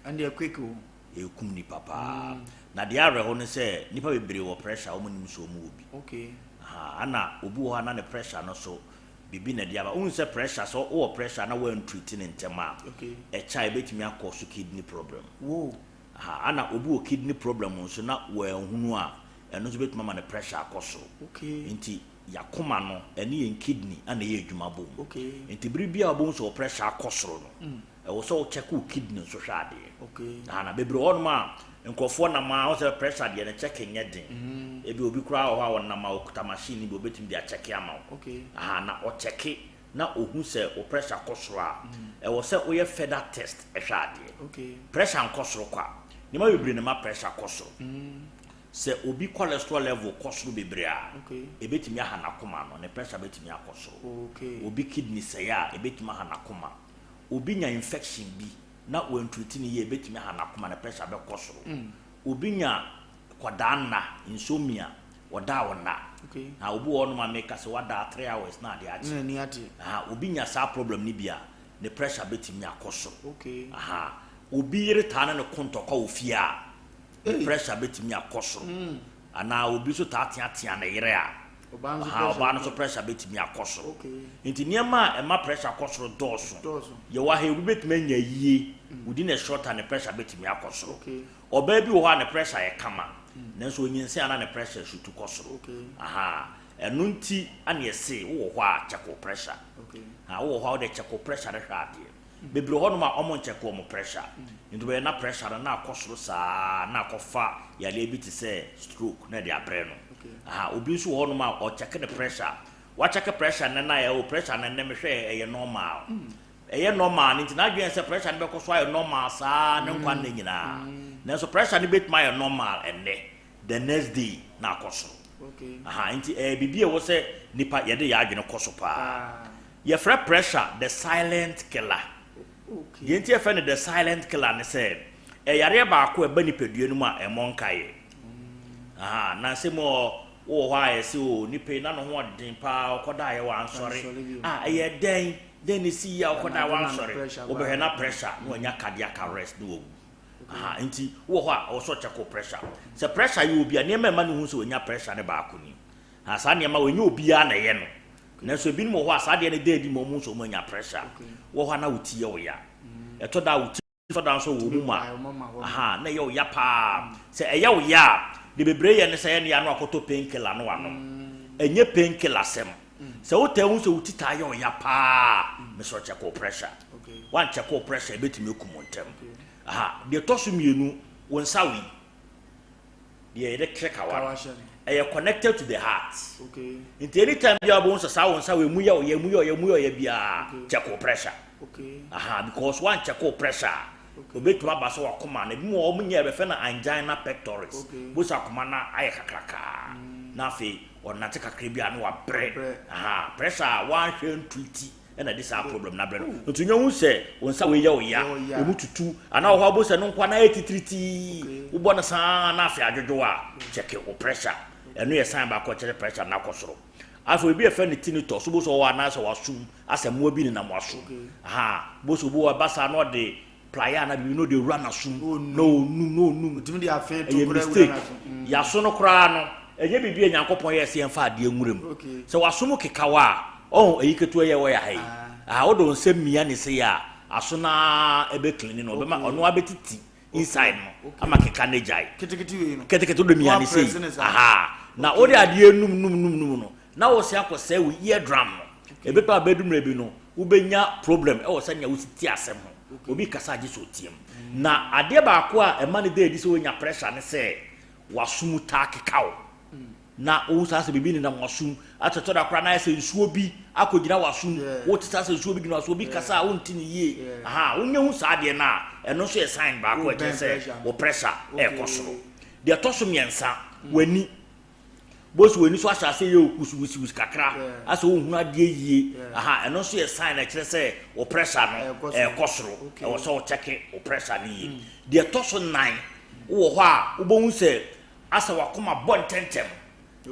Ɛndeɛ quick o. Ɛkum nipa paa. Na deɛ awerɛho ne sɛ nipa bebree wɔ pressure wɔn nim sɛ wɔn wɔ bi. Okay. Ahaa ana obi wɔ hɔ a na ne pressure no so biribi na ɛde aba. Wohu sɛ pressure sɛ wowɔ pressure na woantreat no ntɛm a ɛkyɛ a ɛbɛtumi akɔ so kidney problem. Whoa. Aha, ana obi wɔ kidney problem nso na wanhunu a, ɛno nso bɛtumi ama ne pressure akɔ soro. Okay. Nti yakoma no ɛne yɛn kidney ana ɛyɛ adwuma bom. Okay. Nti bere bi a wobɛhu sɛ wo pressure akɔ soro no, ɛwɔ sɛ wo check wo kidney nso hwɛ adeɛ. Okay. Aha, na bebree wɔ hɔnom a nkurɔfoɔ nam a, wɔn sɛ pressure deɛ no check nyɛ den. Ebi obi koraa wɔ hɔ a ɔnam a ɔkuta machine no bi obɛtumi de akyɛke ama wo. Okay. Aha, na ɔkyɛke na ohu sɛ wo pressure kɔ soro a, ɛwɔ sɛ woyɛ further test hwɛ adeɛ. Pressure nkɔ soro kwa. Nneɛma bebree na ɛma pressure kɔ soro. Sɛ obi cholesterol level kɔ soro bebree a, ɛbɛtumi aha n'akoma no, ne pressure bɛtumi akɔ soro. Obi kidney sɛe a, ɛbɛtumi aha n'akoma. Obi nya infection bi na wantreat no yie a, ɛbɛtumi aha n'akoma, ne pressure bɛkɔ soro. Obi nya kwadaa nna, insomnia, ɔda a ɔnna. Ha, obi wɔ hɔnom a meka sɛ wada 3 hours na ade akye. Na n'ani ate. Aha, obi nya saa problem no bi a, ne pressure bɛtumi akɔ soro. Aha, obi yere taa ne ne ko ntɔkwa wɔ fie a, ne pressure bɛtumi akɔ soro. Anaa obi nso taa teatea ne yere a, Ɔbaa nso aha, pressure ɔbaa no bɛkɔ. nso pressure bɛtumi akɔ soro. Nti nneɛma a ɛma pressure kɔ soro dɔɔso. Dɔɔso. Yɛwɔ ha yi, obi bɛtumi anya yie, within a short time ne pressure bɛtumi akɔ soro. Ɔbaa bi wɔ hɔ a ne pressure yɛ kama, nanso onyinsɛn a na ne pressure sutu kɔ soro. Aha, ɛno nti ana yɛse wowɔ hɔ a check wo pressure. Ha, wowɔ hɔ a wode check wo pressure no hwɛ adeɛ. Bebree wɔ hɔnom a ɔmo ncheck wɔn pressure. Nti wɔyɛ na pressure no na akɔ soro saa na akɔfa yareɛ bi te sɛ stroke na ɛde abrɛ no. Aha, obi nso wɔ hɔnom a ɔcheck ne pressure. Wacheck pressure no na ɛyɛ o pressure no nnɛ mehwɛ ɛyɛ normal. Ɛyɛ normal no nti n'adwene sɛ pressure no bɛkɔ so ayɛ normal saa ne nkwa nna nyinaa. Nanso pressure no bɛtumi ayɛ normal ɛnnɛ, the next day na akɔ soro. Aha, nti ɛyɛ biribi a ɛwɔ sɛ nipa yɛde yɛ adwene kɔ so paa. Yɛfrɛ pressure the silent killer. Deɛ nti yɛfrɛ no the silent killer ne sɛ ɛyareɛ baako a ɛba nipadua no mu a ɛmmɔ nkaeɛ. Aha, na sɛ mu ɔ wowɔ hɔ a yɛsɛ o nipa yi na ne ho ɔden paa ɔkɔda a yɛwɔ ansɔre. A ɛyɛ dɛn dɛn ne si yi a ɔkɔda a wansɔre. Wobɛhwɛ na pressure na wanya cardiac arrest na wawu. Aha, nti wowɔ hɔ a ɔwɔ sɛ ɔcheck wo pressure. Sɛ pressure yɛ obi a nneɛma a ɛma no hu sɛ wanya pressure ne baako ni. Ha, saa nneɛma wɔ ɛnyɛ obiara na ɛyɛ no. Nanso ebinom wɔ hɔ a saa adeɛ no da adi ma wɔn nso wɔn anya pressure. Wɔ hɔ a na wo ti yɛ wo ya. Ɛtɔ da a wo ti tɔ da nso wɔ mu ma. Aha, na ɛyɛ wo ya paa. Sɛ ɛyɛ wo ya a, deɛ bebree yɛ ne sɛ ɛyɛ ne ya no akɔtɔ pain killer no wanom. Ɛnyɛ pain killer sɛm. Sɛ wotaa hu sɛ wo ti taa yɛ wo ya paa, mesrɛ check wo pressure. Wan check wo pressure ebetumi ekum wo ntɛm. Aha, deɛ ɛtɔ so mmienu, wo nsa wei. Deɛ yɛde kere kawa no, ɛyɛ connected to the heart. Nti anytime biara wobɛhu sɛ saa wo nsa wei mu yɛ wo ya, mu yɛ wo ya, mu yɛ wo ya biara, check wo pressure. Aha, because wan check wo pressure a, obetumi aba sɛ wakoma no, ebi mu wɔ hɔ wɔn nyɛ yɛbɛfɛ no angina pectoris. Bosa akoma no ayɛ kakrakaa, na afei ɔnante kakra bi a na wabrɛ. Aha, pressure a wanhwɛ ntreat ɛna de saa problem no abrɛ no. Nti nyɛ hu sɛ wo nsa wei yɛ wo ya, emu tutu, anaa wɔ hɔ a wobɛhu sɛ no nkoa no ayɛ titiritii, wobɔ no saa na afei adwodwo a, check wo pressure. Ɛno yɛ sign baako a ɛkyerɛ pressure no akɔ soro. Afei obi a yɛfrɛ no tinnitus, wobɛhu sɛ ɔwɔ anaasɛ wasum, asɛ mmoa bi nenam w'asom. Aha, wobɛhu sɛ obi wɔ hɔ ɛba saa na ɔde praeɛ anaa biribi na ɔde awura n'asom na ɔnum na ɔnum. Ɛyɛ mistake. Yaso no koraa no, ɛnyɛ biribi a Nyankopɔn yɛɛ sɛ yɛmfa adeɛ nwura mu. Sɛ w'aso mu keka wo a, ɔho ayi ketewa yi a ɛwɔ yɛ ha yi, aha, wode wo nsa mia ne sei a, aso no ara ɛbɛ clean no, ɔbɛma ɔno ara bɛtiti inside no ama keka no agyae. Ketekete wode mia ne sei, aha, na wode adeɛ num num num num no, na wo se akɔsɛe wo ear drum no. Ɛbɛtumi abɛdu mmerɛ bi no, wobɛnya problem ɛwɔ sɛnea wosi te asɛm ho. Obi kasa agye sɛ ɔteam. Na adeɛ baako a ɛma no da adi sɛ woanya pressure ne sɛ w'aso mu taa keka wo. Na wohu saa sɛ biribi nenam w'aso mu. Atɔtɔ da koraa na ayɛ sɛ nsuo bi akɔgyina w'aso mu. Wote saa sɛ nsuo bi gyina w'aso, obi kasa a wonte no yie. Aha, wonya hu saa adeɛ no a, ɛno nso yɛ sign baako a ɛkyerɛ sɛ wo pressure ɛrekɔ soro. Deɛ ɛtɔ so mmiɛnsa, w'ani. Bosu w'ani so ahyɛ aseɛ yɛ wo kusuwusiwusi kakra, asɛ wonhunu adeɛ yie. Aha, ɛno nso yɛ sign a ɛkyerɛ sɛ wo pressure no ɛrekɔ soro. Ɛwɔ sɛ wo check wo pressure no yie. Deɛ ɛtɔ so nnan, wowɔ hɔ a wobɛhu sɛ asɛ w'akoma bɔ ntɛntɛm.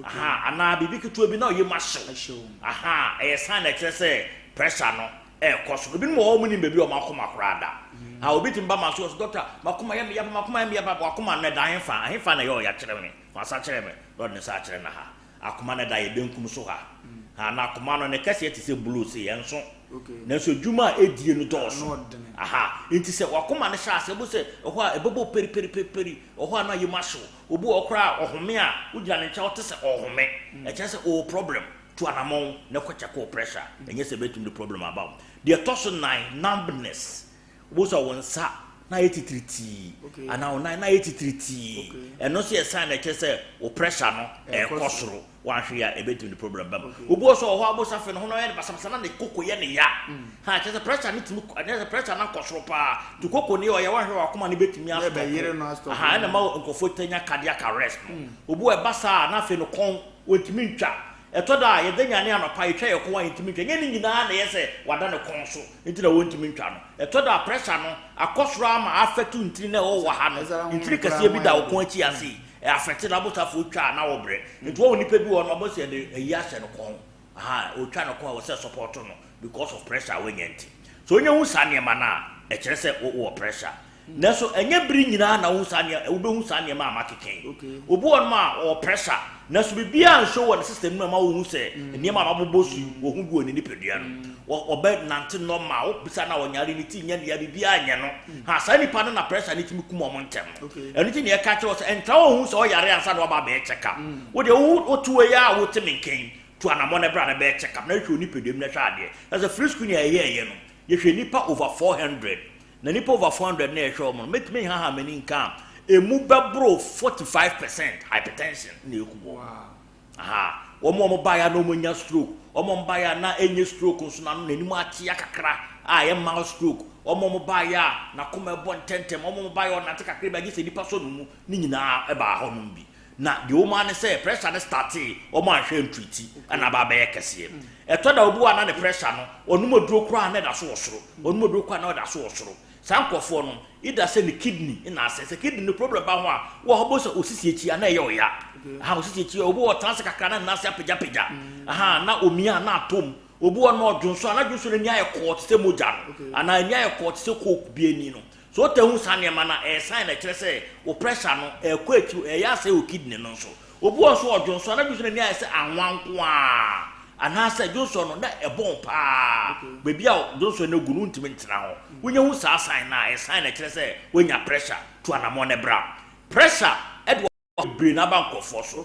Aha, anaa biribi ketewa bi na ɔyɛ mu ahyew. Aha, ɛyɛ sign a ɛkyerɛ sɛ pressure no ɛrekɔ soro. Ebinom wɔ hɔ a wɔnnim baabi a wɔn akoma koraa da. Ha, obi tumi ba ma so, ɔsɛ doctor, m'akoma yɛ me ya pa, m'akoma yɛ me ya pa, w'akoma no ɛda hefa? Hefa na ɛyɛ ɔya kyerɛ me? Fa nsa kyerɛ me, na ɔde ne nsa akyerɛ no ha. Akoma no da yɛ benkum so ha. Ha, na akoma no, ne kɛseɛ te sɛ blow sei, ɛnso. Nanso adwuma a ɛdie no dɔɔso. Aha, nti sɛ w'akoma no hyɛ aseɛ, wobɛhu sɛ ɛhɔ a ɛbɛbɔ peri-peri-peri-peri, ɛhɔ a na yam ahyew. Obi wɔ hɔ koraa a, ɔhome a, wogyina ne nkyɛn a, wote sɛ ɔrehome. Ɛkyerɛ sɛ ɔwɔ problem. Tu anammɔn na kɔ check wo pressure. Ɛnyɛ sɛ ɛbɛtumi de problem aba wo. Deɛ ɛtɔ so nnan, numbness. Wobɛhu sɛ wo nsa na ayɛ titiritii anaa wo nan na ayɛ titiritii. Ɛno nso yɛ sign a ɛkyerɛ sɛ wo pressure no ɛrekɔ soro. Woanhwɛ yie a ɛbɛtumi de problem ba mu. Obi wɔ so wɔ hɔ a wobɛhu sɛ afei ne ho no ayɛ no basabasa na ne koko yɛ ne ya. Ha kyerɛ sɛ pressure no tumi kɔ, ɛnyɛ sɛ pressure no akɔ soro paa. Nti koko no yɛ ɔya woanhwɛ w'akoma no bɛtumi astɔpo. Aha ɛna ɛma nkurɔfoɔ taa nya cardiac arrest no. Obi wɔ ɛba saa a na afei ne kɔn ɔntumi ntwa. Ɛtɔ da a, yɛda nyane anɔpa, yɛtwa yɛn kɔn a yɛntumi ntwa. Ɛnyɛ ne nyinaa na ɛyɛ sɛ wada ne kɔn so nti na wɔntumi ntwa no. Ɛtɔ da a, pressure no akɔ soro ara ma affect ntini no a ɛwɔ wɔ ha no. Ntini kɛseɛ bi da wo kɔn akyi ase yi, ɛ affect no, abosafo twa a na wɔbrɛ. Nti wɔn nipa bi wɔ hɔ no, wɔbɔ sɛ yɛde ayi ahyɛ no kɔn. Aha, wɔtwa no kɔn a, ɛwɔ sɛ support no because of pressure a wanya nti. Sɛ onya hu saa nneɛma no a, ɛkyerɛ sɛ wowɔ pressure. Nanso ɛnyɛ bere nyinaa na wohu saa nneɛma, wubehu saa nneɛma a makeka yi. Obi wɔ hɔnom a ɔwɔ pressure, nanso biribiara nhyɛ wɔ ne system no mu a ɛma wohu sɛ nneɛma a mabobɔ so yi, wɔhu bi wɔ ne nipadua no mu. Ɔbɛnante normal, wobisa no a ɔnyare, ne ti nyɛ no ya, biribiara nyɛ no. Ha, saa nipa no na pressure no tumi kum wɔn ntɛm no. Ɛno nti na yɛka kyerɛ wo sɛ ɛntra hɔ nhu sɛ ɔyare ansa na waba abɛyɛ check up. Wo deɛ, wote wei ara a wote me nka yi, tu anammɔn na bra na bɛyɛ check up na hwehwɛ wo nipadua mu na hwɛ adeɛ. Na sɛ free screening a yɛyɛeɛ no, yɛhwɛ nnipa over 400. Na nnipa over 400 na yɛhwɛ wɔn no, mɛtumi nhaha m'ani nka a, ɛmu bɛboro 45 percent hypertension na ɛku wɔn. Aha, wɔn a wɔbaeɛ a na wɔanya stroke, wɔn a wɔbaeɛ a na ɛnyɛ stroke nso na n'anim akyea kakra a ɛyɛ mild stroke, wɔn a wɔbaeɛ a n'akoma ɛbɔ ntɛntɛm, wɔn a wɔbaeɛ a ɔnante kakra bi a gye sɛ nnipa sɔ ne mu, ne nyinaa ɛbaa hɔnom bi. Na deɛ ɛwɔ mu ara ne sɛ pressure no startee, wɔn anhwɛ antreati, ɛna aba abɛyɛ kɛseɛ. Ɛtɔ da obi wɔ a na ne pressure no, ɔnom aduro koraa na ɛda so wɔ soro, ɔnom aduro koraa na ɛda so wɔ soro. Saa nkorɔfoɔ no, either sɛ ne kidney na asɛe, sɛ kidney no problem ba ho a, wɔ hɔ bɛhu sɛ osisi akyi a na ɛyɛ ɔya. Aha, osisi akyi, obi wɔ hɔ ɔtena ase kakra na ne nan ase apagyapagya, aha, na omia a na atɔ mu. Obi wɔ hɔ na ɔdwonsɔ a, na dwonsɔ no ani ayɛ kɔɔ te sɛ mogya no, anaa ani ayɛ kɔɔ te sɛ coke bi ani no. So wotaa hu saa nneɛma no a, ɛyɛ sign a ɛkyerɛ sɛ wo pressure no ɛrekɔ akyiri, ɛreyɛ asɛe wo kidney no nso. Obi wɔ hɔ nso ɔdwonsɔ a, na dwonsɔ no ani ayɛ sɛ anwa nko ara, anaasɛ dwonsɔ no na ɛbɔn paa. Baabi a dwonsɔ no agu no, wontumi ntena hɔ. Wonya hu saa sign no a, ɛyɛ sign a ɛkyerɛ sɛ woanya pressure. Tu anammɔn na bra. Pressure de bebree na aba nkurɔfoɔ so.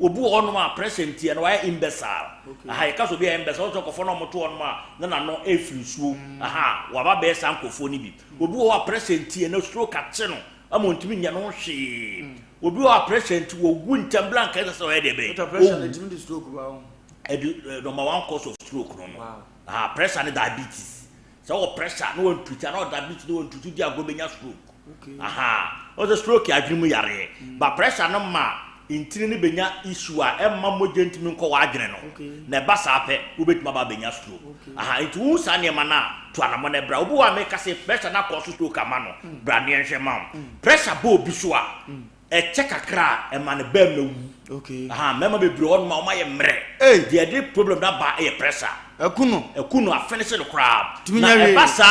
Obi wɔ hɔnom a pressure nti ɛna wayɛ imbecile. Aha yɛka sɛ obi ayɛ imbecile, wɔn sɛ nkurɔfoɔ no a wɔto hɔnom a na n'ano efiri nsuo. Aha waba bɛyɛ saa nkurɔfoɔ no bi. Obi wɔ hɔ a pressure nti ɛna stroke akye no ama ɔntumi nyɛ ne ho hwee. Obi wɔ hɔ a pressure nti wɔwu ntɛm bla nka ɛsɛ sɛ ɔyɛ deɛ bɛyɛ. Pressure na ɛtumi de stroke ba ho. Ɛde number one cause of stroke no no. Aha pressure ne diabetes. Sɛ wɔ pressure na wɔn treat ana wɔ diabetes na wɔn treat di agorɔ bɛnya stroke. Aha wɔn sɛ stroke yɛ adwene mu yareɛ mm. Ba pressure no ma ntini no bɛnya issue a ɛmma mogya ntumi nkɔ w'adwene no na ɛba saa pɛ wobɛtumi aba abɛnya stroke. Aha nti wohu saa nneɛma no a tu anamɔ no bra. Obi wɔ a meka sɛ pressure no akɔ so stroke ama no mm. Bra ne ɛnhwɛ ma wo mm. Pressure bɔ obi so a Ɛkyɛ kakra a ɛma ne bɛɛma wu. Okay. Aha, mmarima bebree wɔ hɔnom a wɔayɛ mmerɛ. Ei! Deɛ ɛde problem no aba yɛ pressure. Ɛku no. Ɛku no, afenese no koraa. Tumi Na nyɛ hwee. ɛba saa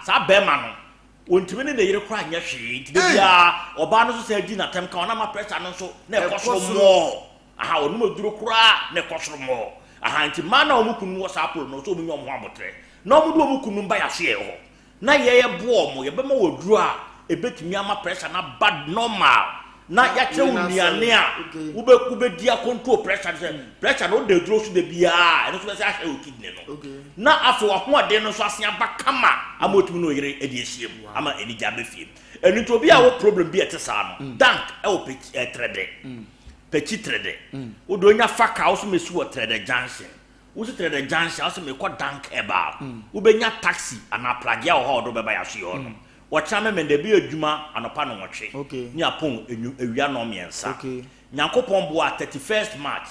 a, saa bɛɛma no, ɔntumi ne ne yere koraa nyɛ hwee. Nti da biara, ɔbaa no nso san di n'atɛm ka ho, na ama pressure no nso na ɛkɔ Ɛkɔ soro soro. more. Aha, ɔnom aduro koraa na ɛkɔ soro more. Aha, nti mmaa no a wɔn kununom wɔ saa problem no, ɛwɔ sɛ wɔnya wɔn ho aboterɛ. Na wɔde wɔn kununom ba yɛn asoɛeɛ hɔ. Na yɛyɛ boa wɔn, yɛbɛma wɔn aduro a ɛbɛtumi ama pressure no aba normal na yɛakyerɛ wo nnuane a wobɛ wobɛdi akɔntrol pressure no sɛ pressure no woda aduro so da biara ɛno nso bɛsɛ ahwɛ wo kidney no na afei w'ahoɔden no nso asen aba kama ama otumi ne oyere de ahyia mu ama anigye aba fie. Ɛno nti obi a wɔ problem bi a ɛte saa no, dank ɛwɔ pɛkyi ɛtrɛdɛ pɛkyi trɛdɛ wode onya fa kaa wo so mɛsi wɔ trɛdɛ junction. Wosi Trɛdɛ junction a, wose mekɔ Dank Herbal. Wobɛnya taxi anaa pragea wɔ hɔ a wɔde wo bɛba Yɛasoyɛ hɔ nom. Wɔkyena Memenda bi adwuma anɔpa nnɔnwɔtwe ne apɔn enwu awia nnɔnmiɛnsa. Nyankopɔn boa a, 31st March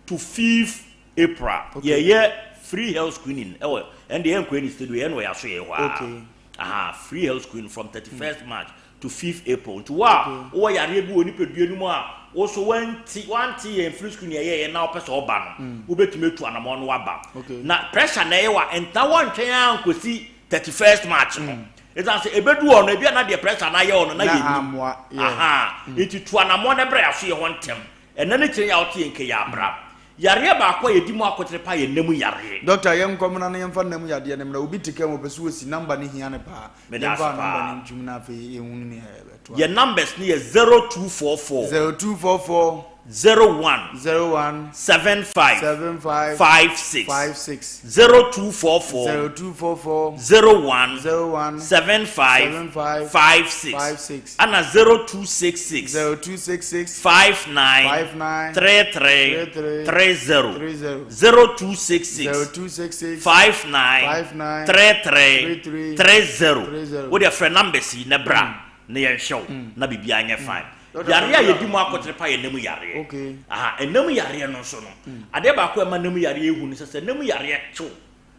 to 5th April yɛyɛ free health screening wɔ, ɛno deɛ yɛnkɔ any studio, yɛyɛ no wɔ Yɛasoyɛ hɔ ara. Aha, free health screening from 31st March to 5th April. Nti wo a wowɔ yareɛ bi wɔ nipadua no mu a wo so wante wante yɛn free screening yɛyɛyɛ na wopɛ sɛ ɔba no, wobɛtumi atu anamɔn no waba. Na pressure na ɛyɛ wa nta wɔntwɛn ara nkɔsi 31st March no. Ɛsiane sɛ ɛbɛdu hɔ no ebi a na deɛ pressure no ayɛ wɔ no na yɛnim. Aha, nti tu anamɔn na brɛ yɛaso yɛ hɔ ntɛm. Ɛnɛ ne kyerɛ yɛ a wote yɛn nka yɛ abra. Yareɛ baako a yɛdi mu akotere paa yɛ nna mu yareɛ. Doctor yɛn nkɔ mmra na yɛnfa nna mu yadeɛ no mmra obi te kaa mu ɔpɛ sɛ ɔsi number no hia no paa Meda ase yɛnfa number paa. no ntwim na afei yɛnhunu nea yɛbɛtoa Yɛn numbers no yɛ 0244. 0244. 01. 01. 75. 75. 56. 56. 0244. 0244. 01. 01. 75. 75. 56. 56. Ɛna 0266. 0266. 59. 59. 33. 33. 30. 30. 0266. 0266. 59. 59. 33. 33. 30. 30. Wo deɛ frɛ numbers yi na bra na yɛnhwɛ wo na biribiara nyɛ fine. Yareɛ a yɛdi mu akɔtere pa yɛ nam yareɛ. Aha, ɛnam yareɛ no nso no, adeɛ baako a ɛma nam yareɛ ehu no sɛ sɛ nam yareɛ kyew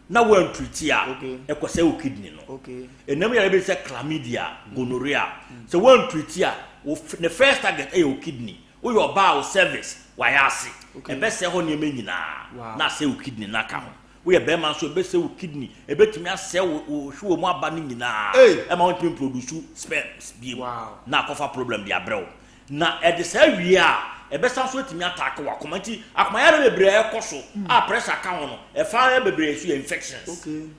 na woantriti a, ɛkɔsɛe wo kidney no. Ɛnam yareɛ bi te sɛ chlamydia, gonorrhea, sɛ woantriti a, wo ne first target ɛyɛ wo kidney. Woyɛ ɔbaa a wo cervix wayɛ ase, ɛbɛsɛe hɔ nneɛma nyinaa na asɛe wo kidney no aka ho. Woyɛ bɛrima nso ɛbɛsɛe wo kidney, ɛbɛtumi asɛe wo wo hwewa mu aba no nyinaa ɛma wontumi mproduce sperms bio na akɔfa problem de abrɛ wo. Na ɛde saa wie a, ɛbɛsan so atumi ataake w'akoma. Nti akomayare bebree a ɛkɔ so a pressure ka ho no, ɛfa bebree nso yɛ infections.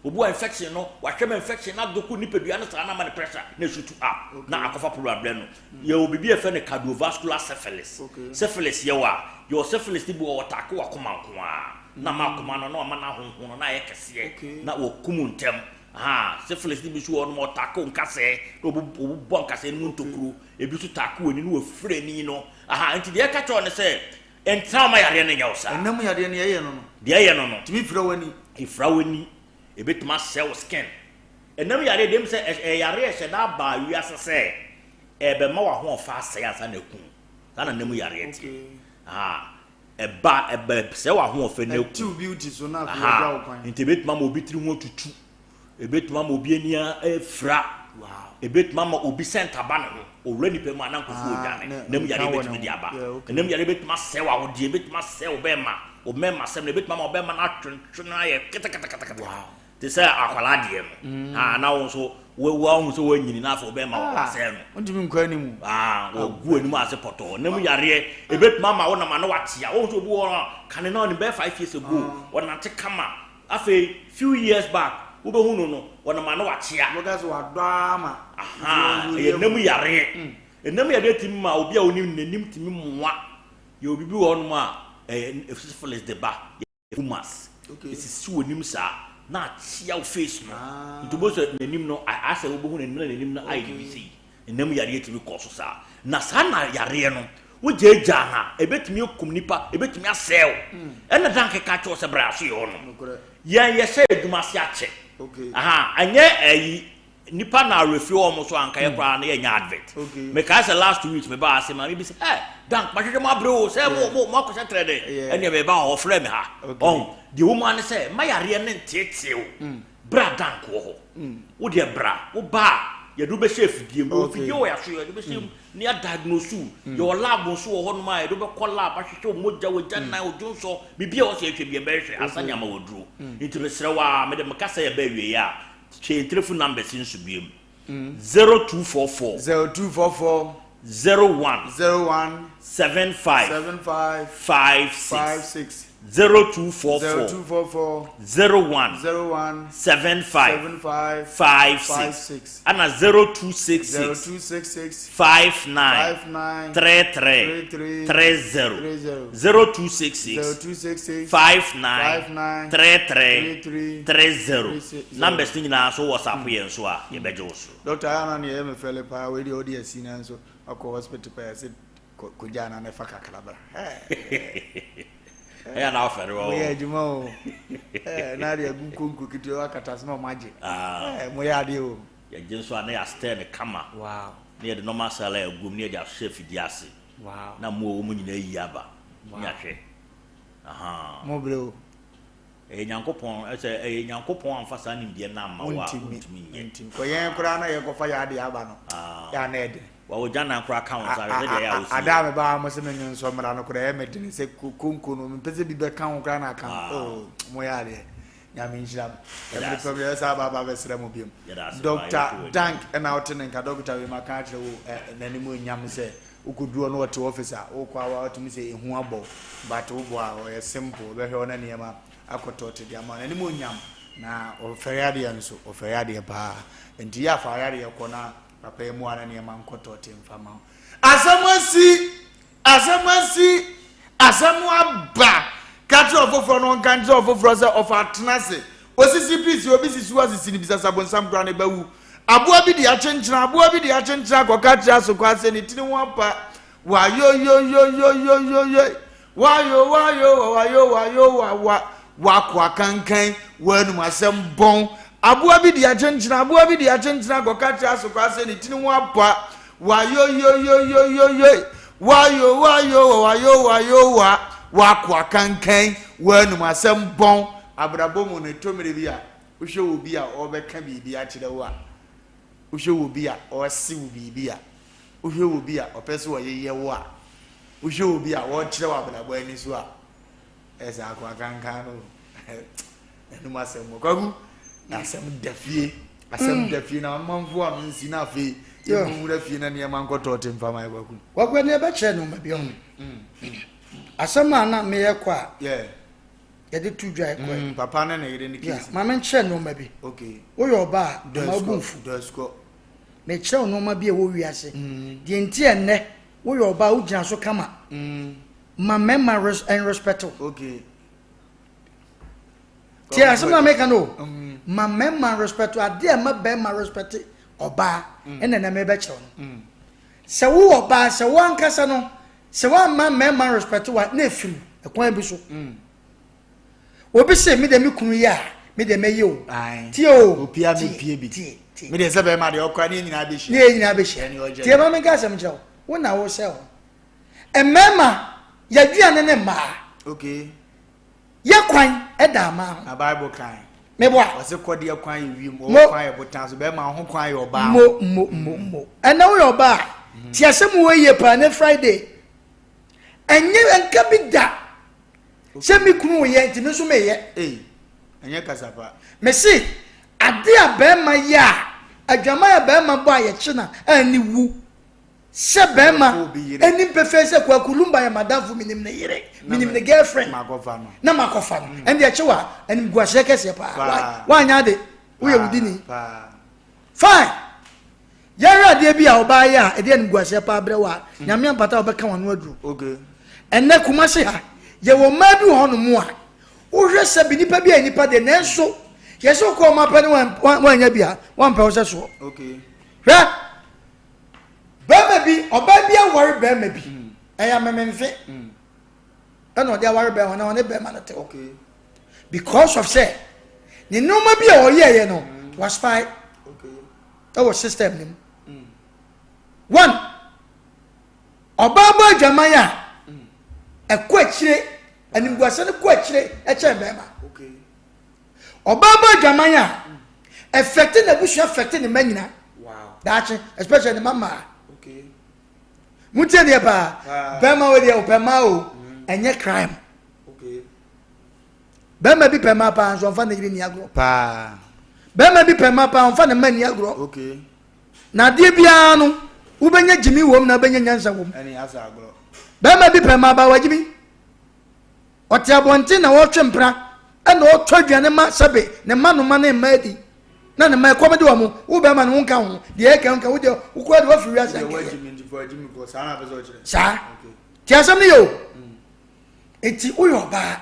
Obi wɔ infection no, wahwɛ ma infection no adoko nipadua no saa na ama ne pressure na ɛshoot up na akɔfa problem abrɛ no. Yɛwɔ biribi a yɛfrɛ no cardiovascular syphilis. Syphilis yɛwɔ a, yɛwɔ syphilis no bi wɔ hɔ ɔtaake w'akoma nko ara na ama akoma no na wama no ahonhono na ayɛ kɛseɛ na wakum ntɛm. Ahaa, syphilis no bi nso wɔ hɔ nom ɔtaake wo nkasɛɛ na ɔbobɔ nkasɛɛ no mu ntokuro. Ebi nso taake w'ani na wafira ani no. Aha, nti deɛ ɛka kyerɛ wo ne sɛ, ntena hɔ ma yareɛ no nyɛ wo saa. Ɛnna mu yadeɛ no ɛyɛ no no. Deɛ ɛyɛ no no. Tumi fira w'ani. Efira w'ani, ebetumi asɛe wo skin. Ɛnna mu yareɛ deɛ mu sɛ ɛyɛ yareɛ ɛhyɛ da aba wiase sɛ ɛbɛma w'ahoɔfɛ asɛe ansa na aku. Saa na ɛnna mu yareɛ teɛ. Aha, ɛba ɛbɛsɛe w'ahoɔfɛ na aku. Ɛtew beauty so na afei ɛgya wo kwan. Nti ebetumi ama obi tiri ho atutu. Ebetumi ama obi ani afira. Ebetumi ama obi sɛnta aba ne ho. Owura nipa mu a na nkurɔfo wɔ dwane. Nam yare betumi de aba. Nam yare betumi asɛe w'awodeɛ, ebetumi asɛe wo bɛrima, wo mmarima asɛm no, ebetumi ama wo bɛrima no atwentwe no ayɛ keteketekete. Te sɛ akwadaa deɛ no. Ah, na wo nso woahu sɛ woanyini na afei wo bɛrima wasɛe no. Wontumi nkɔ anim. Ah, wɔgu anim ase pɔtɔɔ. Nam yareɛ ebetumi ama wo nam ano atea. Wohu sɛ obi wɔ hɔ a, kane na ɔnim bɛyɛ 5 years ago, ɔnante kama. Afei few years back wobɛhu no no wɔnam ano akyea. Wɔka sɛ wadɔ ara ma. Ahaa ɛyɛ nna mu yareɛ. Nna mu yareɛ tumi ma obi a wonim n'anim tumi moa. Yɛwɔ biribi wɔ hɔnom a ɛyɛ syphilis de ba, fumas. Ɛsisi w'anim saa na akyea wo face no. Nti wobɛhu sɛ n'anim no asɛ wobɛhu n'anim na n'anim no ayɛ biribi sei. Nna mu yareɛ tumi kɔ so saa. Na saa na yareɛ no, wogyaagyaa no a, ɛbɛtumi akum nipa, ɛbɛtumi asɛe wo. Ɛna da nkeka kyerɛ wo sɛ bra so yɛ hɔ nom. Yɛn yɛhyɛ adwuma ase akyɛ. Aha, ɛnyɛ ayi, nipa na awerɛfie wɔn so anka yɛ koraa na yɛnyɛ advert. Mekae sɛ last 2 weeks mebaa ase maame bi sɛ, ɛ, Dank, mahwehwɛ mo abrɛ o, sɛ mo, mo, mo akɔhyɛ trɛ dɛ. Ɛnneɛ meba hɔ, ɔfrɛ me ha. Ɔho, deɛ wɔ mu ara ne sɛ, mma yareɛ no nteetee wo. Bra Dank wɔ hɔ. Wo deɛ bra, wo ba a, yɛde wo bɛhyɛ afidie mu. Yɛwɔ afidie wɔ yɛaso, yɛde bɛhyɛ mu na yɛadiagnose wo. Yɛwɔ lab nso wɔ hɔnom a yɛde wo bɛkɔ lab ahwehwɛ wo mogya, w'agyanan, wo dwonsɔ, biribi a ɛwɔ sɛ yɛhwɛ bi yɛbɛhwɛ ansa ne ama wo aduro. Nti mesrɛ wo ara, mede me kasa yɛ ba awieeɛ a, hwɛ yɛn telefon numbers yi nso biom. 0244. 0244. 01. 01. 75. 75. 56. 56. 0244. 0244. 01. 01. 75. 75. 56. 56. Ɛna 0266. 0266. 59. 59. 33. 33. 30. 30. 0266. 0266. 59. 59. 33. 33. 30. 30. Numbers no nyinaa so WhatsApp yɛn so a yɛbɛgye wo so. Doctor ayɛ na nea ɛyɛ me fɛle paa wei deɛ ɔde asi na nso akɔ hospital paa yɛsɛ kɔgya na ne fa kakra bra. Ɛyɛ na afɛre wɔ. Moyɛ adwuma o. Na de agu nkonko ketewa akata so na ɔmo agye. Moyɛ adeɛ o. Yɛgye nso a na yɛastɛɛ no kama. Wow. Na yɛde normal saline agu mu na yɛde ahyɛ afidie ase. Wow. Na mmoa wɔ mu nyinaa ayi aba. Wow. Ne yɛahwɛ. Ahaa. Mo brɛ o. Ɛyɛ Nyankopɔn, sɛ ɛyɛ Nyankopɔn amfa saa nimdeɛ no amma wo a, wontumi nyɛ. Wontumi. Kɔ yɛn koraa na yɛkɔfa yɛn adeɛ aba no, yɛ a na ɛden. Wa wo gyanan koraa ka wo nsa hwɛ sɛdeɛ ɛyɛ a wosi yɛ. Ada a mebaa ha mo se me nwonsɔ mmra no koraa ɛyɛ me dene sɛ konko no mempɛ sɛ bi bɛka ho koraa na aka me. Oh, mo yɛ adeɛ. Nyame nhyira mo. Ɛmere pɛ mu yɛbɛsan aba aba abɛsrɛ mo biom. Doctor Dank ɛna wote ne nka. Doctor wei maka akyerɛ wo n'anim onyam sɛ Wokɔduru hɔ na ɔte office a, wokɔ a woatumi sɛ ehu abɔ wo but wobɔ a ɔyɛ simple, ɔbɛhwɛ wo na nneɛma akɔtɔ te de ama wo. N'anim onyam na ɔfɛre adeɛ nso, ɔfɛre adeɛ paa. Nti yɛ afa ayareɛ kɔ na papa yi mmoa na nneɛma nkɔtɔ te mfa ma wo. Asɛm asi! Asɛm asi! Asɛm aba! Ka kyerɛ ɔfoforɔ na ɔnka nkyerɛ ɔfoforɔ sɛ ɔfa atena ase. Osisi pisi, obi sisi wo asisi no bisa sɛ abonsam koraa ne ba wu. Aboa bi de akyenkyena, aboa bi de akyenkyena kɔka kyerɛ asokwa sɛ ne tiri ho apa. Wayoyoyoyoyoyoyoy, wayo wayo wayo wayo wawa, wakoa kankan, w'anum asɛm bɔn. Aboa bi de akyenkyena, aboa bi de akyenkyena kɔka kyerɛ asokwa sɛ ne tiri ho apa. Wayoyoyoyoyoyoy wayo wayo wayo wayo wa w'akoa kankan w'anum asɛm bɔn abrabɔ mu no ɛtɔ mmerɛ bi a wohwɛ obi a ɔrebɛka biribi akyerɛ wo a wohwɛ obi a ɔrese wo biribi a wohwɛ obi a ɔpɛ sɛ ɔyeyɛ wo a wohwɛ obi a ɔrekyerɛ wo abrabɔ ani so a ɛsɛ akoa kankan no ɛnum asɛm wɔ kwaku na asɛm da fie asɛm mm. da fie na amanfo ano nsi na afei yɛmu nwura fie na nneɛma nkɔtɔ te mfa ma kwaku. Kwaku ɛni ɛbɛkyerɛ nneɛma bi ɔho mm, mm, asɛm a na meyɛ kɔ a yɛde to dwa ɛkɔ yi papa ne ne yere ne case maame nkyerɛ nneɛma bi woyɛ ɔbaa ama wo bu nfu mekyerɛ nneɛma bi a ɛwɔ wiase deɛ nti ɛnnɛ woyɛ ɔbaa wogyina so kama ma mmarima respect wo. Okay. Tie asɛm na meka no. Mm. Ma mmarima respect wo. Adeɛ a ɛma barima respect ɔbaa mm. ɛna na mebɛkyerɛw no. Mm. Sɛ wo ɔbaa sɛ wo ankasa no sɛ woamma mmarima respect wo a na efiri ɛkwan bi so. Mm. Obi se me de me kunu yɛ a me de mɛyɛ o. Tie o. Opia me pie bi. Tie tie. Me de sɛ bɛrima deɛ ɔkora ne nyinaa bɛhyia. Ne nyinaa bɛhyia. Tie ma me nka asɛm kyerɛ wo. Wo na wo sɛ ho. Mmarima, yɛaduane ne mmaa. Okay. Yɛ kwan ɛda amaa ho. Na Bible kan. Meboa. Ɔse kɔdeɛ kwan yɛ wiem, ɔwɔ kwan yɛ botan so, bɛrima ho kwan yɛ ɔbaa. Mo mo mo mo. Ɛnna woyɛ ɔbaa. Mm. Ti asɛm wɔ yie paa ne Friday. Ɛnyɛ nka bi da. Sɛ me kunu yɛ nti me nso meyɛ. Ee, ɛnyɛ kasapa. Mese ade a bɛrima yɛ a, adwaman a bɛrima bɔ a yɛkye na ɛne wu. Sɛ bɛrima anim pefee sɛ Kwaku Lumba yɛ m'adamfo, menim ne yere, menim ne girlfriend, na makɔfa no, mm. ɛnde ɛkyew a animguaseɛ kɛseɛ paa. Woanyɛ ade, woyɛ wo dini. Fine. Yɛhwɛ adeɛ bi a ɔbaa yɛ a ɛde animguaseɛ paa brɛ wo a, mm. Nyame ampata a ɔbɛka w'ano aduro. Ɛnnɛ Kumasi ha, yɛwɔ mmaa bi wɔ hɔnom a wohwɛ sɛ bi nipa bi a nipa deɛ nanso yɛsɛ wokɔ ɔma pɛ ne woanya bi a woampɛ wo sɛ soɔ. Hwɛ Barima bi, ɔbaa bi aware barima bi. Mm. Ɛyɛ amememfe. Mm. Ɛna ɔde aware barima na ɔne barima no te hɔ. Because of sɛ ne nneɛma bi a ɔyɛɛyɛ no mm. was spy ɛwɔ system no mu. Mm. One, ɔbaa bɔ adwaman a mm. ɛkɔ akyire animguase no kɔ akyire ɛkyɛn barima. Ɔbaa bɔ adwaman a, ɛfɛte n'abusua fɛte ne mma nyina. Daakye, especially ne mma mmaa. Montie deɛ paa, bɛrima wei deɛ ɔpɛ mmaa o, mm. ɛnyɛ crime. Bɛrima bi pɛ mmaa paa nso ɔmfa ne yere ni agorɔ. Bɛrima bi pɛ mmaa paa ɔmfa ne mma ni agorɔ. Na adeɛ biara no, wobɛnya gyimi wom na wobɛnya nyansa wom. Bɛrima bi pɛ mmaa paa wagyimi. Ɔte abɔnten na ɔretwe mpena ɛna ɔretɔ aduane ma sɛbe ne mma noma ne mma adi na ne mma ɛkɔm de wɔn wo bɛrima no wonka ho deɛ ɛka nka wo deɛ wokura deɛ wafiri wiase ankɛyɛ saa te asɛm no yɛ o mm. eti woyɛ ɔbaa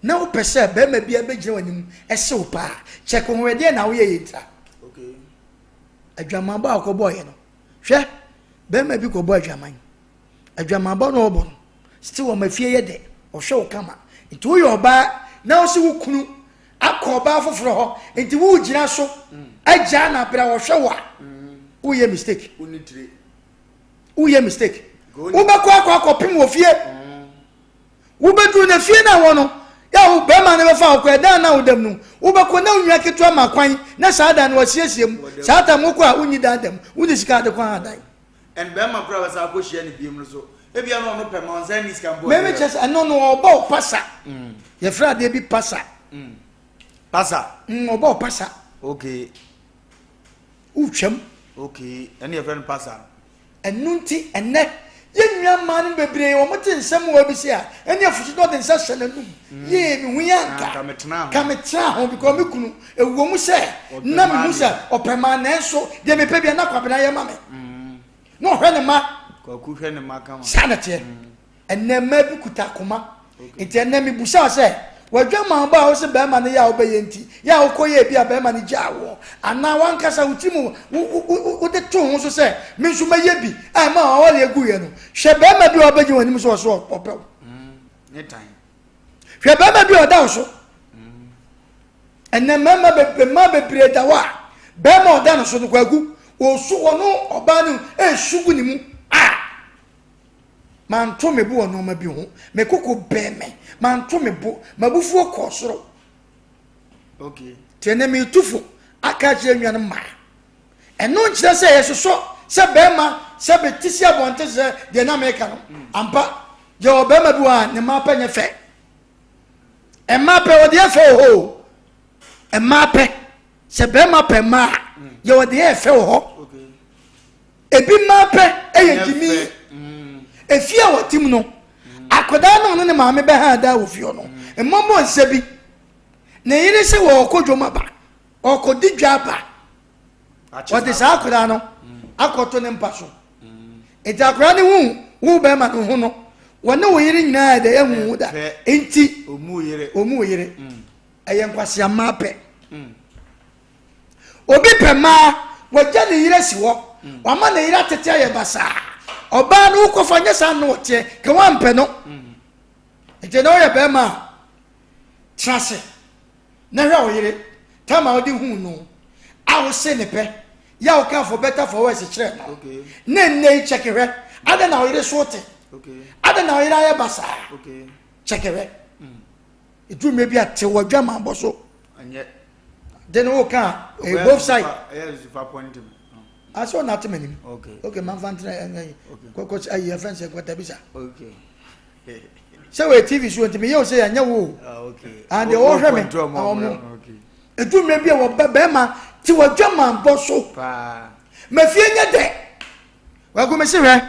na wopɛ sɛ bɛrima bi abɛgyina w'anim ɛse wo paa kyɛk ho ɛdeɛ na woyɛ yɛ ntira adwamanbɔ a wokɔbɔɔyɛ no hwɛ bɛrima bi kɔbɔ adwaman Adwamanbɔ na ɔbɔ no still ɔma fie yɛ dɛ ɔhwɛ wo kama nti woyɛ ɔbaa na wose wo kunu akɔ ɔbaa foforɔ hɔ nti wogyina so agyaa na abira ɔhwɛ wo a woyɛ mistake woyɛ mistake wobɛkɔ akɔ akɔpem wɔ fie wobɛduru na fie no a wɔ no yɛ wo bɛrima no bɛfa wokɔ ɛdan na wodam no wobɛkɔ na onua ketewa ma kwan na saa dan no wasiesie mu saa tam wokɔ a wonni dan dam wonni sika ade kwan adan And bɛrima koraa bɛsan akɔ hyia no biom no so ebia na ɔno pɛ ma ɔnsan nni sika mpo. Mɛmi kyɛ sɛ ɛno no ɔbɔ wo pasa. Mm. Yɛfrɛ adeɛ bi pasa. Mm. Pasa. Mm, ɔbɔ wo pasa. Okay. Wotwam. Okay, ɛne yɛfrɛ no pasa. Ɛno nti ɛnɛ yɛn nua mmaa no bebree wɔn te nsɛm wɔ bi se a ɛne afutu na ɔde nsa hyɛ n'anum. Mm. Yee me hu yɛ anka. Ka me tena ho because me kunu Ɛwɔ mu sɛ na mehu sɛ ɔpɛ mmaa nanso deɛ mepɛ bia na Kwabena yɛ ma me. Mm. Na ɔhwɛ ne mma. Kwaku hwɛ ne mma kama. Saa na teɛ. Mm. Ɛnɛ mmaa bi kuta akoma. Nti ɛnɛ mebusa sɛ wadwamanbɔ a wose bɛrima no yɛ a wobɛyɛ nti yɛ a wokɔyɛ bi a bɛrima no gyaa woɔ anaa wankasa wo tiri mu wode to ho so sɛ me nso mɛyɛ bi a ɛma wawale aguiɛ no hwɛ bɛrima bi a wabɛgye w'anim sɛ ɔso ɔpɛ wo. Mm. Hwɛ bɛrima bi a ɔda wo so. Ɛnɛ mmarima bebree mmaa bebree da hɔ a bɛrima a ɔda no so no kwaku. Ɔsu ɔno ɔbaa no ɛresu gu ne mu a manto me bo wɔ nneɛma bi ho. Me koko bɛn me. Manto me bo. M'abufuo kɔɔ soro. Okay. Nti ɛnɛ metu fo aka akyerɛ nnuanom mmaa. Ɛno nkyerɛ sɛ yɛsosɔ sɛ bɛrima sɛ bɛte si abɔnten sɛ deɛ na meka no. Mm. Ampa, yɛwɔ bɛrima bi wɔ a ne mmaa pɛ nyɛ fɛ. Mmaa pɛ wɔde yɛ fɛ wɔ hɔ o. Mmaa pɛ sɛ bɛrima pɛ mmaa a mm. yɛwɔ deɛ yɛ fɛ wɔ hɔ. Ebi mmaa pɛ yɛ gyimi. Mm. Efie a wɔte mu no, akwadaa no ɔno ne maame bɛha da wɔ fie hɔ no, mmɔmmɔ nsa bi. Ne yere sɛ wɔrekɔ dwom aba, ɔrekɔdi dwa aba. Ɔde saa akwadaa no akɔto ne mpa so. Nti akwadaa no hu wo bɛrima no ho no, wɔne wo yere nyinaa ɛdɛ ehu wo da. Nti ɔmu yere. Ɛyɛ nkwasea mmaa pɛ. Obi pɛ mmaa, wagya ne yere asi hɔ, wama ne yere atete ayɛ basaa. Ɔbaa no wokɔfa nyɛ saa na ɔteɛ, ka wampɛ no. Nti na ɔyɛ bɛrima a, tena ase na hwɛ wo yere tam a wode huu no a wose ne pɛ yɛ a woka for better for worse kyerɛ no na nnɛ yi kyɛke hwɛ adɛn na wo yere so te adɛn na wo yere ayɛ basaa kyɛke hwɛ ɛduru mmerɛ bi a te wɔ adwamammɔ so de ne woka a ɛyɛ both side asɛ ɔna ate m'anim ok mamfa ntena kɔkɔ ayi ɛfɛn sɛ nkwatabisa sɛ wɔyɛ tv so nti meyɛ wo sɛ yɛnyɛ wo o ah, deɛ wɔhwɛ me ɔmo ɛdu mmerɛ bi a wɔbɛ bɛrima te wɔadwamanbɔ so mafie nyɛ dɛ wagu me se hwɛ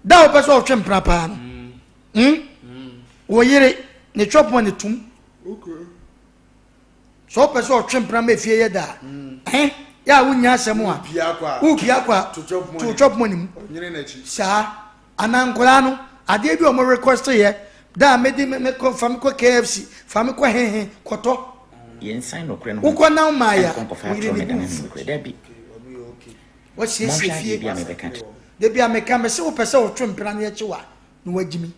da a wopɛ sɛ ɔtwe mpena paa no mm. hmm? mm. wo yere ne twɔpɔn ne tum Sɛ wopɛ sɛ ɔtwe mpena ma efie yɛ da a, ɛn yɛ a wonnya asɛm a, wopia kɔ a, to chop money mu. Saa anaa nkwadaa no, adeɛ bi a wɔn request yɛ, da a mede me kɔ fa me kɔ KFC, fa me kɔ hehe, kɔtɔ. Yɛnsan nokorɛ no ho Wokɔ na womaa yɛ nkɔ a, nkɔfa wo yere atorɔ ne bo mmɛdane mfu. nokorɛ. Dabi. Wasiesie Monhwɛ adeɛ fie. bi a mebɛka kyerɛ. Da bi a meka, mese wopɛ sɛ wotwe mpena no yɛkye wo a, na wagyimi.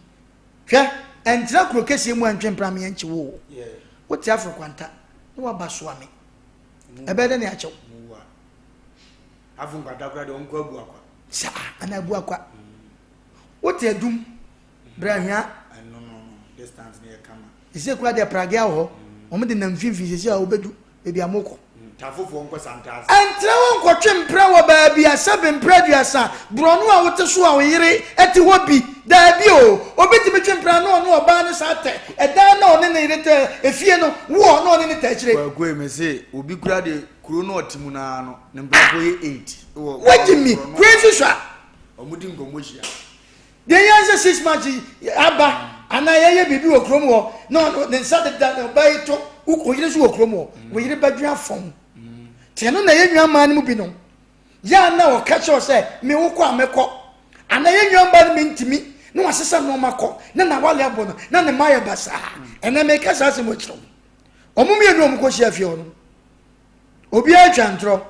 Hwɛ, ɛntena kuro kɛseɛ mu ɛntwe mpena me ɛnkye wo o. Wote afro kwanta na waba soa me. Ɛbɛyɛ dɛ ne akyɛw. Afro nkwanta kora deɛ ɔnkɔ abu akwa. Saa, ana abu akwa. Wote adum, brɛ ahwea. Ɛno no no, distance ne yɛ kama. Ɛsɛ kura deɛ pragea wɔ hɔ. Wɔn de nam mfimfini sɛsi a wobɛdu baabi a mokɔ. Tafofoɔ nkɔ Santase. Ɛntrɛ wo nkɔtwe mprɛ wɔ baabi a sɛbe mprɛ aduasa borɔno a wote so a wo yere te hɔ bi. Daabi o, obi tumi twe mpena na ɔne ɔbaa no saa tɛ ɛdan na ɔne ne yere tɛ efie no woɔ na ɔne no tɛ akyire. Kwaku ei mese obi kura deɛ kuro no ɔte mu no ara no ne mprako yɛ 8 wɔ Wagye mi, kuro yi nso sua. Ɔmo di nkɔmmɔ hyia. Deɛ yɛn sɛ 6 months yi aba anaa yɛyɛ biribi wɔ kurom hɔ na ɔno ne nsa deda ne ɔbaa yi to wo yere nso wɔ kurom hɔ wo yere bɛdwe afɔn te ɛno na yɛn nua mmaa no mu bi no yɛ a na ɔka kyerɛ sɛ me wo kɔ a mɛkɔ anaa yɛn nua mmaa no mi ntumi na wasesa nneɛma kɔ na na wale abɔ no na ne mma yɛ basaa ɛnna meka saa asɛm akyerɛ wɔn mmienu a wɔn kɔ hyia fie hɔ no obiara atwa ntorɔ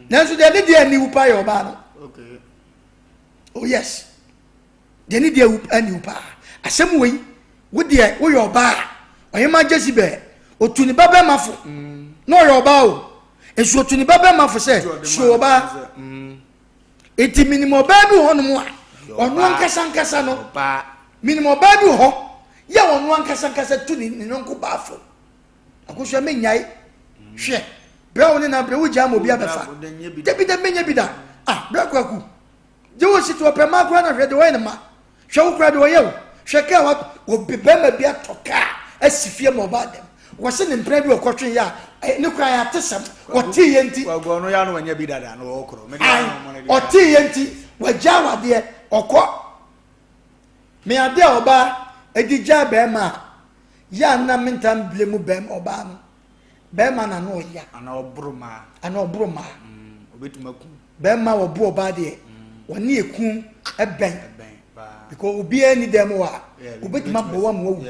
nanso deɛ ne deɛ aniwu pa yɛ ɔbaa no. Oh yes. Deɛ ne deɛ aniw paa. Asɛm wei, wo deɛ woyɛ ɔbaa a, ɔhema Jezebel, otu ne ba bɛrima fo. Mm. Na ɔyɛ ɔbaa o. Nso otu ne ba bɛrima fo sɛ, suro ɔbaa. Mm. Eti minim ɔbaa bi wɔ hɔnom a, ɔno ankasa ankasa no, minim ɔbaa bi wɔ hɔ, yɛ ɔno ankasa ankasa tu ne ne yɔnko baa fo. Akosua menyae. Hwɛ, berɛ a wo ne na berɛ wogyaa ma obi abɛfa. Dabi dabi menyɛ bi da. Ah, berɛ kwaku. Gye wo si to ɔpɛ mmaa koraa na hwɛ deɛ ɔyɛ ne ma. Hwɛ wo koraa deɛ ɔyɛ wo. Hwɛ kaa wa obi bɛrima bi atɔ kaa asi fie ma ɔbaa dɛm. Wɔse ne mpena bi ɔkɔtwe yɛ a ne koraa yɛ atesɛm. Ɔtee yɛ nti. Kwaku ɔno yɛ ano wanya bi dada na ɔwɔ korɔ. Ɔtee yɛ nti wagyaa wadeɛ ɔkɔ. Me adeɛ a ɔbaa ɛdi gyaa bɛrima a Yɛ a na mentaa mblame mu bɛrima ɔbaa no. Bɛrima na no ɔya. Ana ɔboro maa. Ana ɔboro maa. Mm, obetumi aku. Bɛrima ɔbo ɔbaa deɛ, mm. wɔne eku ɛbɛn. Ɛbɛn paa. Because obiara ni dɛm wɔ a, obetumi abɔ wa mu wawu.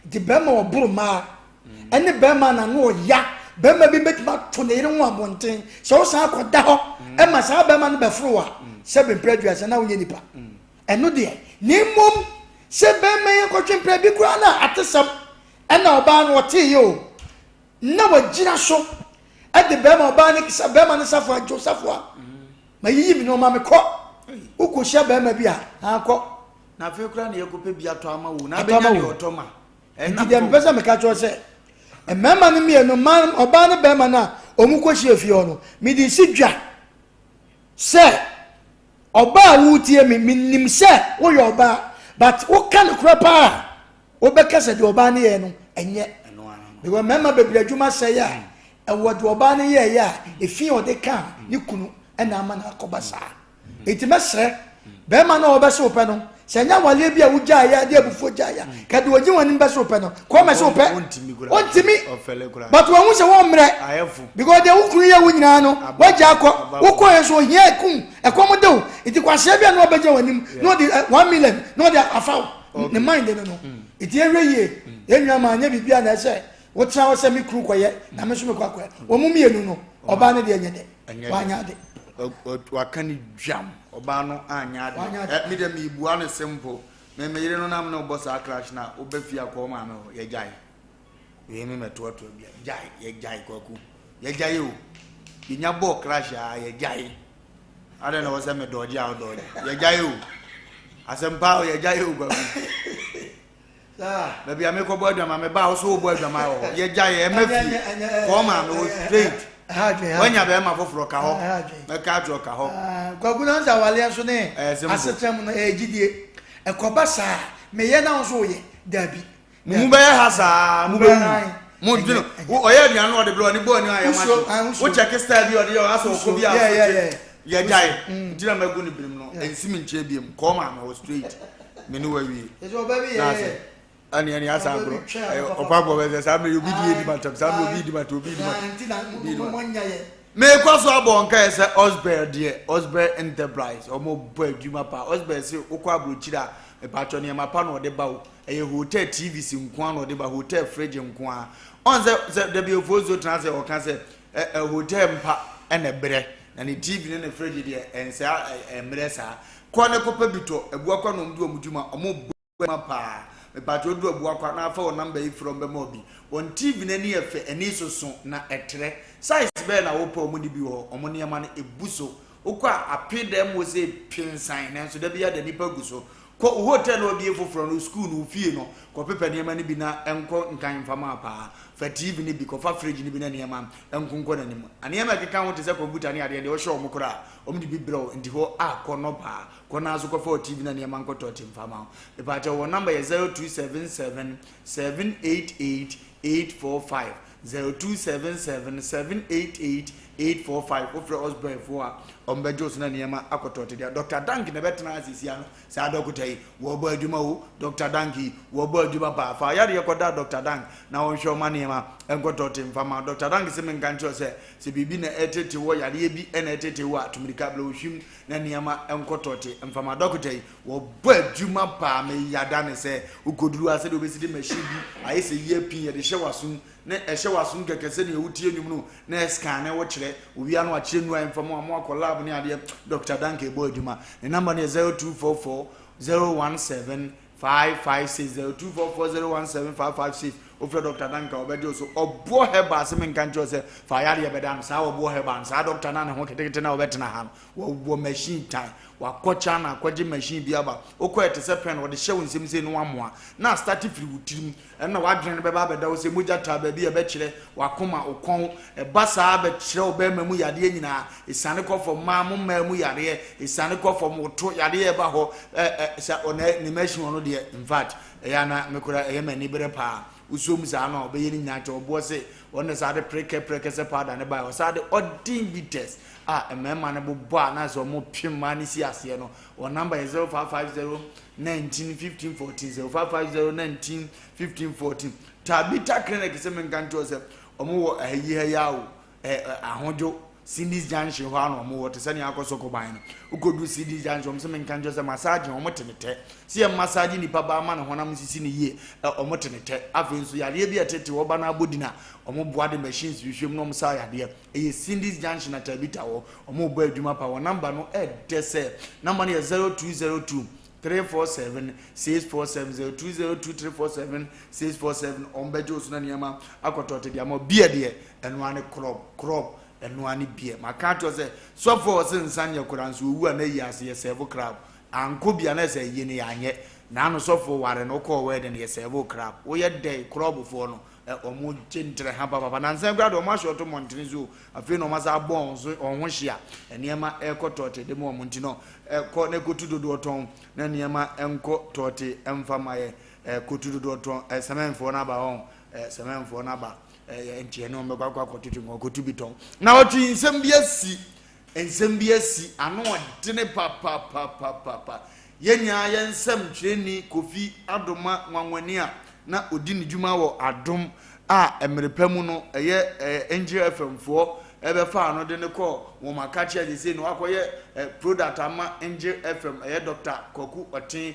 Nti bɛrima ɔboro maa, mm. ɛne bɛrima na no ɔya. Bɛrima bi betumi ato ne yere ho abɔnten. Sɛ ɔsan akɔda hɔ, mm. ɛma saa bɛrima no bɛforo a, sɛ bɛmpere aduasa na wonyɛ nipa. Ɛno deɛ, na mmom sɛ bɛrima yi akɔtwe mpena bi koraa na atesɛm ɛna ɔbaa no ɔteeɛ o, na wagyina so ɛde bɛrima ɔbaa no bɛrima no safoa Joe safoa. Mayiyi me nneɛma mekɔ. Wokɔhyia barima bi a, akɔ. Na afei koraa na yɛkɔpɛ bi atɔ ama wo na Atɔ ama abɛnya wo. deɛ ɔtɔ ma. Nti deɛ mepɛ sɛ meka kyerɛ sɛ mmarima no mmienu mmaa ɔbaa ne barima no a wɔn kɔhyia fie hɔ no mede si dwa sɛ ɔbaa a wotie me menim sɛ woyɛ ɔbaa but woka nokorɛ paa a wobɛka sɛ deɛ ɔbaa no yɛɛ no ɛnyɛ because mmarima bebree adwuma sɛe a ɛwɔ deɛ ɔbaa no yɛɛyɛ a efi a ɔde kaa ne kunu ɛna ama no akɔba saa eti mɛsrɛ bɛrima no a ɔbɛsɛ wopɛ no sɛ ɛnyɛ awaleɛ bi a wogyaeɛ a de abufuo gyaeɛ a ka deɛ ɔgye wɔn anim bɛsɛ wopɛ no kɔɔ mɛsɛ wopɛ ɔntumi but wɔn ho sɛ wɔn mmerɛ because deɛ wo kunu yɛ wo nyinaa no wagya akɔ wokɔ yɛ so ohia ekum ɛkɔm de wo nti kwaseɛ bi a na ɔbɛgye wɔn anim na ɔde 1 million na ɔde afa wo ne mind no nti yɛhwɛ yie. Yɛn nua maa nyɛ biribi a na ɛsɛ wotena hɔ sɛ me kunu kɔyɛ na me nso mekɔ akɔyɛ. Wɔn mu mmienu no, ɔbaa no deɛ nyɛ dɛ, wanyɛ ade. Waka ne dwam, ɔbaa no anyɛ ade. Ɛ me deɛ mebua no simple. Me me yere no nam ne wobɔ saa clash na wobɛ fie akɔ maame hɔ yɛgyae. Wei me mɛtoatoa bia gyae yɛgyae kwaku yɛgyae o. Yɛnya bɔɔ clash a yɛgyae. Adɛn na wɔ sɛ me dɔgye a wodɔgye yɛgyae o. Asɛmpa o yɛgyae o kwaku. Baabi a mekɔbɔ adwama me ba a wo so wobɔ adwama wɔ hɔ yɛgya yɛ ɛma fie kɔɔ maame wɔ straight wanya bɛrima foforɔ ka hɔ mɛka atorɔ ka hɔ. Kwaku na nsa awaleɛ nso ne asetena mu no ɛyɛ gyidie ɛkɔba saa meyɛ na wo nso woyɛ daabi. Mo mu bɛyɛ ha saa mo bɛwu mo dwene ɔyɛ aduane na ɔde brɛ ɔne bɔɔ ni ayɛ ma wo kyɛke style bi ɔde yɛ ɔasɛ ɔkɔ bi a ɔso kye yɛgyae nti na magu ne birim no ɛnsi me nkyɛn biom kɔɔ maame wɔ straight me ne wawie na asɛ ɛne ɛne asa agorɔ ɔpa bɔ bɛsɛ saa mmerɛ obi di edi matam saa mmerɛ obi di matam obi di matam. Mekɔ so abɔ nkaeɛ sɛ Osbel deɛ Osbel Enterprise wɔn bɔ adwuma paa. Osbel se wokɔ aburokyire a mepatwɔ nneɛma pa na ɔde ba o. Ɛyɛ hotel TVs nko ara na ɔde ba, hotel fridge nko ara. Ɔn sɛ sɛ dabi ofosuo tena ase ɔka sɛ ɛ ɛ hotel mpa ɛna ɛbrɛ na ne TV ne ne fridge deɛ ɛnsɛ ɛmmerɛ saa. Kɔ ne kɔpɛ bi tɔ, Abuakwa na wɔn di wɔn dwuma, wɔn bɔ adwuma paa. Mepatwɔ odu Abuakwa na afa wɔn number yi frɛ wɔn bɛma wo bi. Wɔn TV no ani yɛ fɛ, ani soso na ɛtrɛ. Size bɛn na wopɛ wɔn de bi wɔ hɔ, wɔn nneɛma no ebu so. Wokɔ a ape dan mu hɔ sɛ pinsan nanso da biara da nnipa gu so. Kɔ wo hotel na wabue foforɔ no, wo sukuu no, wo fie no, kɔpepɛ nneɛma no bi na nkɔ nkan mfa ma paa. Fa TV no bi, kɔfa fridge no bi na nneɛma nkonkɔ n'anim. Nneɛma a ɛkeka ho te sɛ kɔmputa ne adeɛ deɛ wohyɛ wɔn koraa a, wɔde bi brɛ wo nti hɔ a kɔ nɔ paa. Kɔ na nso kɔfa wo TV na nneɛma nkɔtɔ te mfa ma wo. Mepaakyɛw wɔn number yɛ 0277 788 845, 0277 788 845. Wofrɛ Osborne foɔ a, wɔbɛgye wo so na nneɛma akɔtɔ te deɛ. Dr. Dank na ɛbɛtena ase sia no. Saa dɔkota yi, wɔbɔ adwuma o. Dr. Dank yi, wɔbɔ adwuma paa. Fa yareɛ kɔda Dr. Dank na ɔnhwɛ wo ma nneɛma nkɔtɔ te mfa ma wo. Dr. Dank se menka nkyerɛ wo sɛ, sɛ biribi na ɛretete wo, yareɛ bi na ɛretete wo a, tu mmirika bra ohwim na nneɛma nkɔtɔ te mfa ma. Dɔkota yi, wɔbɔ adwuma paa. Meyada ne sɛ wokɔduru ha sɛdeɛ wobɛsi de machine bi ayɛ sɛ earpin yɛde hyɛ w'asom na ɛhyɛ w'asom kɛkɛ sɛdeɛ wotie nnwom no na ɛscan ne wo kyerɛ owia no akyerɛ nnuro a ɛmfa mu a mo akɔ lab ne adeɛ. Dr. Dank ɛbɔ adwuma. Ne number no yɛ 0244 017 556, 0244 017 556. Wofrɛ Dr. Dank a ɔbɛgye wo so. Ɔboɔ herbal se menka nkyerɛ wo sɛ fa yareɛ bɛda no saa ɔboɔ herbal no saa doctor no a ne ho ketekete no a ɔbɛtena ha no wɔwɔ machine tan wakɔ China akɔgye machine bi aba wokɔ ɛte sɛ pen wɔde hyɛ wo nsam sei na wamoa na astarte firi wo tirim. Ɛnna w'adwene no bɛba abɛda wo sɛ mogya taa baabi a ɛbɛkyerɛ w'akoma, wo kɔn. Ɛba saa a, bɛkyerɛ wo barima mu yadeɛ nyinaa. Ɛsiane kɔ fam, mmaa mo mmaa mu yareɛ, ɛsiane kɔ fam, wo to yadeɛ ɛba hɔ. Ɛ ɛ sɛ ɔna ne machine ɔno deɛ, in fact, ɛyɛ a na me koraa ɛyɛ m'ani bere paa. Wosɔ mu saa no a, ɔbɛyɛ ne nyinaa kyɛ ɔboɔ se ɔno na saa de prekɛ prɛkɛ sɛ powder ne baeɛ. Ɔsaa de ɔden bitters a mmarima no bobɔ a na sɛ wɔpem mmaa no si aseɛ no. Wɔn number yɛ 0550 19 15 14 0550 19 15 14. Tabita Clinic sɛ menka nkyerɛ sɛ wɔn wɔ ayi ha yi a o ɛ ahodwo Cindy's Junction hɔ a na wɔn wɔ te sɛ nea akɔ Sokoban no wokɔdu Cindy's Junction wɔn sɛ menka nkyerɛ sɛ massage wɔn te ne tɛ sɛ yɛ massage nipa ba ama ne honam sisi ne yie ɛ wɔn te ne tɛ afei nso yadeɛ bi a ɛtete wɔ ba no abɔ din a wɔn boa de machines hwehwɛ mu na wɔn sa yadeɛ ɛyɛ Cindy's Junction na Tabita wɔ wɔn bɔ adwuma pa wɔn namba no ɛdɛ sɛ namba no yɛ 0202 347 647 0202 347 647. Wɔn bɛgye wo so na nneɛma akɔtɔ te deɛ ama beer deɛ ɛno ara ne club club. Ɛno ara ne beer. Maka akyerɛ wo sɛ sɔfo a ɔse nsa nyɛ koraa nso owu a na ayi ase yɛ sɛɛvo crab. Ankɔ bi a na ɛsɛ ayie no yɛanyɛ. Naano sɔfo ware no wokɔɔ wedding no yɛ sɛɛvo crab. Woyɛ dɛn krɔbofoɔ no ɛ wɔn gye ntere ha papapa. Nansa yi koraa deɛ wɔn ahyɛ ɔto mmɔntene so o. Afei na wɔn asan abɔ wɔn so wɔn ho hye a nneɛma ɛrekɔ tɔɔte de ma wɔn nti no kɔ na kɔtu dodoɔ tɔn na nneɛma nkɔ tɔɔte mfa ma yɛ. Kɔtu dodoɔ tɔn ɛ sɛmɛnfoɔ no aba wɔn ɛ sɛmɛnfoɔ no aba. Ɛyɛ nti ɛne wɔn bɛkɔ akɔ akɔtwetwe nkɔmmɔ kɔtu bi tɔn. Na ɔtwe nsɛm bi asi, nsɛm bi asi, ano ɔdene papapapapapa. Yɛn nyinaa yɛn nsɛmtwerɛni Kofi Adoma Nwanwani a na ɔdi ne dwuma wɔ Adom a mmerɛ pa mu no ɛyɛ ɛɛ Angel FM foɔ ɛbɛfaa no de no kɔɔ wɔn akakye a seesei no wakɔyɛ product ama Angel FM ɛyɛ Dr. Kwaku Ɔten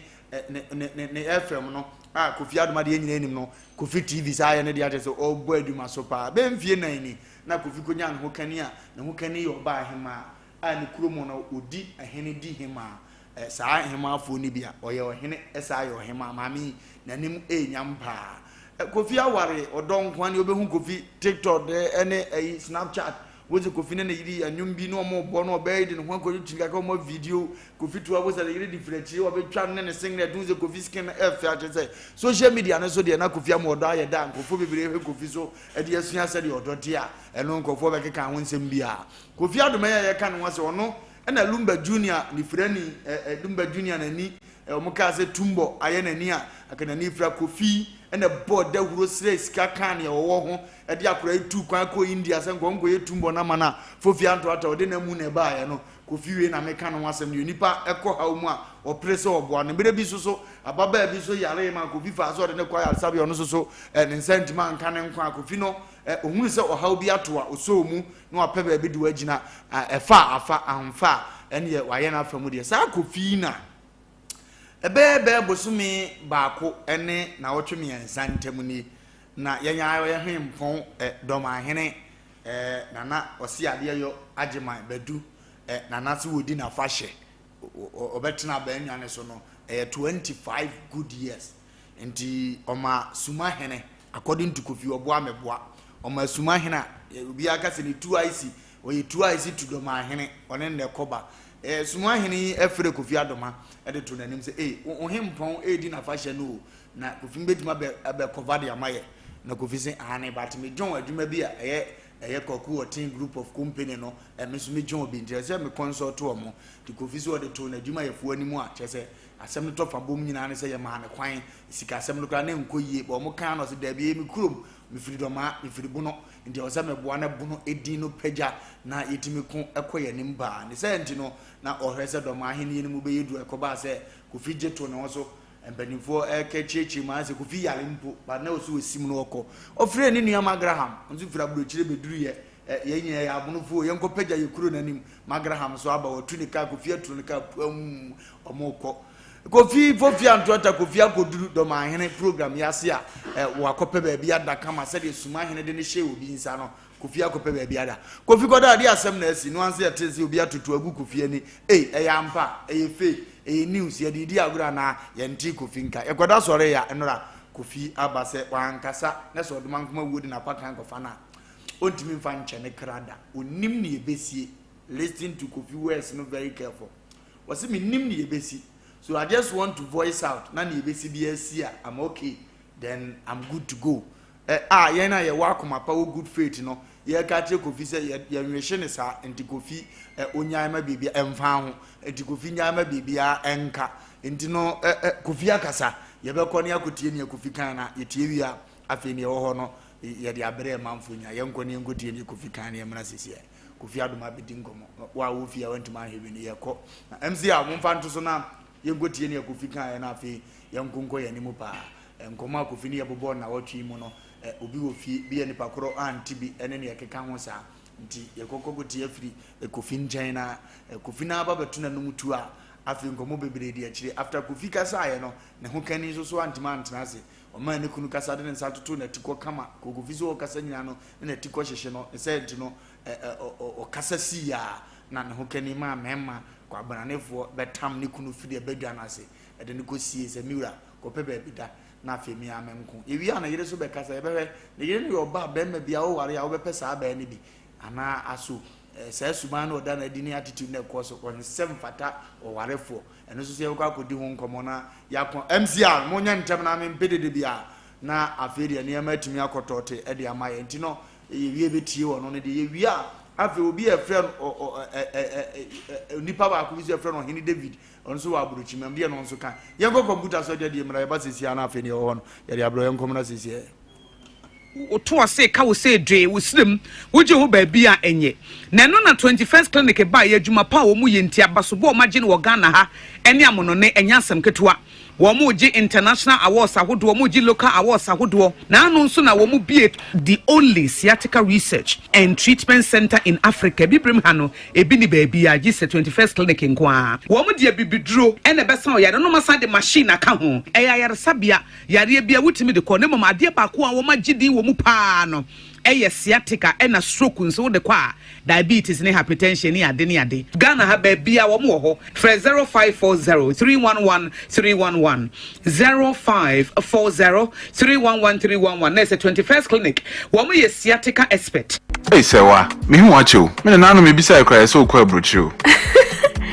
ne ne ne ne FM no a Kofi Adoma deɛ yɛn nyinaa nim no Kofi TV saa yɛ ne deɛ akyɛ sɛ ɔrebɔ adwuma so paa. Bɛyɛ mfie nan ni na Kofi kɔnyaa ne hokani a ne hokani yɛ ɔbaa hemaa a ne kurom no ɔdi hene di hemaa. Eh, saa hemaafoɔ no bi a ɔyɛ ɔhene ɛsaa yɛ ɔhemaa. Maame yi n'anim ɛrenyam paa. Eh, Kofi aware ɔdɔ nkoa ne wobɛhu Kofi TikTok de ɛne ɛyi Snapchat. Wose Kofi ne ne yere yɛ nnwom bi na wɔn rebɔ na ɔbaa yi de ne ho akɔto kyiri kakra wɔn video Kofi to abo sɛ ne yere de firi akyire ɔbɛtwa no ne ne singlet wohu sɛ Kofi skin no ɛfɛ akyerɛ sɛ social media no so deɛ na Kofi ama ɔdɔ ayɛ da nkurɔfoɔ bebree hwɛ Kofi so de asua sɛdeɛ ɔdɔ te a ɛno nkurɔfoɔ bɛkeka ho nsɛm biara Kofi Adomɛ a yɛka ne ho asɛ ɔno ɛna Lumba Junior ne firani ɛ Lumba Junior n'ani Wɔn kaa sɛ Tumbɔ ayɛ n'ani a anka n'ani refira. Kofi na ɛbɔɔ dawuro srɛɛ sika kaa nea ɔwɔ ho de akwadaa yi tuu kwan kɔɔ India sɛ nka ɔnkɔyɛ Tumbɔ no ama no a Fofi Antoata ɔde n'amu na ɛbaeɛ no. Kofi wei na meka ne ho asɛm deɛ onipa kɔ haw mu a ɔpere sɛ ɔboa no. Mmerɛ bi nso so ababaa bi nso yaree maa Kofi faa sɛ ɔde no kɔ ayaresabea ɔno nso so ne nsa antumi anka ne nkwa. Kofi no ɔhunu sɛ ɔhaw bi ato a ɔsɔɔ mu na wapɛ baabi de wagyina ɛfa a afa amfa a ɛneɛ wayɛ n'afa mu deɛ. Saa Kofi yi na Ɛbɛyɛ bɛyɛ bosome baako ne naawɔtwe mmiɛnsa ntam nie na yɛn ara yɛn hempɔn ɛ Dɔmahene ɛ Nana Ɔseadeɛyɔ Agyeman Badu ɛ Nana se wɔdi n'afahyɛ ɔbɛtena abannwa no so no ɛyɛ 25 good years nti ɔma Sumahene according to Kofi Ɔboa Meboa ɔma Sumahene a obiara ka sɛ ne tu IC ɔyɛ tu IC tu Dɔmahene ɔne nnɛ kɔba Eh, Sumahene yi frɛ Kofi Adoma de to n'anim sɛ, Ei, wo hempɔn redi n'afahyɛ no o, na Kofi mbɛtumi abɛ abɛ kɔva de ama yɛ. Na Kofi se, Aane, but me join adwuma bi a ɛyɛ ɛyɛ Kwaku Ɔten Group of Company no, eh, me nso me join bi, nti ɛsɛ sɛ me consult wɔn. Nti Kofi se ɔde too n'adwumayɛfoɔ anim a, kyerɛ sɛ, asɛm no tɔ fa bom nyinaa ne sɛ yɛmaa no kwan, sikasɛm no koraa na ɛnkɔ yie, but wɔn kaa no ɔse, Daabi, ɛyɛ me kurom, mefiri Dɔmaa, mefiri Bono, Nti ɛwɔ sɛ meboa na bono edin no pagya na yɛtumi ko kɔ yɛn anim paa. Ne saa nti no, na ɔhwɛ sɛ Dɔm ahennie no mu bɛyɛ duru. Ɛkɔbaa sɛ Kofi gye too ne ho so. Mpanimfoɔ reka kyerɛkyerɛ mu ara sɛ Kofi yare mpo, but na ɛwɔ sɛ ɔsim na ɔkɔ. Ɔfrɛɛ ne nua Magraham, ɔno nso firi aburokyire bɛduruiɛ. Ɛ, yɛn nyinaa yɛ abonofoɔ o, yɛnkɔpagya yɛn kuro no anim. Magraham nso aba, watu ne kaa, Kofi atu ne kaa, puamm, wɔrekɔ. Kofi Fofi Antoata Kofi akɔduru Dɔmahene program yi ase a eh, wakɔpɛ baabi ada kama sɛdeɛ Sumahene de no hyɛɛ obi nsa no Kofi akɔpɛ baabi ada. Kofi kɔda adeɛ asɛm na asi no ansa yɛte sɛ obi atoto agu Kofi ani. Ei, ɛyɛ ampa, ɛyɛ fake, ɛyɛ news, yɛde redi agorɔ anaa? Yɛntee Kofi nka. Yɛkɔda sɔree a, nnora Kofi aba sɛ wankasa na sɛ Ɔdomankoma wuo de n'apakan kɔfa no a, ɔntumi mfa nkyɛ ne kra da. Ɔnnim nea ɛbɛsie. Listen to Kofi words no very careful. Wɔse mennim nea ɛbɛsi so I just want to voice out na nea ɛbɛsi biara si a I'm okay then I'm good to go. Ɛ a yɛn a yɛwɔ akoma pa wɔ good faith no yɛreka akyerɛ Kofi sɛ yɛ yɛnwehye no saa nti Kofi ɛ ɔnyae ma biribi ɛmfa ho nti Kofi nyae ma biribiara ɛnka nti no ɛ ɛ Kofi akasa yɛbɛkɔ ne akɔtie nea Kofi kan na yɛtie wie a afei nea ɛwɔ hɔ no yɛde abrɛ manfoɔ nyinaa yɛnkɔ ne yɛnkɔtie nea Kofi kan ne yɛmmra sesiɛ. Kofi Adom abɛdi nkɔmmɔ. Wo a wɔ fie a woantumi anhwɛ bi no, yɛkɔ. Na MC a momfa nto so na yɛnkɔtie nea Kofi kaeɛ na afei yɛnko nkɔ yɛn anim paa. Nkɔmmɔ a Kofi ne yɛ bobɔɔ nnawɔtwe yi mu no, obi wɔ fie, bi a nipa korɔ ante bi ne nea ɛkeka ho saa. Nti yɛkɔkɔ kɔtie afiri Kofi nkyɛn na Kofi no ara ba bɛto n'anom tuo a, afei nkɔmmɔ bebree di akyire. After Kofi kasaeɛ no, ne ho kani nso so antumi antena ase. Ɔmaa ne kunu kasa de ne nsa totoo n'atikɔ kama. Kofi sɛ ɔrekasa nyinaa no, na n'atikɔ hyehye no. Ne saa nti no, ɔkasa sii a na ne ho kani maa mmarima kwabenanefoɔ bɛtam ne kunu firii abadwa no ase de no kɔsiee sɛ, Me wura, kɔpɛ baabi da, na afei me ara menko. Yɛwie a ne yere nso bɛkasa. Yɛbɛhwɛ. Ne yere no yɛ ɔbaa, barima biara woware a wobɛpɛ saa baa no bi. Anaa aso eh, saa suban no ɔda no adi ne attitude no ɛkɔ so ɔnsɛ mfata ɔwarefoɔ. Ɛno nso so yɛbɛkɔ akɔdi ho nkɔmmɔ na yɛakɔ. MCR, monyɛ ntɛm na mempɛ dede biara. Na afei deɛ nneɛma atumi akɔtɔɔte de ama yɛn. Nti no, yɛwie bɛtie wɔ no no deɛ yɛwie a, afei obi a ɛfrɛ no ɔ ɔ ɛ ɛ ɛ ɛ nipa baako bi nso yɛfrɛ no Ɔhene David, ɔno nso wɔ aburokyimam deɛ no nso ka. Yɛnkɔ kɔmputa so deɛ deɛ mmra yɛba sɛsi a na afei deɛ ɛwɔ hɔ no yɛde abrɛ yɛnkɔ mmra sɛsi ɛ. Woto ɔse ka wo sɛ dwee wo serem wogye ho baabi a ɛnyɛ. Na ɛno na 21st Clinic baeɛ adwuma pa a wɔn yɛ nti abasobɔ a wɔn agye no wɔ Ghana ha ɛne amonɔne ɛnyɛ asɛm ketewa. Wɔn regye international awards ahodoɔ, wɔn regye local awards ahodoɔ. Na ano nso na wɔn bue the only sciatica research and treatment centre in Africa. Abibirem ha no ebi ni baabiara gye sɛ 21st Clinic nko ara. Wɔn de abibiduro na ɛbɛsa ɔyare no na wɔn asan de machine aka ho. Ɛyɛ ayaresabea Yareɛ biara wotumi de kɔ na mmom adeɛ baako a wɔagye din wɔ mu pa ara no yɛ sciatica ɛna stroke nso wode kɔ a diabetes ne hypertension ne ade ne ade. Ghana ha baabiara wɔn wɔ hɔ. Frɛ 0540 311 311, 0540 311 311 na ɛsɛ 21st clinic wɔn yɛ sciatica expert. Ei Sɛwa, mehu wo akyɛ o. Me nananom mebisae koraa yɛsɛ wokɔ aburokyire o.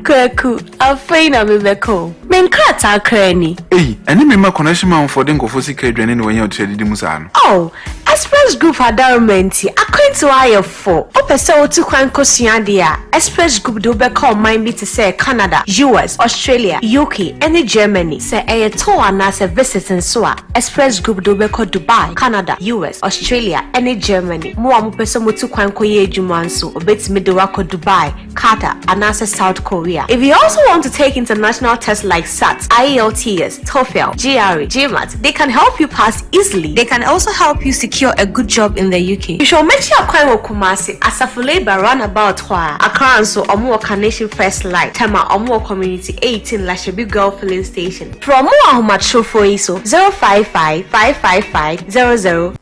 Kwaku, afei na mebɛka o. Me nkrataa koraa ni. Ei, ɛne me mma connection manfoɔ de nkurɔfoɔ sika adwane na wɔanya ɔtiri adidi mu saa no. Oh, Express Group adaworoma nti, akwantuo ayɛ fo. Wopɛ sɛ wotu kwan kɔsua adeɛ a, Express Group de wo bɛka ɔman bi te sɛ Canada, US, Australia, UK, ne Germany. Sɛ ɛyɛ tour anaasɛ visit nso a, Express Group de wo bɛkɔ Dubai, Canada, US, Australia, ne Germany. Mo a mopɛ sɛ motu kwan kɔyɛ adwuma nso, wɔbɛtumi de wo akɔ Dubai, Qatar, anaasɛ South Korea. If you also want to take international tests like SAT, IELTS, TOEFL, GRE, GMAT, they can help you pass easily. They can also help you secure a good job in the UK. Hwehwɛ wɔn akyi akwan wɔ Kumasi, Asafo Labour roundabout hɔ ara. Accra nso, wɔn wɔ Carnation First Light, Tema, wɔn wɔ Community 18 Lashibi Girl Filling Station. Frɛ wɔn wɔ ahomatrofoɔ yi so, 055 555 00.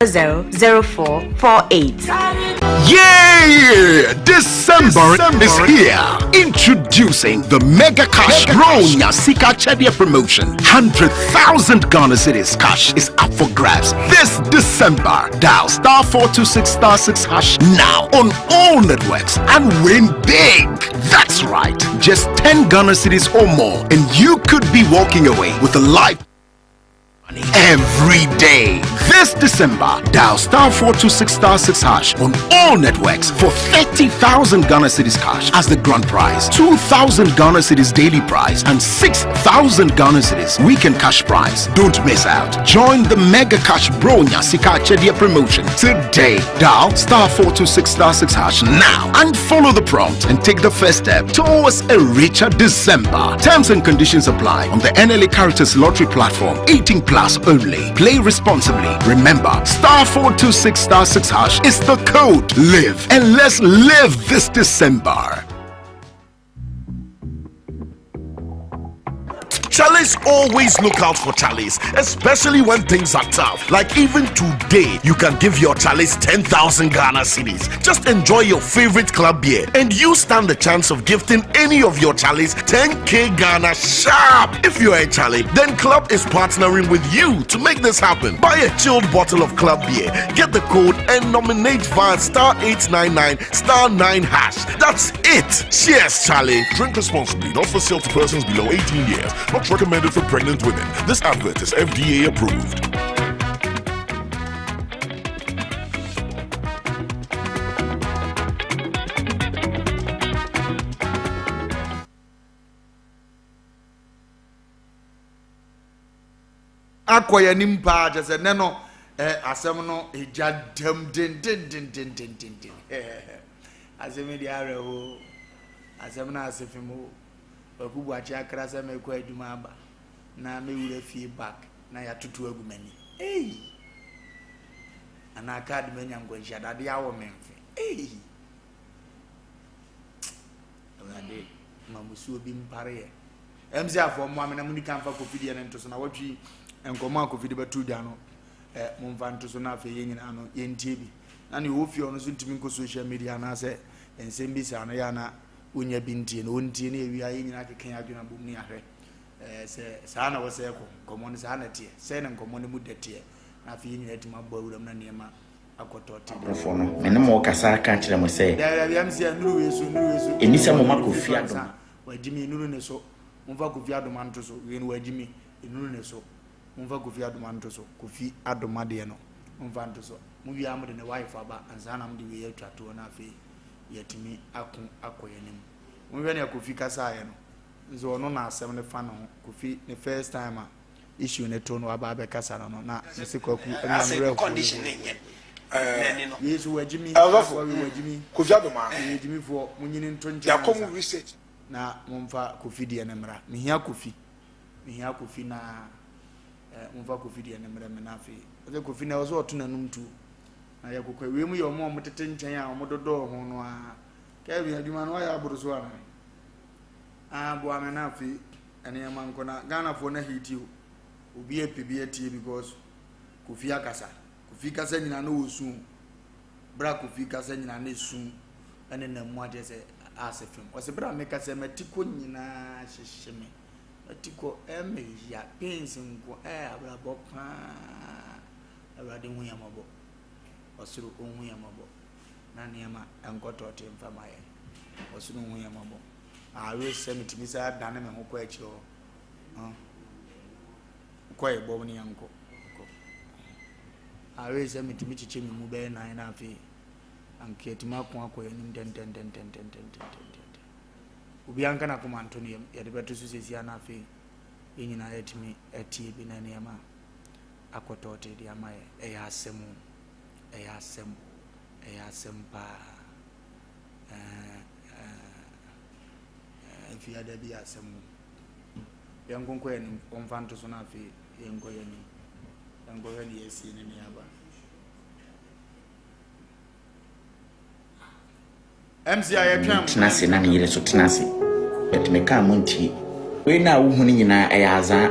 00448. Yeah! December, is here. Introducing the Mega Cash Bronya Sika Chedia promotion. 100,000 Ghana Cedis cash is up for grabs this December. Dial star 426 star 6 hash now on all networks and win big. That's right. Just 10 Ghana cedis or more, and you could be walking away with a life every day. This December, dial star 426 star 6 hash on all networks for 30,000 Ghana Cedis cash as the grand prize, 2,000 Ghana Cedis daily prize, and 6,000 Ghana Cedis weekend cash prize. Don't miss out. Join the Mega Cash Bro Nyasika Chedia promotion today. Dial star 426 star 6 hash now and follow the prompt and take the first step towards a richer December. Terms and conditions apply on the NLA Caritas Lottery platform. 18 plus only. Play responsibly. Remember, star 426 star 6 hash is the code. Live and let's live this December. Charlies always look out for Charlies, especially when things are tough. Like even today, you can give your Charlies 10,000 Ghana cedis. Just enjoy your favorite club beer, and you stand the chance of gifting any of your Charlies 10k Ghana sharp. If you're a Charlie, then Club is partnering with you to make this happen. Buy a chilled bottle of Club beer, get the code, and nominate via star 899 star 9 hash. That's it. Cheers, Charlie. Drink responsibly, not for sale to persons below 18 years. Not recommended for pregnant women. This advert is FDA approved. akɔ yɛn anim paa kyɛ sɛ nɛ no eh, asɛm no egya dam dendendendendenden asɛm yi deɛ awerɛho asɛm no ase fem o Kwaku Boakye akra sɛ mekɔ adwuma aba na mewura fie back na yɛatoto agu m'ani ei anaa card manya nkwanhyia dadeɛ awɔ me mfe ei awurade ma musuo bi mpareɛ MC afoɔ mmoa me na moni kan fa kofi deɛ no nto so na wɔtwe nkɔmmɔ a kofi de bɛto dwa no eh, momfa nto so na afei yɛn nyinaa no yɛntie bi na nea ɔwɔ fie ɔno nso ntumi nkɔ social media anaasɛ nsɛm bi saa no yɛ ana wonya bi ntie no ɔntie ne awia yɛn nyinaa keka yɛn adwene abom ne ahwɛ eh, sɛ saa na wɔsɛ kɔ nkɔmmɔ no saa na ɛteɛ sɛ na nkɔmmɔ no mu dɛ teɛ na afei yɛn nyinaa atumi abɔ awuram na nneɛma akɔtɔ te. Aborɔfoɔ no, me ne mo rekasa aka akyerɛ mo sɛ, Dabi dabi MC nnuru wei so nnuru wei so. ɛnni sɛ moma Kofi Kofi ansa Adoma. Wagyimi nnuru ne so. Momfa Kofi Adoma nto so. Wei no wagyimi nnuru ne so. Momfa Kofi Adoma nto so. Kofi Adoma deɛ no momfa nto so. Mo wie a mode ne wife aba ansa na mode wei atwa toɔ na afei yɛatumi ako akɔ yɛn anim. Monhwɛ nea Kofi kasaeɛ no. Nso ɔno na asɛm no fa ne ho. Kofi ne first time a issue no to no waba abɛkasa no no na mese Kwaku ɛnna me werɛ Condition ne nyɛ n'ani no. Wei so wagyimi. Ɔsɔfo, Wei wagyimi. Kofi Adomah. Wei gyimifoɔ monyini nto nkyɛn Yɛakɔ ansa. mu research. Na momfa Kofi deɛ no mmra. Mehia Kofi. Mehia Kofi na eh, momfa Kofi deɛ no mmrɛ me na afei. Ɔsɛ Kofi na ɛwɔ sɛ ɔto n'anum tuo. Na yɛkokɔ wei mu yɛ wɔn a wɔtete nkyɛn a wɔdodɔɔ ho no ara. Kevin adwuma no wayɛ aboro so anaa? Ah boa me na afei nneɛma nkɔ na Ghanafoɔ no ahiti o. Obi apɛ bi atie because Kofi akasa. Kofi kasa nyinaa na ɔsu o. Berɛ a Kofi kasa nyinaa na esu nenam mu akyerɛ sɛ ase fam. Ɔsɛ berɛ a meka sɛ m'atikɔ nyinaa hyehye me. M'atikɔ ɛmɛ ya pains nko ɛɛ abrabɔ paa. Awurade hu yɛn mmɔbɔ. Ɔsoro ɔnhu yɛn mmɔbɔ. Na nneɛma nkɔ tɔɔte mfa ma yɛn. Ɔsoro hu yɛn mmɔbɔ. I wish sɛ metumi saa dane me ho kɔ akyire hɔ. Huh? Kɔ yɛ bɔm ne yɛnkɔ. Kɔ. I wish sɛ metumi kyekyɛ me mu bɛyɛ nan na afei anka yɛatumi ako akɔ yɛn anim ntɛntɛntɛntɛntɛntɛntɛntɛm. Obiara nka n'akoma nto ne yam. Yɛde bɛto so seesei a na afei yɛn nyinaa yɛatumi atie bi na nneɛma akɔ tɔɔtee de ama yɛn. Ɛyɛ asɛm o. Ɛyɛ asɛm. Ɛyɛ asɛm paa. Ɛɛ ɛɛ Fiada bi asɛm o. Yɛnkonkɔ yɛn anim, wɔmfa nto so na afei yɛnkɔ yɛn anim. Yɛnkɔhwɛ nea asie ne nea aba. MC a yɛtwɛn mo. Tena ase na ne yere so tena ase but me kaa mo ntie. Wei no a wohu no nyinaa ɛyɛ azaa.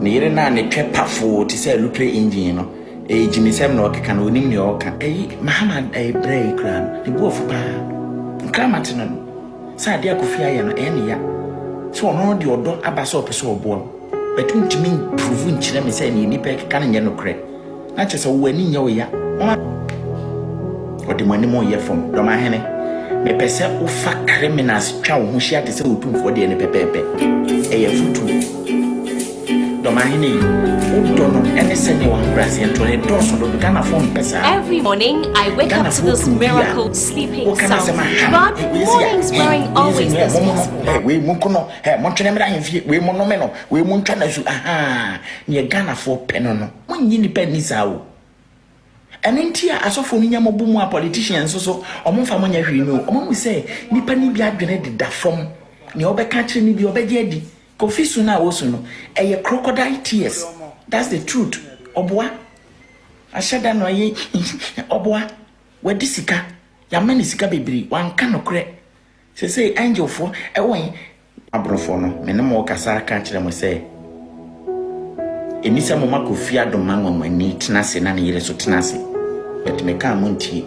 Ne yere no a ne twɛ pafoo te sɛ alupre engine no ɛyɛ gyimisɛm na ɔkeka no onim nea ɔka. Ɛyi Mahama ɛyi brɛ yi koraa no ne bo afu paa. Nkrama te no no sɛ adeɛ a Kofi ayɛ no ɛyɛ ne ya sɛ ɔno no de ɔdɔ aba sɛ ɔpɛ sɛ ɔboa wo but wontumi mprove nkyerɛ me sɛ nea nipa ɛkeka no nyɛ nokorɛ. Na kyerɛ sɛ wo ani nyɛ wo ya. Momma ɔde mo anim reyɛ fam. Dɔmahene, mepɛ sɛ wofa criminals twa wo ho hyia te sɛ otumfoɔ deɛ no pɛpɛɛpɛ. Ɛyɛ afotuo. Dɔmahene yi, wo dɔ no ne sɛdeɛ w'ahobrɛaseɛ nto no ɛdɔɔso dodo. Ghanafoɔ mpɛ saa. Every morning I wake up to Ghanafoɔ this pɛ obi a miracle sleeping woka sound. n'asɛm a ham. But Wei si a, mornings eh, weren't wei si always no, eh, this momo no, peaceful. eh, wei monko no, eh, montwe no mmra ahemfie, wei monome no, wei montwa no asu, ahaa. Neɛ Ghanafoɔ pɛ no no. Monnye nnipa nni saa o. Ɛno nti a asɔfoɔ no nya mo bo mu a politicians nso so wɔn mfa mo nyɛ hwee no o. Wɔn ahu sɛ nnipa no bi adwene deda fam. Nea wɔbɛka akyerɛ no bi ɔbɛgye adi. Kofi su no a ɔsu no ɛyɛ crocodile tears. That's the truth. Ɔboa. Ahyɛ da na ɔyɛ ɔboa. Wadi sika. Yɛama no sika bebree. Wanka nokorɛ. Seesei angelfoɔ wɔ he? Aborɔfoɔ no, me ne mo rekasa aka akyerɛ mo sɛ, ɛnni sɛ moma Kofi Adoma nwanwani tena ase na ne yere nso tena ase. But meka a montie.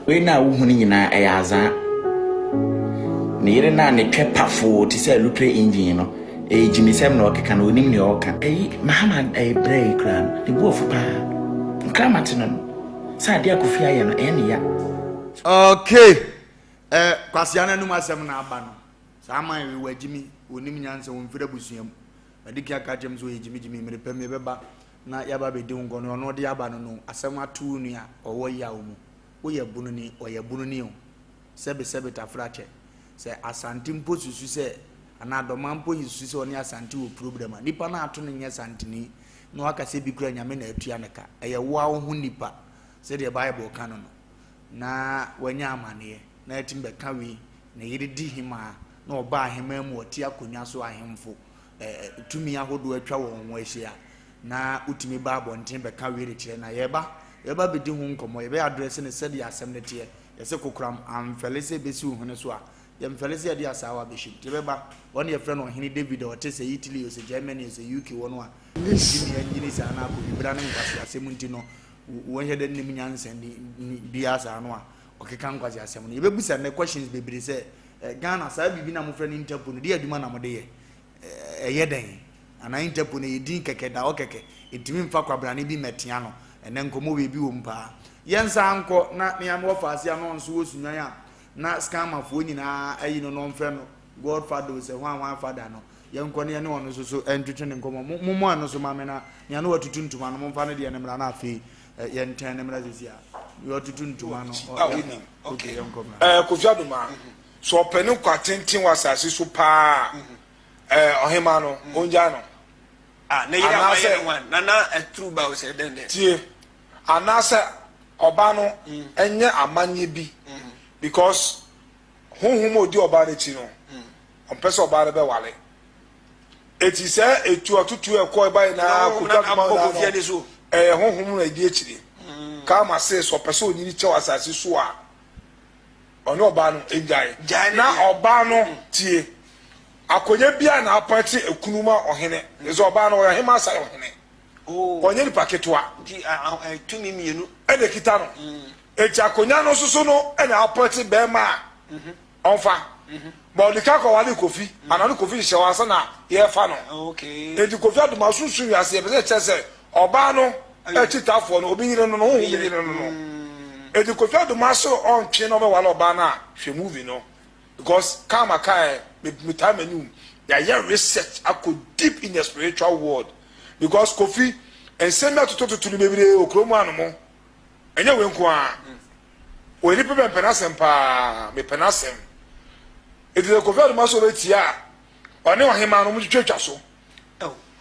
Wei no a wohu no nyinaa, ɛyɛ azaa. Ne yere no a ne twɛ pafoo te sɛ alupre engine no, ɛyɛ gyimisɛm na ɔkeka no, ɔnim nea ɔreka. Ɛyi, Mahama ɛyi brɛ yi koraa no, ne bo afu paa. Nkrama te no no, sɛ adeɛ a Kofi ayɛ no, ɛyɛ ne ya. Okay. Eh, kwasea no anum asɛm na aba no. Saa man wei wagyimi, ɔnim nyansa, ɔmfiri abusua mu. Madi kan aka akyerɛ m sɛ ɔyɛ gyimigyimi, mmere pɛ mu yɛbɛba na yɛaba abɛdi wo nkɔmmɔ. Ɔno ɔde aba no no, asɛm ato wo nua a ɔwɔ yaw mu. Woyɛ bononi, ɔyɛ bononi o. Sɛbe sɛbe tafrakyɛ. Sɛ Asante mpo susu sɛ, anaa Dɔmaa mpo susu sɛ ɔne Asante wɔ problem a, nipa no a ato no nyɛ Santeni, na waka sɛ bi koraa Nyame na atua ne ka. Ɛyɛ wo ara wo ho nipa, sɛdeɛ Bible ka no no. na wanya amaneɛ na atumi bɛka wei ne yere di hemaa na ɔba ahemaa mu ɔte akonnwa so ahemfo ɛɛ tumi ahodoɔ atwa wɔn ho ahyia na wotumi ba abɔnten bɛka wei de kyerɛ na yɛba yɛba bɛdi ho nkɔmmɔ yɛbɛyɛ adrɛse no sɛdeɛ asɛm no teɛ yɛsɛ kokoram amfɛle sɛ ɛbɛsi wo hwene so a yɛmfɛle sɛ yɛde asaawa bɛhyɛ mu nti yɛbɛba wɔn yɛfrɛ no ɔhene David a ɔte sɛ Italy o sɛ Germany o sɛ UK wɔ no a ɛgyimi anyini saa na akɔbibira ne nkwaseasɛm nti no Wɔnhyɛ da nnim nyansa ni biara saa no a ɔkeka nkwaseasɛm no. Yɛbɛbusa nnɛ questions bebree sɛ eh, Ghana saa biribi na mofrɛ no Interpol no, deɛ adwuma na mode yɛ? Ɛyɛ dɛn? Anaa Interpol no ɛyɛ din kɛkɛ, da hɔ kɛkɛ, ɛntumi mfa kwabrane bi mmɛtea no. Ɛnɛ nkɔmmɔ wei bi wɔ mu paa. Yɛnsan nkɔ na me ara mewɔ faase a na ɔnso wɔ Sunyani a na scammerfoɔ nyinaa ayi no na ɔmfrɛ no God father o sɛ hwan hwan father no. Yɛnkɔ na yɛne ɔno nso so ntwetwe ne nkɔmmɔ. Mo mommɔ ɛno so ma me na nea na watutu ntoma no momfa ne deɛ no mmra na afei yɛntɛn no mmra sisi a. Nea watutu ntoma no ɔ A wonim. okay yɛnkɔ mmra. Ɛɛ Kofi Adomah, sɛ ɔpɛ ne nkwa tenten wɔ asase so paa a, ɛɛ ɔhemaa no, ɔngyae no. Ah, ne yere a wayɛ Anaasɛ ne wan? Nana aturu ba o sɛ dɛn dɛn. Tie, anaasɛ ɔbaa no nyɛ amanneɛ bi because honhom a ɔdi ɔbaa no akyi no, ɔmpɛ sɛ ɔbaa no bɛware. Eti sɛ etu ɔtoto ɛkɔ ɛba nyinaa kotwa doma nyinaa no, ɛyɛ honhom na ɛdi akyire. Karma se sɛ ɔpɛ sɛ onyini kyɛw asase so a, ɔne ɔbaa no ngyae. Na ɔbaa no tie, Akonnwa biara na apɔnte ekunu ma ɔhene. Sɛ ɔbaa no ɔyɛ ɔhemmaa san yɛ ɔhene. Ɔnyɛ nipa ketewa. Nti tumi mmienu. Ɛna ekita no. Eti akonnwa no nso so no ɛna apɔnte bɛrima a ɔnfa. Ba ɔde ka kɔwale Kofi. Anaa ɔne Kofi hyehyɛ hɔ ansa na yɛrefa no. Eti Kofi Adomah sunsun wiase yɛpɛ sɛ kyerɛ sɛ ɔbaa no akyitaafoɔ no obi yere no no honhom yere no no. Eti Kofi Adomah so ɔntwe na ɔbɛwale ɔbaa no a hwɛ movie no. Because karma kae me me taa m'anum yɛayɛ research akɔ deep in the spiritual world because Kofi nsɛm bi atotototo no bebree wɔ kurom anom ɛnyɛ wei nko ara wɔ nipa bɛ mpɛ n'asɛm paa mepɛ n'asɛm eti sɛ Kofi Adoma so ɔbɛtia a ɔne ɔhemaa no wɔn twitwa so.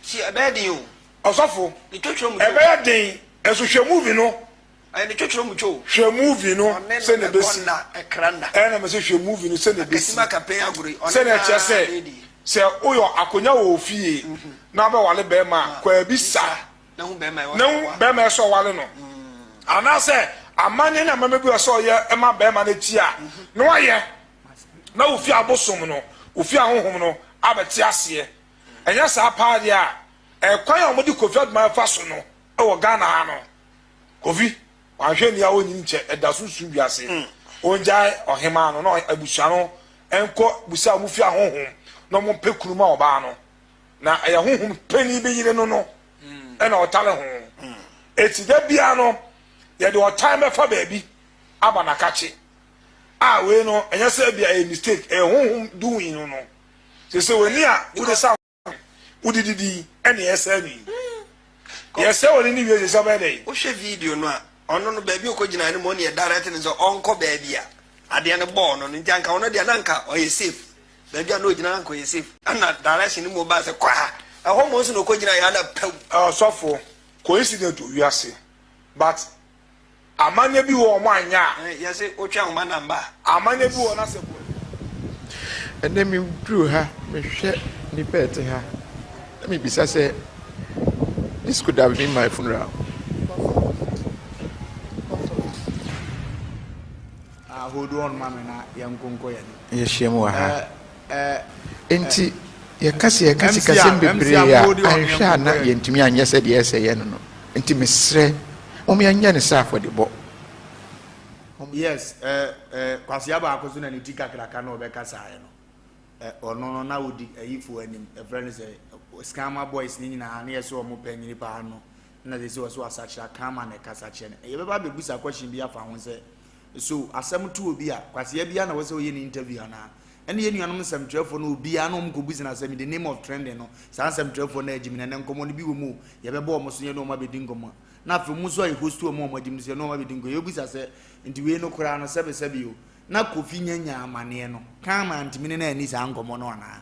Si ɛbɛyɛ den o. Ɔsɔfo ɛbɛyɛ den nso hwɛ movie no. Ɛyɛ ne twotworo mu two. Hwɛ movie no sɛnea ebesi. Ɛna mese hwɛ movie no sɛnea ebesi. Sɛnea ɛkyerɛ sɛ sɛ woyɔ akonya wɔ ofie na wobɛwale bɛrima a, kɔ abisa na hu bɛrima ɛsɛ ɔwale no. Anaasɛ amanneɛ ne amammerɛ bi wɔ sɛ ɔyɛ ma bɛrima no akyi a na wayɛ na ofie abosom no, ofie ahonhom no abɛte aseɛ. Ɛnyɛ saa paa deɛ a, ɛkwan a wɔde Kofi Adumaye fa so no wɔ Ghana ha no, Kofi, wanhwɛ nni a ɔnyin nkyɛ, ɛda so su wiase. Ongyae ɔhemaa no na abusua no nkɔ bisa wɔn fie ahonhom na wɔn mpɛ kunu ma ɔbaa no. Na ɛyɛ honhom panyin bi yere no no ɛna ɔtare ho. Eti da biara no yɛde ɔtan bɛfa baabi aba n'akakye. A wei no ɛnyɛ sɛ ebia ɛyɛ mistake, ɛyɛ honhom doing no no. Sese w'ani a wode sa wode didi ɛna yɛsɛe no yi yɛsɛe wɔ ne ne wie sɛ ɔbɛyɛ dɛ. Wohwɛ video no a ɔno no baabi ɔkɔ gyina no mu ɔne yɛ direct no sɛ ɔnkɔ baabi a adeɛ no bɔɔ no no nti anka ɔno deɛ na anka ɔyɛ safe baabi a na ɔgyina na anka ɔyɛ safe ɛna direction no mu ɔbaa sɛ kɔ ha ɛhɔ mo nso na ɔkɔ gyina yɛ ana pɛw. Ɔsɔfo coincident wɔ wiase but Amanneɛ bi wɔ hɔ a wɔanyɛ a. Yɛse wotwe ahoma na mba a. Amanneɛ bi wɔ hɔ na sɛ. Ɛnnɛ meduru ha, mehwɛ nnipa a ɛte ha na mebisa sɛ, this could have been my funeral. Ah, hold on ma me na yɛnko nkɔ yɛn. Yɛahyia mu wɔ ha. Enti yɛka sɛ yɛka sikasɛm bebree a, anhwɛ a na yɛntumi anyɛ sɛdeɛ ɛsɛ yɛ no no. Enti mesrɛ, mom yɛnyɛ no sɛ afɔdebɔ. Yes, eh, eh, kwasea baako so na ne ti kakraka na ɔbɛkasaeɛ no. Eh, ɔno no na ɔdi ayifoɔ anim, ɛfrɛ no sɛ scammer boys ne nyinaa ne yɛ sɛ ɔmo pɛ nyini paa no na sɛ sɛ ɔsɛ wasakyera kama na ɛkasa kyerɛ no. Yɛbɛba abɛbusa question bi afa ho sɛ so asɛm to obi a kwasea biara na wɔ sɛ ɔyɛ ne interview anaa? Ɛne yɛn nuanom nsɛmtwerɛfoɔ no obiara na wɔn kɔbu sini asɛm in the name of trending no saa nsɛmtwerɛfoɔ no agyimi na ɛnɛ nkɔmmɔ no bi wɔ mu o yɛbɛbɔ wɔn so yɛne wɔn abɛdi nkɔmmɔ na afei wɔn nso a yɛhost wɔn a wɔn agyimi so yɛne wɔn abɛdi nkɔmmɔ yɛbɛbusa sɛ nti wei no koraa no sɛbesɛbe o na Kofi nya nya amaneɛ no Karma antumi ne no anni saa nkɔmmɔ no anaa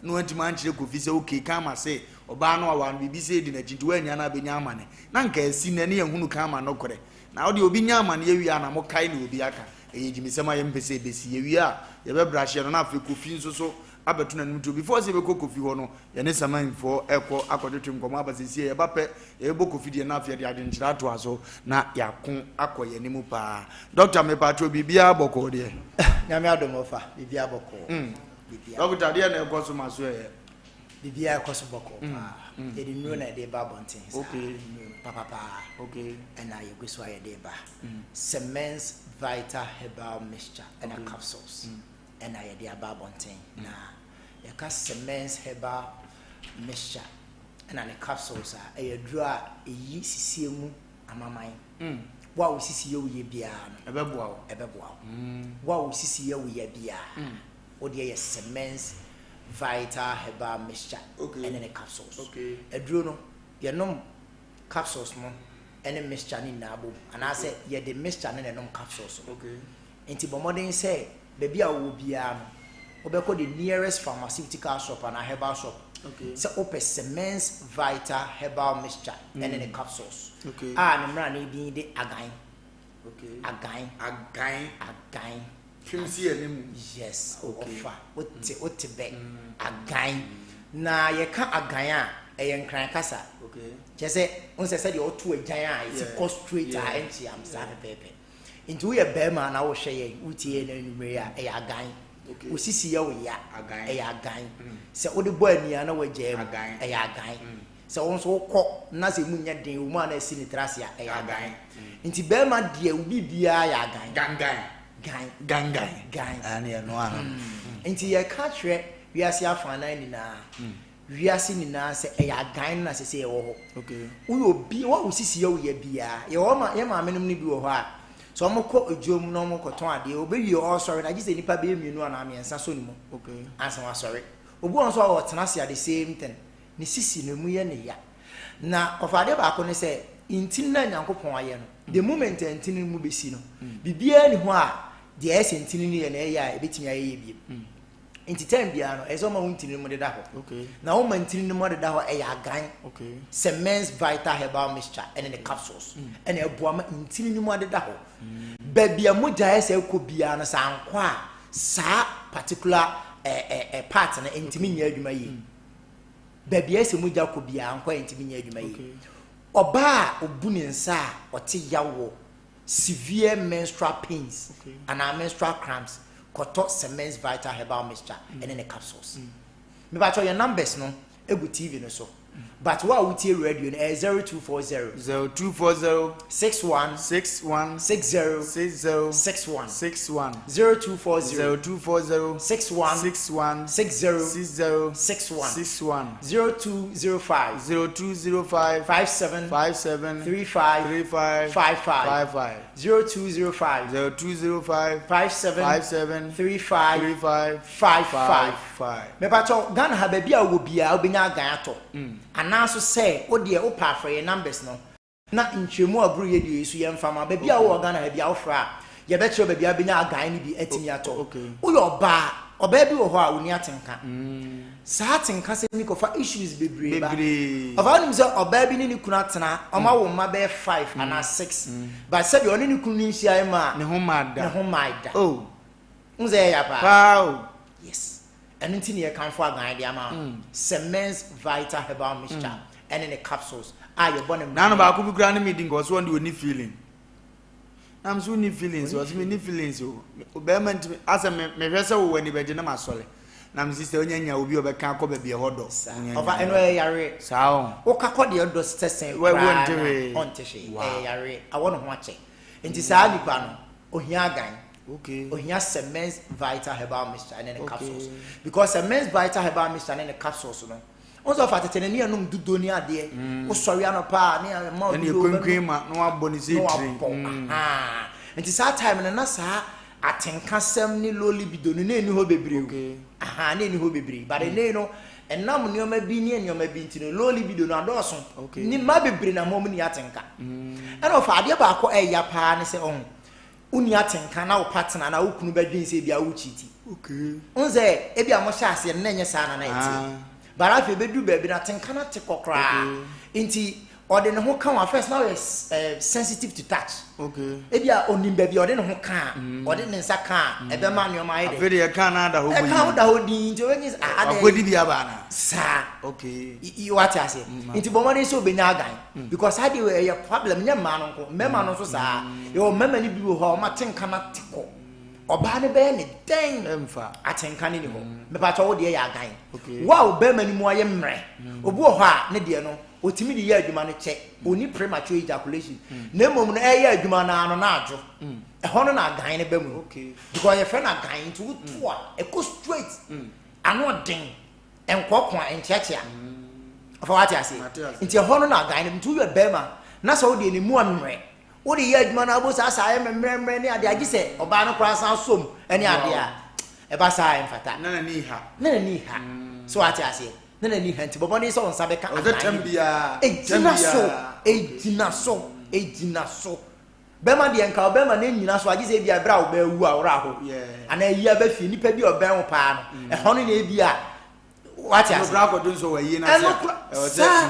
na wantumi ankyerɛ Kofi sɛ okay Karma se ɔbaa no aware no biribi sɛ ɛdi n'akyi nti woannya no abɛnya amane na nka asi nnɛ ne yɛhunu Karma nokorɛ Na wo deɛ obi nya amaneɛ wie a na mo kae nea obi aka. Ɛyɛ gyimisɛm a yɛmpɛ sɛ ɛbɛsi. Yɛwie a yɛbɛbra hyeɛ no na afei Kofi nso so abɛto n'anim tuo. Before sɛ yɛbɛkɔ Kofi hɔ no, yɛne Samanfoɔ ɛrekɔ akɔtwetwe nkɔmmɔ aba seesei yɛba pɛ yɛbɛbɔ Kofi deɛ na afei yɛde adwenkyerɛ atoa so na yɛako akɔ yɛn anim paa. Doctor mepaakyɛw biribiara bɔkɔɔ deɛ? Nyame adom ɔfa, biribiara bɔkɔɔ. Biribiara. Doctor deɛ na ɛkɔ so ma so ɛyɛ? Biribiara ɛkɔ so bɔkɔɔ paa. Yɛde nnuro na yɛde ba abɔnten saa. Nnuro papapaa ɛna yɛgu so a yɛde ba. Semens Vital Herbal Mixture ɛna capsules ɛna yɛde aba abɔnten. Na yɛka Semens Herbal Mixture ɛna ne capsules a, ɛyɛ aduro a ɛyi sisie mu. Amaman. Wo a wo sisi yɛ wo yɛ biara no. Ɛbɛboa wo. Ɛbɛboa wo. Wo a wo sisi yɛ wo yɛ biara. Wo deɛ yɛ Semens Vital Herbal Mixture ɛne ne capsules. Aduro no, yɛnom capsules no ɛne mixture no nyinaa bom anaasɛ yɛde mixture no na ɛnom capsules no. Nti bɔ mmɔden sɛ baabi a wowɔ biara no, wobɛkɔ the nearest pharmaceutical shop anaa herbal shop sɛ wopɛ Semens Vital Herbal Mixture ɛne ne capsules a ne mmrane din de Agan. Agan. Agan. Agan. Twem si yɛ ne mu. Yes, ɔfa wote wote bɛ agan. Na yɛka agan a ɛyɛ nkran kasa. Kyerɛ sɛ wohu sɛ sɛdeɛ woto agyan a ɛsi kɔ straight a ɛnkyeam saa pɛpɛɛpɛ. Nti woyɛ barima na wohwɛ yɛn, wotie yɛn anwummere yi a, ɛyɛ agan. Wo sisi yɛ wo ya, ɛyɛ agan. Sɛ wode bɔ ani a na woagyaa mu, ɛyɛ agan. Sɛ wo nso wokɔ na sɛ emu nyɛ den, wɔ mu a na asi ne tiri ase a, ɛyɛ agan. Nti barima deɛ wo biribiara yɛ agan. Gangan. Gan. Gangan. Gan. Ɛne ɛno ano. Nti yɛka kyerɛ wiase afanan nyinaa, wiase nyinaa sɛ ɛyɛ agan no na sɛ sɛ yɛwɔ hɔ. Woyɛ obi, wo a wo sisi yɛ wo ya biara, yɛwɔ ma yɛ maame nom no bi wɔ hɔ a, sɛ wɔn kɔ edwom na wɔn kɔtɔn adeɛ, obewie ɔresɔre no, agye sɛ nipa bɛyɛ mmienu anaa mmiɛnsa sɔ ne mu ansa wasɔre. Obi wɔ hɔ nso a ɔtena ase a the same thing. Ne sisi no, emu yɛ no ya. Na ɔfa adeɛ baako ne sɛ, ntini no a Nyankopɔn ayɛ no, the moment a ntini no mu bɛsi no, biribiara nni hɔ a deɛ ɛyɛ sɛ ntini no yɛ na ɛyɛ a ɛbɛtumi ayɛ yie bio. Nti time biara no, ɛyɛ sɛ ɔma wo ntini no mu deda hɔ. Na woma ntini no mu deda hɔ, ɛyɛ agan. Sɛ Men's Vital Herbal Mixture ɛne ne capsules ɛna ɛboa ma ntini no mu adeda hɔ. Baabi a mogya ayɛ sɛ ɛkɔ biara no, sɛ ankɔ a, saa particular eh, eh, eh, part no ɛntumi nyɛ adwuma yie. Baabi a ɛsɛ mogya kɔ biara nkɔ a ɛntumi nyɛ adwuma yie. Ɔbaa a ɔbu ne nsa a ɔte yaw wɔ severe menstrual pains anaa menstrual cramps kɔtɔ Semens Vital Herbal Mixture ɛne ne capsules. Mepakyɛw yɛn numbers no egu TV no so. But wo a wotie radio no ɛyɛ 0240. 0240. 61. 61. 60. 60. 61. 61. 0240. 0240. 61. 61. 60. 60. 61. 61. 0205. 0205. 57. 57. 35. 35. 55. 55. 0205. 0205. 57. 57. 35. 35. 55. 5. Mepakyɛw, Ghana ha baabi a wowɔ biara wobɛnya agan atɔ. Anaa nso sɛ wodeɛ wopɛ a frɛ yɛn numbers no na nkyerɛmu a boro yɛ deɛ yi so yɛmfa ma. Baabi a wowɔ Ghana ha biara wofrɛ a yɛbɛkyerɛ wo baabi a wobɛnya agan no bi atumi atɔ. Woyɛ ɔbaa, ɔbaa bi wɔ hɔ a ɔnni atenka. Saa atenka sɛm yi kɔfa issues bebree ba. Ɔfa wonim sɛ ɔbaa bi ne ne kunu atena, wɔn awo mma bɛyɛ five anaa six, but sɛdeɛ ɔne ne kunu no nhyiaeɛ maa Ne ho mmaa da. Ne ho mmaa da. Wohu sɛ ɛyɛ ya paa? Paa o. Yes. Ɛno nti na yɛkamfo agan de ama wo. Sɛ Men's Vital Herbal Mixture ɛne ne capsules a yɛbɔ ne Naano baako bi koraa ne me di nkɔmɔ so wɔn de wɔnni feeling. Na me so wonni feelings ɔse menni feelings o. Bɛrima ntumi asɛ me mehwɛ sɛ wo w'ani bɛgye na masɔre. Na me sister onya nya obi a ɔbɛka akɔ baabi ɛhɔ dɔ. Saa. Ɔfa ɛno ɛyɛ yareɛ. Saa o. Woka kɔ deɛ ɔdɔ sɛ sɛn koraa na ɔnte hwee. Ɛyɛ yareɛ. Awɔ ne ho akyɛ. Nti saa nipa no ohia agan. Okay. Ohia Semens Vital Herbal Mixture ne ne capsules. Because Semens Vital Herbal Mixture ne ne capsules no, wọn sɛ ɔfa tete no ne yɛnom dudo ne adeɛ. Mm. Wosɔre anɔpa a ne ɛma dudo bɛnom. Ɛne kunkun ma na wabɔ ne sɛ tiri. Na wabɔ. Mm. Nti saa time no na saa atenkasɛm ne low libido no na ɛni hɔ bebree. Okay. Aha, na ɛni hɔ bebree. But ɛnɛ mm. no, ɛnam nneɛma bi ne nneɛma bi nti no low libido no adɔɔso. Okay. Ne mma bebree na mo ni atenka. Mm. Ɛna ɔfa adeɛ baako ɛya paa ne sɛ ɔho. Wonni atenka na wo partner anaa wo kunu bɛdwen sɛ ebia wo cheati. Wohu sɛ ebia mohyɛ aseɛ no na ɛnyɛ saa na na ɛteɛ. But afei ɛbɛduru baabi no atenka no ate kɔ koraa. Nti ɔde ne ho ka wo a first na ɔyɛ eh, sensitive to touch. Ebia ɔnim baabi a ɔde ne ho ka a, ɔde ne nsa ka a ɛbɛma nneɛma ayɛ dɛ. Afei deɛ ɛka no ada hɔ Ɛka wo da hɔ din nti ɔbɛnye sɛ ah adɛn. Wakɔdi bi aba anaa? Saa. Okay. Wate aseɛ. Nti bɔ mmɔden sɛ ɔbɛnya agan. Because saa deɛ ɛyɛ problem nyɛ mmaa no nko mmarima no nso saa yɛwɔ mmarima no bi wɔ hɔ a wɔn atenka no ate kɔ ɔbaa no bɛyɛ ne dɛn atenka no ni hɔ mepatwa wo deɛ yɛ agan wo a ɔbarima no mu ayɛ mmerɛ obi wɔ hɔ a ne deɛ no ɔtumi de yɛ adwuma no kyɛ ɔni premature ejaculation na mmom no ɛyɛ adwuma no ano na adwo ɛhɔ no na agan no ba mu because yɛfrɛ no agan nti woto a ɛkɔ straight ano den Nkɔko a, nkyeakyea. Ɔfa wate aseɛ? Nti ɛhɔ no na agan no, nti woyɛ bɛrima na sɛ wodeɛ ne mu ɔmmerɛ wode yɛ adwuma no abo saa saa ayɛ mmerɛmmerɛ ne adeɛ agye sɛ ɔbaa no koraa san som ne adeɛ a ɛba saa a ɛmfata na n'ani ha na n'ani ha so ate aseɛ na n'ani ha nti bɔ mmɔden sɛ wo nsa bɛka Ɔsɛ tɛm biara ɛgyina so ɛgyina so ɛgyina so bɛma deɛ nka ɔbɛma no nyina so agye sɛ ebi a berɛ a ɔbɛawu a worɛ aho anaa ayi aba fie nipa bi a ɔbɛn wo paa no ɛhɔ no na ebi a wate ase ɛno kora akɔdwo nso wɔ ayie no ase ɛno kora saa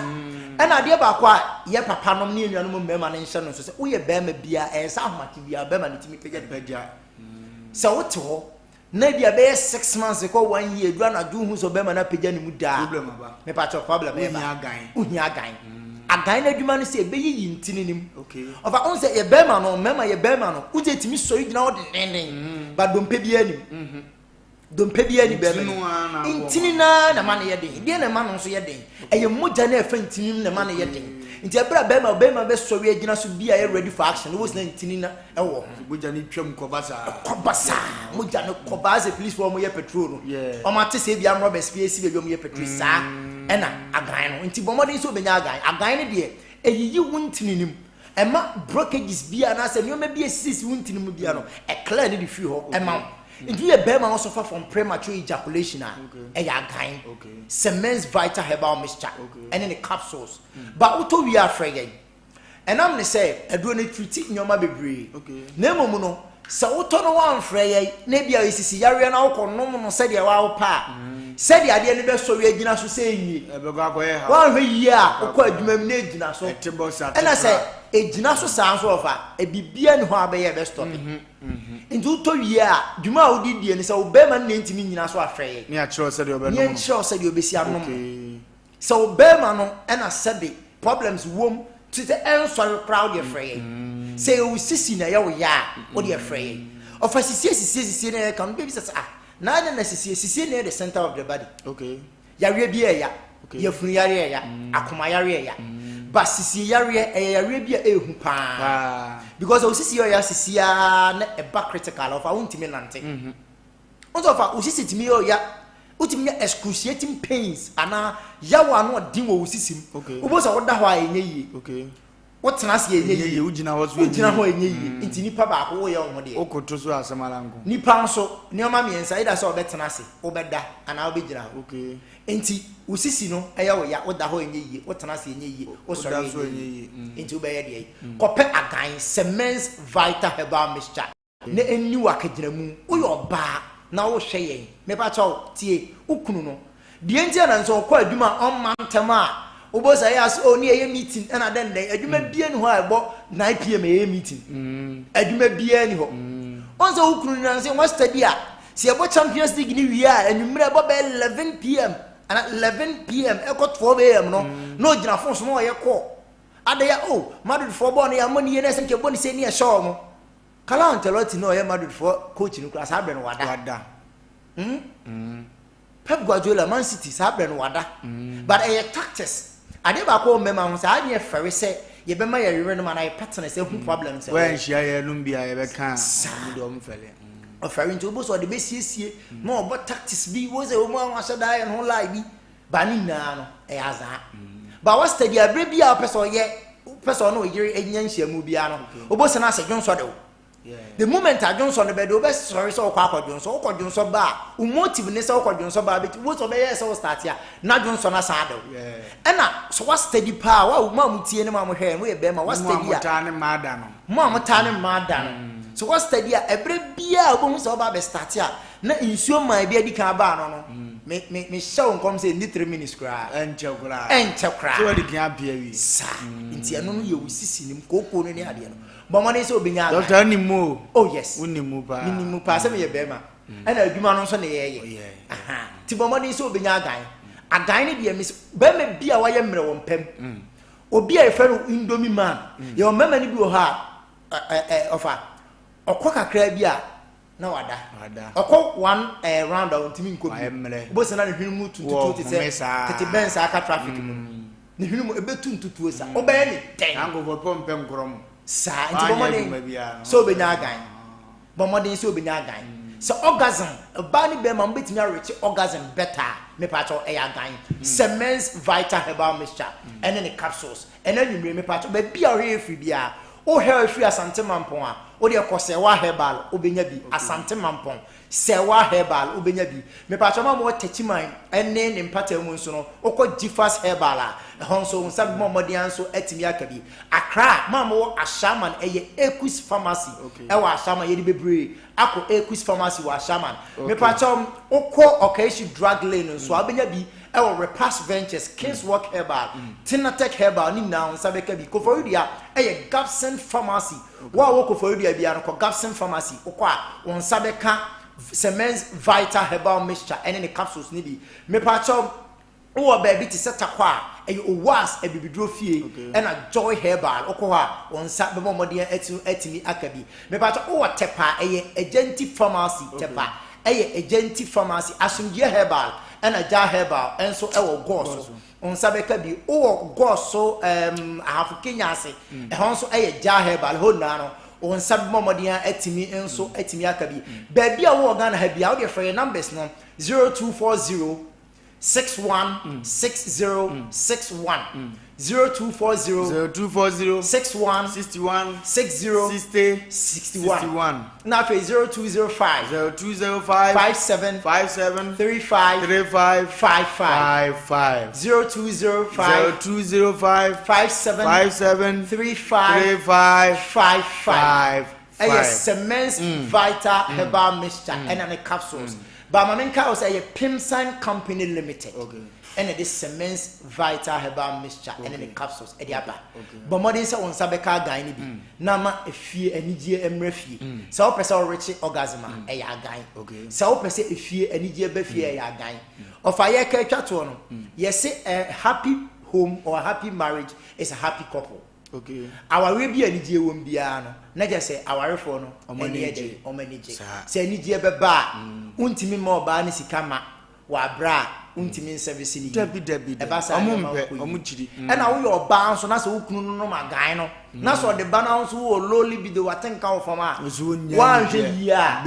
ɛna adeɛ baako a yɛ papa nom ne anuanom mmarima no nhyɛ no nso sɛ woyɛ barima biara ɛyɛ sɛ ahomakye biara barima no tumi pagya pagya sɛ wote hɔ na ebi a bɛyɛ six months kɔ one year edu anadwo hu sɛ ɔbɛrima no apagya ne mu daa problem aba mepakyɛ problem ɛba wohia agan wohia agan agan no adwuma no sɛ ɛbɛyiyi ntini no mu okay ɔfa wohu sɛ yɛ bɛrima no mmarima yɛ bɛrima no wogye tumi sɔre gyina hɔ dendenden ba dompe biara nim dompe biara ni bɛrima mu ntini naa na ma no yɛ den deɛ na ɛma no nso yɛ den ɛyɛ mogya na ɛfa ntini mu na ɛma no yɛ den nti ɛberɛ a bɛrima bɛrima bɛsɔre agyina so bi a ɛyɛ ready for action wobɛsi na ntini na ɛwɔ ho mogya no twam kɔba saa kɔba saa mogya no kɔba sɛ police foɔ wɔyɛ patrol no wɔn ate sɛ ebi amrɔbɛs fie si baabi wɔn yɛ patrol saa ɛna agan no nti bɔ mmɔden sɛ obɛnya agan agan no deɛ ɛyiyi wo ntini no mu ɛma brockages bi anaasɛ nneɛma bi esisi wo ntini mu bia no ɛclear ne de firi hɔ ɛma wo nti yɛ bɛrima no suffer from premature ejaculation a ɛyɛ agan Semens Vital Herbal Mixture ɛne ne capsules ba wotɔ wie afrɛ yɛn ɛnam ne sɛ aduro no treat nneɛma bebree na mmom no sɛ wotɔ no wamfrɛ yɛn na ebi a esisi yareɛ na wokɔ nom no sɛdeɛ wawopɛ a sɛdeɛ adeɛ no bɛsɔre agyina so sɛ ɛnyie woanhwɛ yie a wokɔ adwuma mu na ɛgyina so ɛna sɛ ɛgyina so saa nso ɔfa biribiara ni hɔ a bɛyɛ ɛbɛstɔpe nti wotɔ wie a dwuma a wode die no sɛ wo bɛrima no na ɛntumi nyina so ahwɛ yɛ ne akyerɛw sɛdeɛ ɔbɛnom ne nkyerɛw sɛdeɛ ɔbɛsi anom no sɛ wo bɛrima no ɛna sɛbe problems wom te sɛ ɛnsɔre koraa wodeɛ frɛ yɛn sɛ ɛwɔ sisi na ɛyɛ wo ya a wodeɛ frɛ yɛn ɔfa sisie sisie sisie na ɛyɛ ka no bɛbi sɛ sɛ ah na adɛn na sisie sisie na ɛyɛ the center of the body okay yareɛ bi ɛya yafunu yareɛ ɛya akoma yareɛ ɛya ba sisie yareɛ ɛyɛ yareɛ bi a ɛɛhu paa because ɔwɔ sisie ɔyɛ sisie aa na ɛba critical ɔfa wontumi nante wọ́n sọ fa osisi tumi yɛ ɔya wotumi nya excruciating pains anaa yaw ano ɔden wɔ osisi mu wobɔ sɛ woda hɔ a ɛnyɛ yie wotena ase ɛnyɛ yie wogyina hɔ so wogyina hɔ ɛnyɛ yie nti nipa baako woyɛ wo ho deɛ wokoto so asɛm ara nko nipa nso nneɛma mmiɛnsa yɛda sɛ ɔbɛtena ase wobɛda anaa wobɛgyina hɔ nti wo sisi no ɛyɛ wo ya woda hɔ ɛnyɛ yie wotena ase ɛnyɛ yie wosɔre ɛnyɛ yie nti wobɛyɛ deɛ kɔpɛ agan Semens Vital Herbal Mixture na ɛnni wo akagyinamu. Woyɛ ɔbaa na wohwɛ yɛn. Mepa kyɛw, tie, wo kunu no, deɛ nti a na sɛ ɔkɔ adwuma a ɔmma ntɛm a, wobɔ sɛ ɛyɛ ase, oh, ne yɛyɛ meeting ɛna dɛn dɛn. Adwuma biara ni hɔ a ɛbɔ 9 pm ɛyɛ meeting. Adwuma biara ni hɔ. Ɔn sɛ wo kunu no nanso wɔn study a, sɛ yɛbɔ Champions League ne wie a, anwummerɛ ɛbɔ bɛyɛ 11 pm ana 11 pm ɛkɔ 12 am no, na ɔgyina phone so na ɔyɛ call. Adɛn a, oh, Madridfoɔ bɔɔl no yɛammɔ ne yie na ɛsɛ nka yɛbɔ ne sei ne yɛhyɛ wɔn. Carlo Ancelotti na ɔyɛ Madrid foɔ coach no koraa saa berɛ no wada. Wada. Mm? Mm. Pep Guardiola Man City saa berɛ no wada. Mm. But ɛyɛ tactics. Adeɛ baako wɔ mmarima ho sɛ adeɛ fɛre sɛ yɛbɛma yɛ yerenom anaa yɛ partners ehu mm. problems. Wɔanhyia yɛ nom bi a yɛbɛka a ɔmo deɛ ɔmo fɛle. Ɔfɛre nti wobɔ sɛ ɔde bɛsiesie na ɔbɔ tactics bi wo sɛ wɔn a wɔahyɛ daa yɛn ho lie bi. Ba ne nyinaa no ɛyɛ azaa. Ba wa steady a berɛ bi a wopɛ sɛ ɔyɛ wopɛ sɛ ɔne ɔyere nya nhyiamu biara no wobɔ sɛ no asɛ dwonsɔ de wo. The moment a dwonsɔ no bɛde wobɛsɔre sɛ wokɔ akɔ dwonsɔ wokɔ dwonsɔ ba a wo motive ne sɛ wokɔ dwonsɔ ba a bɛti wo sɛ ɔbɛyɛ sɛ wo start a na dwonsɔ no asan ade wo. Ɛna sɛ wa steady paa wa mo a motie ne mo a mohwɛ yɛn moyɛ bɛrima wa steady a mo a motaa ne mmaa da no mo a motaa ne mmaa da no sɛ wa steady a ɛberɛ biara wobɛhu sɛ woba abɛ start a Na nsuo maa bi adi kan aba ano no, me, me, mehyɛ wo nkɔm sɛ ɛnni three minutes koraa. Ɛnkyɛ koraa. Ɛnkyɛ koraa. Sɛ wadi kan apia wie. Saa. Nti ɛno no yɛ wo sisi nim, kookoo no ne adeɛ no. Bɔ mmɔden sɛ wobɛnya agan. Doctor, wonim mu o. Oh yes. Wonim mu paa. Menim mu paa sɛ meyɛ bɛrima. Ɛna adwuma no nso na yɛyɛ. Oh yeah. Aha. Nti bɔ mmɔden sɛ wobɛnya agan. Agan no deɛ, mes, bɛrima bi a wayɛ mmerɛ wɔ mpam. Obi a yɛfrɛ no Indomie man. Yɛwɔ mmarima no bi wɔ hɔ a, ɛ, ɛ, ɔfa, ɔkɔ kakraa bi a, na wada ɔkɔ one eh, round a ɔntumi nkɔ bio wobɛsɛ na ne hwene mu tu ntutuo te sɛ tete bɛn saa aka traffic mu mm. ne hwene mu ɛbɛtu ntutuo saa wobɛyɛ ne dɛn saa nti bɔ mmɔden sɛ wobɛnya agan bɔ mmɔden sɛ wobɛnya agan mm. Sɛ orgasm, ɔbaa ne bɛrima mo bɛtumi arekye orgasm better a, mepaakyɛw ɛyɛ agan. Semens Vital Herbal Mixture ɛne ne capsules. Ɛnɛ anwummere mepaakyɛw baabi a wohwɛ yɛ firi biara, wohwɛ firi Asante Mampɔn a, wodeɛ kɔ Sɛwa Herbal wobɛnya bi. Asante Mampɔn, Sɛwa Herbal wobɛnya bi. Mepaakyɛw ma mowɔ Techiman ɛne ne mpatamu mu nso no, wokɔ Gifas Herbal a, ɛhɔ nso wo nsa bɛbɔ mmɔden ara nso atumi aka bi. Accra, ma mowɔ Ashaiman ɛyɛ Ekus Pharmacy ɛwɔ Ashaiman, yɛde bebree akɔ Ekus Pharmacy wɔ Ashaiman. Mepaakyɛw wokɔ Okaishie Drug Lane nso a, wobɛnya bi ɛwɔ Repas Ventures, Kings Walk Herbal, Tinatech Herbal ne nyinaa wo nsa bɛka bi. Koforidua ɛyɛ Gabson Pharmacy. Wo a wowɔ Koforidua biara no kɔ Gabson Pharmacy, wokɔ a wo nsa bɛka Semens Vital Herbal Mixture ɛne ne capsules no bi. Mepaakyɛw wowɔ baabi te sɛ Tarkwa a, ɛyɛ Owas Abibiduro Fie ɛna Joy Herbal, wokɔ hɔ a wo nsa bɛbɔ mmɔden atumi aka bi. Mepaakyɛw wowɔ Tepa a, ɛyɛ Agyanti Pharmacy, Tepa ɛyɛ Agyanti Pharmacy, Asomdwoeɛ Herbal ɛna Jah Herbal nso ɛwɔ Gɔɔ so. Wo nsa bɛka bi. Wowɔ Gɔɔ so ɛɛm Ahafo Kenya ase, ɛhɔ nso ɛyɛ Jah Herbal, ɛhɔ nyinaa no wo nsa bɛbɔ mmɔden a atumi nso atumi aka bi. Baabi a wowɔ Ghana ha biara, wodeɛ frɛ yɛn numbers no, 0240 61 60 61, 0240 0240 61 61 60 60 61, 61 na afei 0205 0205 57 57 35 35 55 55 0205 0205 57 57 35 35 55 5 ɛyɛ Semens Vital Herbal Mixture ɛna ne capsules. Ba ma menka wo sɛ ɛyɛ Pimsan Company Limited ɛna ɛde Semens Vital Herbal Mixture ɛne ne capsules ɛde aba. Bɔ mmɔden sɛ wo nsa bɛka agan no bi na ama efie anigyeɛ mmra fie. Sɛ wopɛ sɛ worekye orgasm a, ɛyɛ agan. Sɛ wopɛ sɛ efie anigyeɛ ba fie a, ɛyɛ agan. Ɔfa yɛka atwa toɔ no, yɛse a happy home or a happy marriage is a happy couple. Awareɛ bi a anigyeɛ wɔ mu biara no, na kyerɛ sɛ awarefoɔ no ani yɛ dɛn? Wɔn ani gye. Sɛ anigyeɛ bɛba a, wontumi mma ɔbaa no sika ma wɔ aberɛ a wontumi nsɛvese no yie. Ɛba saa a nneɛma nkɔ yie. Ɛna woyɛ ɔbaa nso na sɛ wo kunu no nom agan no, na sɛ ɔde ba no nso wowɔ low libido, w'atenka wɔ fam a, woanhwɛ yie a,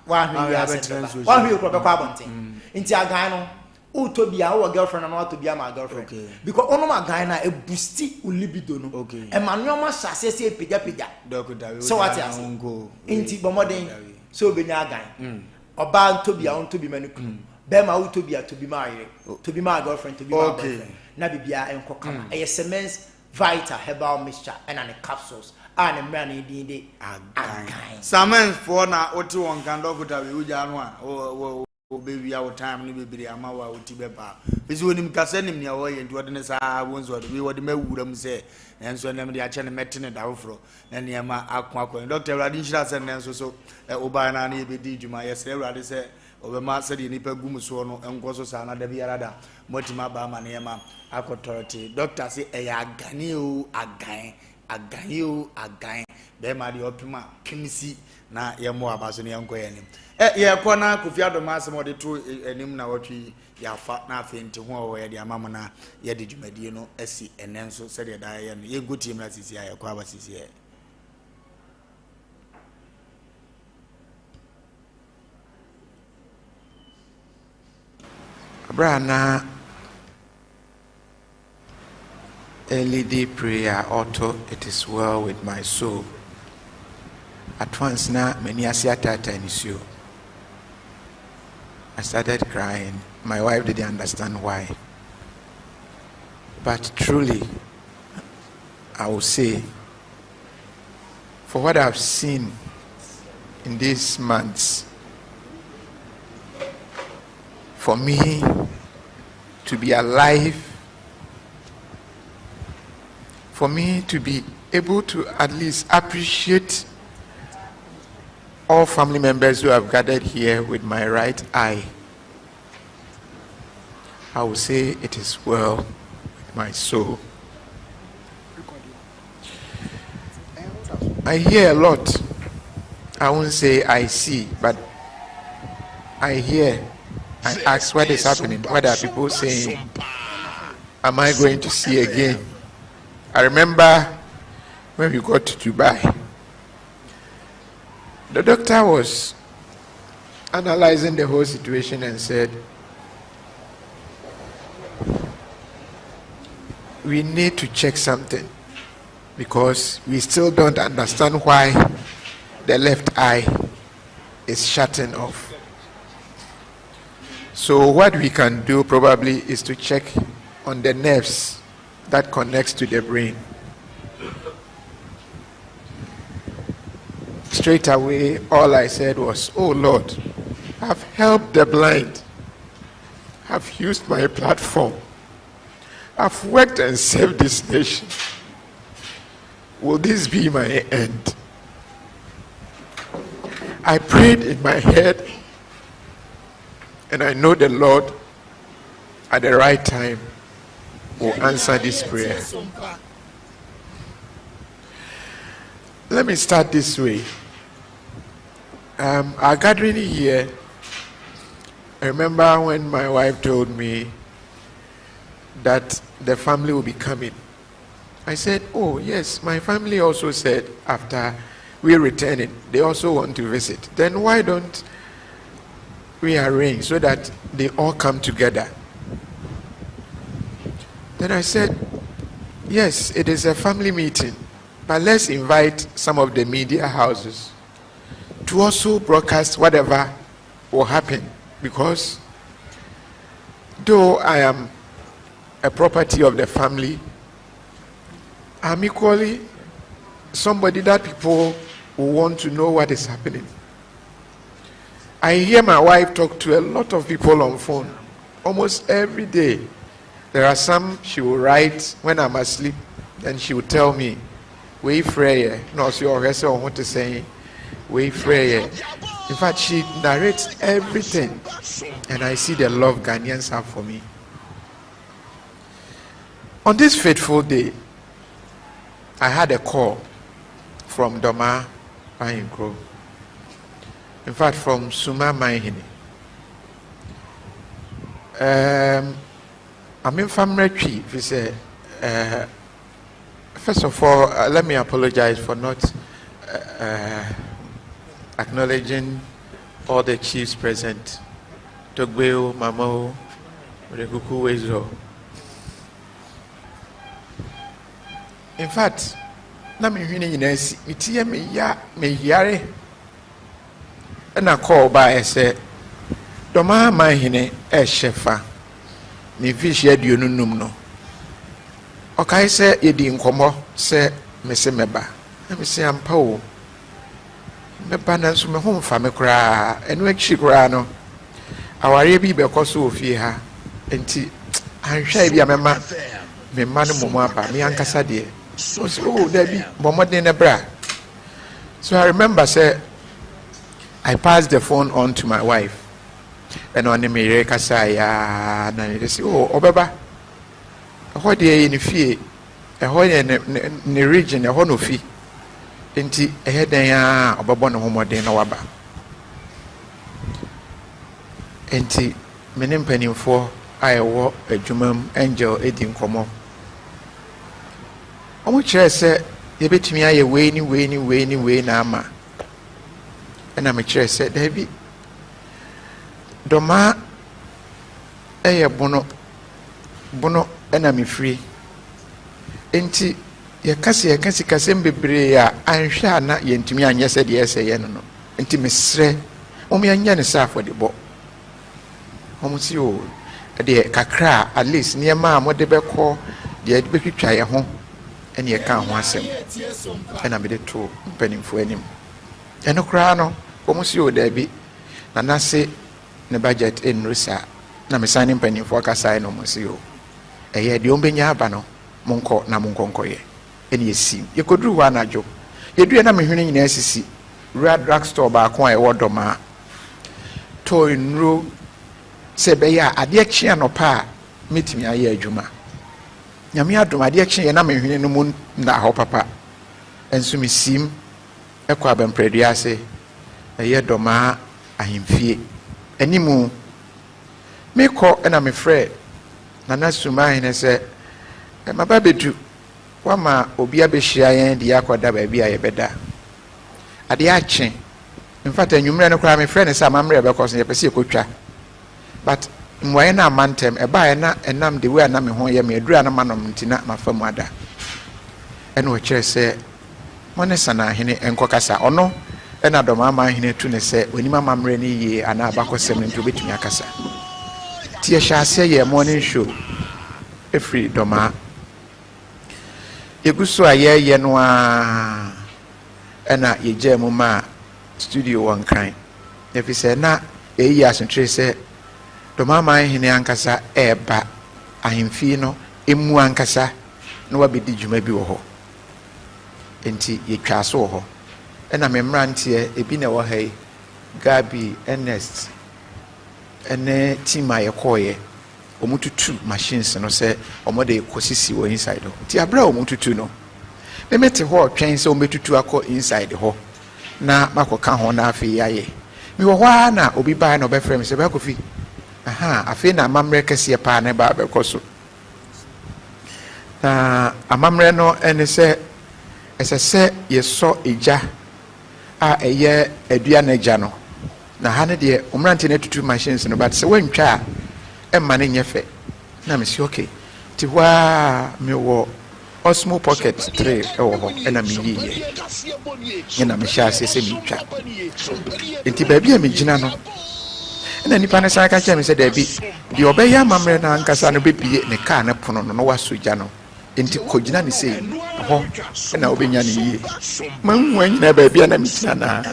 woanhwɛ yie a asɛm bɛba. Woanhwɛ yie koraa ɔbɛkɔ abɔnten. Nti agan no, Wotɔ bi a wowɔ girlfriend a na watɔ bi ama girlfriend because wonom agan no a ɛbusti wo libido no, ɛma nneɛma hyɛ aseɛ sɛ ɛpagyapagya sɛ wate ase. Nti bɔ mmɔden sɛ wobɛnya agan. Ɔbaa ntɔ bi a ɔntɔ bi ma ne kunu, bɛrima wotɔ bi a tɔ bi ma yere, tɔ bi ma girlfriend, tɔ bi ma boyfriend na biribiara nkɔ kama. Ɛyɛ Semens Vital Herbal Mixture ɛna ne capsules a ne mmara ne din de agan. Semens foɔ na wote wɔn nka dɔkota wei wogyaa no a Ɔbɛwia wo time no bebree ama wo a wo ti bɛpa. Firi sɛ ɔnim kasa nim nea ɔreyɛ nti ɔde no saa wobɛhu sɛ ɔde wei ɔde ma awura mu sɛ nanso ɛnnɛ mede akyɛ no mɛte no da foforɔ na nneɛma ako akɔ. Dɔkta Awurade nhyira sɛ nnɛ nso so wobaeɛ no a na yɛbɛdi dwuma. Yɛsrɛ Awurade sɛ ɔbɛma sɛdeɛ nnipa gu mo soɔ no nkɔ so saa na da biara da moatumi aba ama nneɛma akɔ tɔrɔtee. Dɔkta se ɛyɛ agane o agan agan o agan bɛrima deɛ ɔpem a pem si na yɛmmɔ aba so na yɛnkɔ yɛn anim. Ɛ yɛkɔ na Kofi Adom asɛm a ɔde to anim na wɔtwe yi yɛafa na afei nte ho a ɔwɔ yɛde ama mo na yɛde dwumadie no asi ɛnɛ nso sɛdeɛ daa yɛyɛ no. Yɛnkɔ tie mmra sisi a yɛkɔ aba sisi ɛ. Berɛ a na Early prayer ɔto It is well with my soul. At once na m'ani ase ataataa nisuo. I started crying. My wife didn't understand why. But truly, I will say, for what I've seen in these months, for me to be alive, for me to be able to at least appreciate all family members who have gathered here with my right eye, I will say it is well with my soul. I hear a lot. I won't say I see, but I hear. I ask what is happening. What are people saying? Am I going to see again? I remember when we got to Dubai, the doctor was analyzing the whole situation and said, We need to check something because we still don't understand why the left eye is shutting off. So what we can do probably is to check on the nerves that connects to the brain. Straight away, all I said was, Oh Lord, I've helped the blind. I've used my platform. I've worked and served this nation. Will this be my end? I prayed in my head, and I know the Lord at the right time will answer this prayer. Let me start this way. Um, our gathering here, I remember when my wife told me that the family will be coming. I said, Oh, yes, my family also said after we're returning, they also want to visit. Then why don't we arrange so that they all come together? Then I said, Yes, it is a family meeting, but let's invite some of the media houses to also broadcast whatever will happen because though I am a property of the family, I'm equally somebody that people will want to know what is happening. I hear my wife talk to a lot of people on phone almost every day. There are some she will write when I'm asleep, and she will tell me, We frɛ no ɔsɛ ɔho say, We frɛ In fact, she narrates everything, and I see the love Ghanaians have for me. On this fateful day, I had a call from Doma Pahinkro. In fact, from Suma Manhene. Um, I'm in family tree. Say, first of all, uh, let me apologize for not uh, acknowledging all the chiefs present. Togbeo, Mamo, Rekuku Wezo. In fact, na me hwene nyinaa si me ti yɛ me ya me yare ɛna kɔɔ baeɛ sɛ Dɔmaa manhene ɛrehyɛ fa ne mfirihyia 25 no ɔkae sɛ yɛdi nkɔmmɔ sɛ mese mɛba na mese ampa o mɛba nanso me ho mfa me koraa ɛno akyiri koraa no awareɛ bi bɛkɔ so wɔ fie ha nti anhwɛ bi a mɛma me mma no mmom aba me ankasa deɛ ɔsɛ oh dabi bɔ mmɔden no bra so i remember sɛ i passed the phone on to my wife ɛna ɔne me yere kasa yaa na ne de sɛ oh ɔbɛba ɛhɔ deɛ yɛ ne fie ɛhɔ yɛ ne ne ne region ɛhɔ na ofi nti ɛyɛ dɛn a ɔbɛbɔ ne ho mmɔden na waba nti me ne mpanimfoɔ a ɛwɔ adwuma mu angel edi nkɔmmɔ wɔn kyerɛ sɛ yɛbɛtumi ayɛ wei ne wei ne wei ne wei na ama ɛna mekyerɛ sɛ daabi dɔmaa ɛyɛ bono bono ɛna mefiri nti yɛka sɛ yɛka sikasɛm bebree a anhwɛ a na yɛntumi anyɛ sɛdeɛ ɛsɛ yɛ no no nti mesrɛ wɔn yɛnyɛ ne sɛ afɔdebɔ wɔn si o deɛ kakra a at least nneɛma a wɔde bɛkɔ deɛ yɛde bɛtwitwa yɛn ho ɛne yɛka ho asɛm ɛna mede to mpanimfoɔ anim ɛno koraa no wɔn si o daabi na n'ase ne budget nnuru saa na mesan ne mpanimfoɔ kasaeɛ na wɔn si o ɛyɛ deɛ wɔn bɛnya aba no monkɔ na monkɔ nkɔyɛ ɛne yɛsi yɛkɔduru hɔ anadwo yɛduru na mehwene nyinaa sisi wura drug store baako a ɛwɔ dɔmaa tɔɔ nnuro sɛ ɛbɛyɛ a adeɛ kye anɔpa a mɛtumi ayɛ adwuma nyame adom adeɛ kye yɛ na mehwene no mu nna hɔ papa nso mesim ɛkɔ abɛmprɛdua ase ɛyɛ dɔmaa ahemfie animu mekɔ ɛna mefrɛ nana sumahene sɛ maba bɛdu wama obi abɛhyia yɛn de akɔda baabi a yɛbɛda adeɛ akye In fact, anwummerɛ no koraa mefrɛ no sɛ amammerɛ a ɛbɛkɔ so no yɛpɛ sɛ yɛkɔtwa. But mmuaeɛ no amma ntɛm. Ɛbaeɛ na ɛnam the way a na me ho yɛ me, aduru a na manom nti na mafa mu ada. Ɛna ɔkyerɛ sɛ mo ne Sanahene nkɔkasa. Ɔno na Dɔmaamaa hene atu no sɛ ɔnim amammerɛ no yie anaa abakɔsɛm no nti ɔbɛtumi akasa. Nti yɛhyɛɛ aseɛ yɛɛ morning show firi Dɔmaa. Yɛgu so a yɛreyɛ no ara ɛna yɛgyaa mu maa studio wɔ Nkran. Ɛfiri sɛ na yɛayiyi asotire sɛ Dɔmaaman hene ankasa reba ahemfie no mu ankasa na wabɛdi dwuma bi wɔ hɔ. Enti yɛtwaa so wɔ hɔ. Ɛna me mmeranteɛ, ebi na ɛwɔ ha yi, Gabi, Ernest, ne team a yɛkɔeɛ, wɔtutu machines no sɛ wɔde rekɔsisi wɔ inside hɔ. Nti aberɛ a wɔtutu no, me mete hɔ retwɛn sɛ wɔbɛtutu akɔ inside hɔ na makɔka ho na afei yɛayɛ. Mewɔ hɔ ara na obi baeɛ na ɔbɛfrɛ me sɛ, Bra Kofi, aha, afei na amammerɛ kɛseɛ paa no reba abɛkɔ so. Na amammerɛ no ne sɛ, ɛsɛ sɛ yɛsɔ egya a ɛyɛ aduan agya no. Na ha no deɛ, wo mmeranteɛ no atutu machines no, but sɛ woantwa a, ɛmma no nyɛ fɛ. Na mese okay. Nti hɔ ara mewɔ Osmo Pocket 3 wɔ hɔ ɛna meyiiɛ. Ɛna mehyɛ aseɛ sɛ meretwa. Nti baabi a megyina no, ɛna nipa no san ka kyerɛ me sɛ daabi, deɛ ɔbɛyɛ amammerɛ no ankasa no bɛbie ne kaa no pono no na wasɔ gya no. Enti kɔgyina no sei, ɛhɔ na wobɛnya no yie. Manhu anyina baabi a na megyina no a.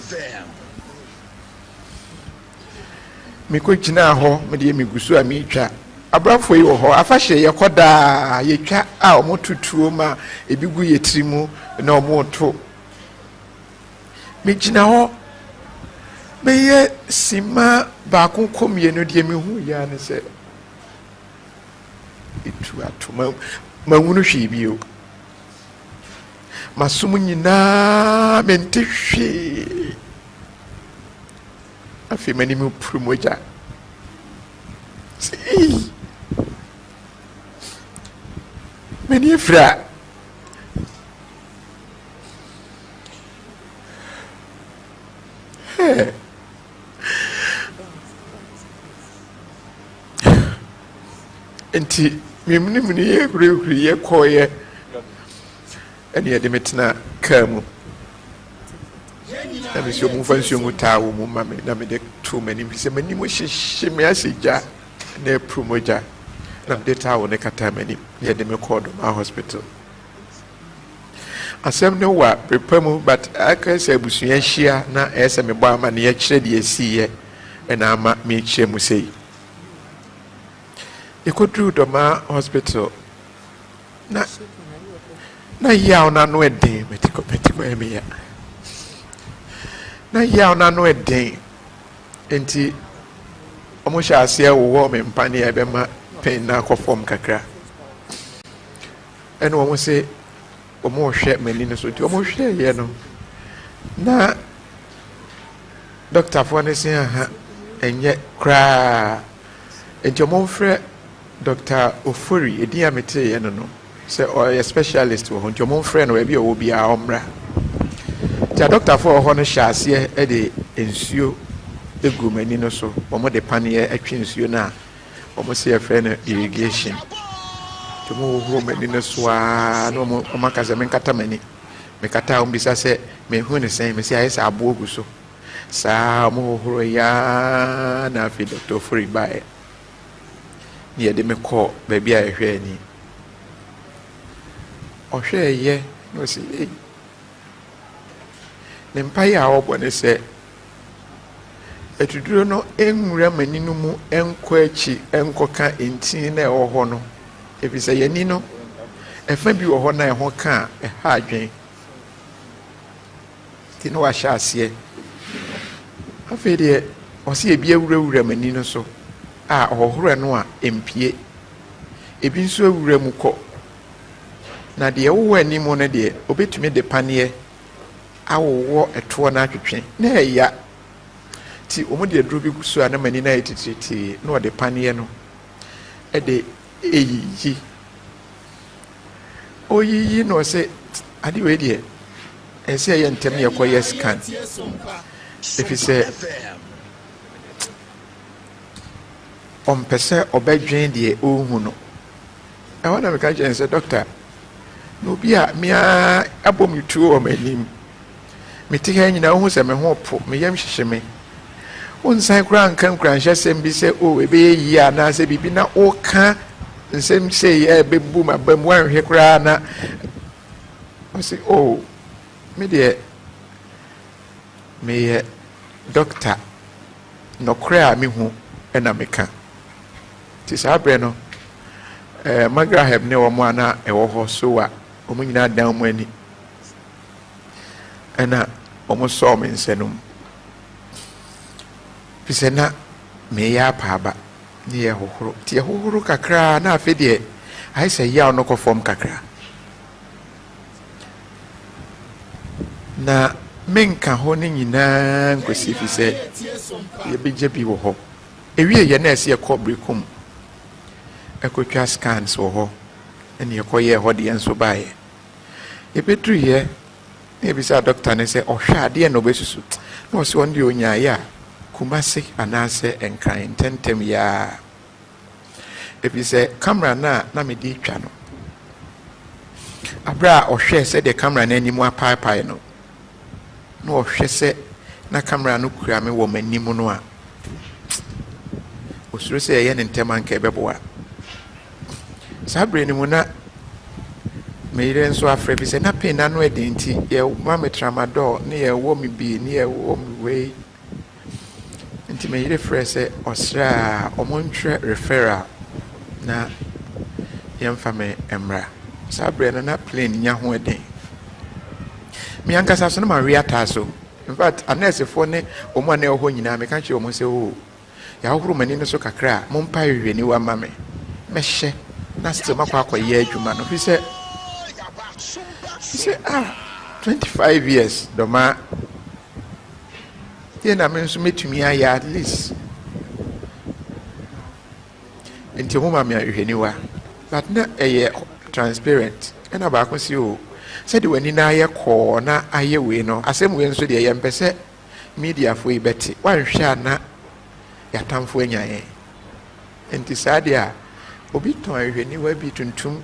Mekɔgyinaa hɔ, medeɛ megu so a meretwa. Abrafoɔ yi wɔ hɔ, afahyɛ yɛkɔ daa, yɛtwa a wɔto tuo ma ebi gu yɛ tiri mu na wɔto. Megyina hɔ bɛyɛ simma baako kɔ mmienu deɛ mehu yɛ ara ne sɛ Etu ato ma manhunu hwee bio. M'asom nyinaa mente hwee. Afei m'anim puru mogya. Sɛ ei, m'ani afira. Hey. Nti memunimuni yɛ hurihuri yɛ kɔɔyɛ ɛne yɛde me tena kaa mu na mesi ɔmo nfa nsuo ngu taa wɔ mu ma me na mede too m'anim fi sɛ m'anim hyehye me asɛ gya na apuru mogya na mede taa wɔ ne kataa m'anim na yɛde me kɔɔ Doma hospital. Asɛm no wa bere pa mu but aka sɛ abusua ahyia na ɛyɛ sɛ mebɔ amaneɛ kyerɛ deɛ ɛsiiɛ ɛna ama mekyerɛ mu sei. Yɛkɔduruu Dɔmaa hospital na na yaw no ano ɛden mɛti kɔ mɛti kɔ ɛyɛ me ya na yaw no ano ɛden nti wɔn hyɛ aseɛ wowɔ me mpaneɛ ɛbɛma pain no akɔ fam kakra. Ɛna wɔn se wɔn rehwɛ m'ani no so nti wɔn hwɛeɛ no na dɔktafoɔ no se aha ɛnyɛ koraa nti wɔn mfrɛ Dɔkta Ofori edin a meteeɛ no no sɛ ɔyɛ specialist wɔ hɔ nti wɔn mfrɛ no baabi a ɔwɔ biara ɔmmra nti adɔktafoɔ a ɔwɔ hɔ no hyɛ aseɛ de nsuo egu m'ani no so wɔn de paneɛ atwe nsuo no a Wɔn se yɛfrɛ no irrigation. Nti wɔn hohoro m'ani no so ara na wɔn wɔn aka sɛ menkata m'ani. Mekata a wɔn bisa sɛ mehu ne sɛn, mese ayɛ sɛ aboɔ gu so. Saa wɔn hohoro yɛ ara na afei Dr. Ofori baeɛ. Na yɛde me kɔɔ baabi a yɛhwɛ ani. Ɔhwɛɛyɛ na ɔse ei. Ne mpaeɛ a ɔbɔ ne sɛ Atuduro no nwura m'ani no mu nkɔ akyi nkɔka ntini no a ɛwɔ hɔ no, efisɛ yɛn ani no, ɛfa bi wɔ hɔ na ɛho ka a, ɛha adwene. Nti na wahyɛ aseɛ. Afei deɛ, ɔsɛ ebi awurawura m'ani no so a ɔhohoro ɛno a ɛmpue. Ebi nso awura mu kɔ. Na deɛ ɛwowɔ anim no deɛ, obɛtumi de paneɛ awowɔ ɛtoɔ no atwetwe na ɛya nti wɔn de aduro bi gu so a na m'ani no ayɛ titiritii na wɔde paneɛ no de eyiyi oyiyi na ɔsɛ ade wei deɛ ɛsɛ ɛyɛ ntɛm yɛkɔ yɛ scan. Ɛfiri sɛ ɔmpɛ sɛ ɔbɛdwen deɛ ɔrehu no. Ɛhɔ na meka kyerɛ no sɛ, dɔkta, na obi a me ara abɔ me tuo wɔ m'anim. Mete ha nyinaa wohu sɛ me ho po, me yam hyehye me. Wonsan koraa nka nkuranhyɛsɛm bi sɛ, o, ɛbɛyɛ yie anaasɛ biribi na woka nsɛm sei a ɛbɛbu m'aba mu woanhwɛ koraa na ɔse, o, me deɛ meyɛ dɔkta, nɔkorɛ a mehu na meka. Nti saa berɛ no, eh, Magraheb ne wɔn a na ɛwɔ hɔ so a wɔn nyinaa dan wɔn ani ɛna wɔsɔɔ me nsa no mu. Fi sɛ na meyɛ apaaba ne yɛ hohoro. Nti yɛhohoro kakraa na afei deɛ ayɛ sɛ yaw no kɔ fam kakra. Na menka hɔ no nyinaa nkɔsi fi sɛ yɛbɛgya bi wɔ hɔ. Ɛwieeɛ na ɛsɛ yɛkɔ Berekum ɛkɔtwa scans wɔ hɔ ɛne yɛkɔyɛɛ hɔ deɛ nso baeɛ. Yɛbɛduruiɛ na yɛbisaa dɔkta no sɛ ɔhwɛ a deɛn na ɔbɛsusu na ɔse ɔno deɛ ɔnyaeɛ a Kumase anaasɛ Nkran ntɛntɛm yi ara ɛfiri sɛ camera no a na mede retwa no aberɛ a ɔhwɛɛ sɛdeɛ camera no anim apaepae no na ɔhwɛ sɛ na camera no kura me wɔ m'anim no a, osuro sɛ ɛyɛ ne ntɛm anka ɛbɛboa. Saa berɛ no mu na me yere nso afrɛ bi sɛ na pain no ano ɛden nti yɛma me tramadol ne yɛwɔ me bi ne yɛwɔ me wei. Nti me yere frɛ sɛ ɔsrɛ a wɔntwerɛ referral na yɛmfa me mmra. Saa berɛ no na plane nya ho ɛden. Me ankasa so na mawe ataa so. In fact, anɛɛsefoɔ ne wɔn a na ɛwɔ hɔ nyinaa meka kyerɛ wɔn sɛ, oh, yɛahohoro m'ani no so kakra a, mompa ahwehwɛniwa mma me. Mɛhyɛ na still makɔ akɔyɛ adwuma no. Fi sɛ, fi sɛ, ah, 25 years dɔma deɛ na me nso mɛtumi ayɛ at least. Nti ɔmo ma me ahwehwɛniwa but na ɛyɛ transparent ɛna baako se oo sɛdeɛ w'ani no ayɛ kɔɔ na ayɛ wei no asɛm wei nso deɛ yɛmpɛ sɛ mediafoɔ yi bɛte wanhwɛ a na yɛatamfo anya yɛn nti saa deɛ a obi tɔn ahwehwɛniwa bi tuntum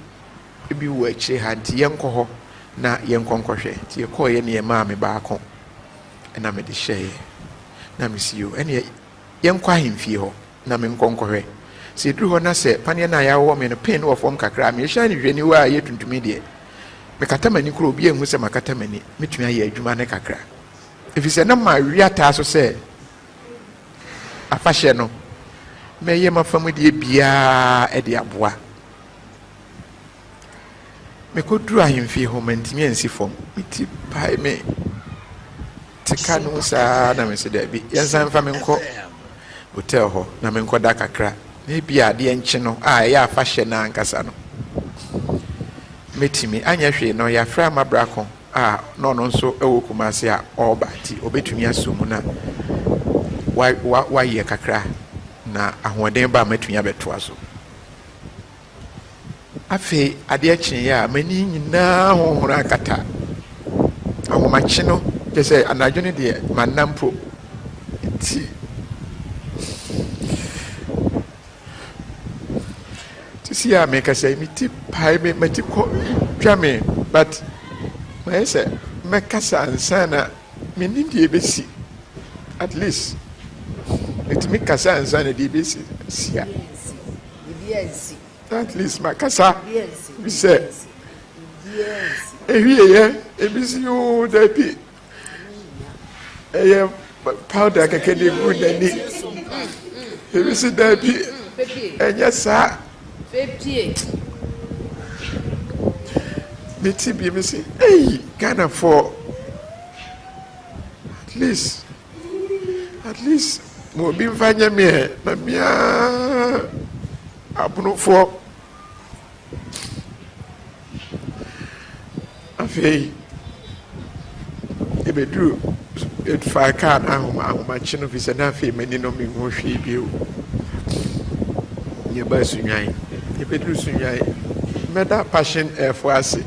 bi wɔ akyire ha nti yɛnkɔ hɔ na yɛnkɔ nkɔhwɛ nti yɛkɔɔyɛ ne yɛmaa me baako ɛna mede hyɛeɛ na mesi o ɛneɛ Yɛnkɔ ahemfie hɔ na menkɔ nkɔhwɛ. Sɛ yɛduru hɔ na sɛ paneɛ no a yɛawowɔ me no pain no wɔ fam kakra a, mehyɛ ahwehwɛniwa a ɛyɛ tuntum yi deɛ, mekata m'ani koraa obiara nhu sɛ makata m'ani. Mɛtumi ayɛ adwuma no kakra. Ɛfiri sɛ na mawe ataa so sɛ afahyɛ no, mɛyɛ m'afamudeɛ biara de aboa. Mekɔduruu ahemfie hɔ, mantumi ansi fam. Me ti pae me te ka no mu saa na mese daabi, yɛnsan mfa me nkɔ hotel hɔ na menkɔda kakra. Na ebia adeɛ nkye no a ɛyɛ afahyɛ no ankasa no, mɛtumi. Anyɛ hwee no, yɛafrɛ Amabrako a na ɔno nso wɔ Kumasi a ɔreba nti ɔbɛtumi asɔ mu na wayɛ kakra na ahoɔden ba a mɛtumi abɛtoa so. Afei adeɛ kyeeɛ a, m'ani nyinaa honhono akata. Ahomakye no, kyerɛ sɛ anadwo no deɛ, manna mpo. Nti, sisi a mekasa yi, me ti pae me, m'ati kɔ twa me, but mayɛ sɛ mɛkasa ansa na mennim deɛ ɛbɛsi. At least, metumi kasa ansa na deɛ ɛbɛsi si a. At least makasa bi sɛ ewieɛ ebi si oo dabi ɛyɛ powder kɛkɛ na egu n'ani ebi si dabi ɛnyɛ saa me ti bi mi si eyi Ghanafoɔ at least. At least ma obi mfa nyɛ me ɛ na me ara abonofoɔ. Afei ɛbɛduru ɛfaa kaa no ahoma ahomakye no fi sɛ na afei m'ani no menhu hwee bio. Yɛbaa Sunyani, yɛbɛduru Sunyani mɛda Passion Airfoɔ ase.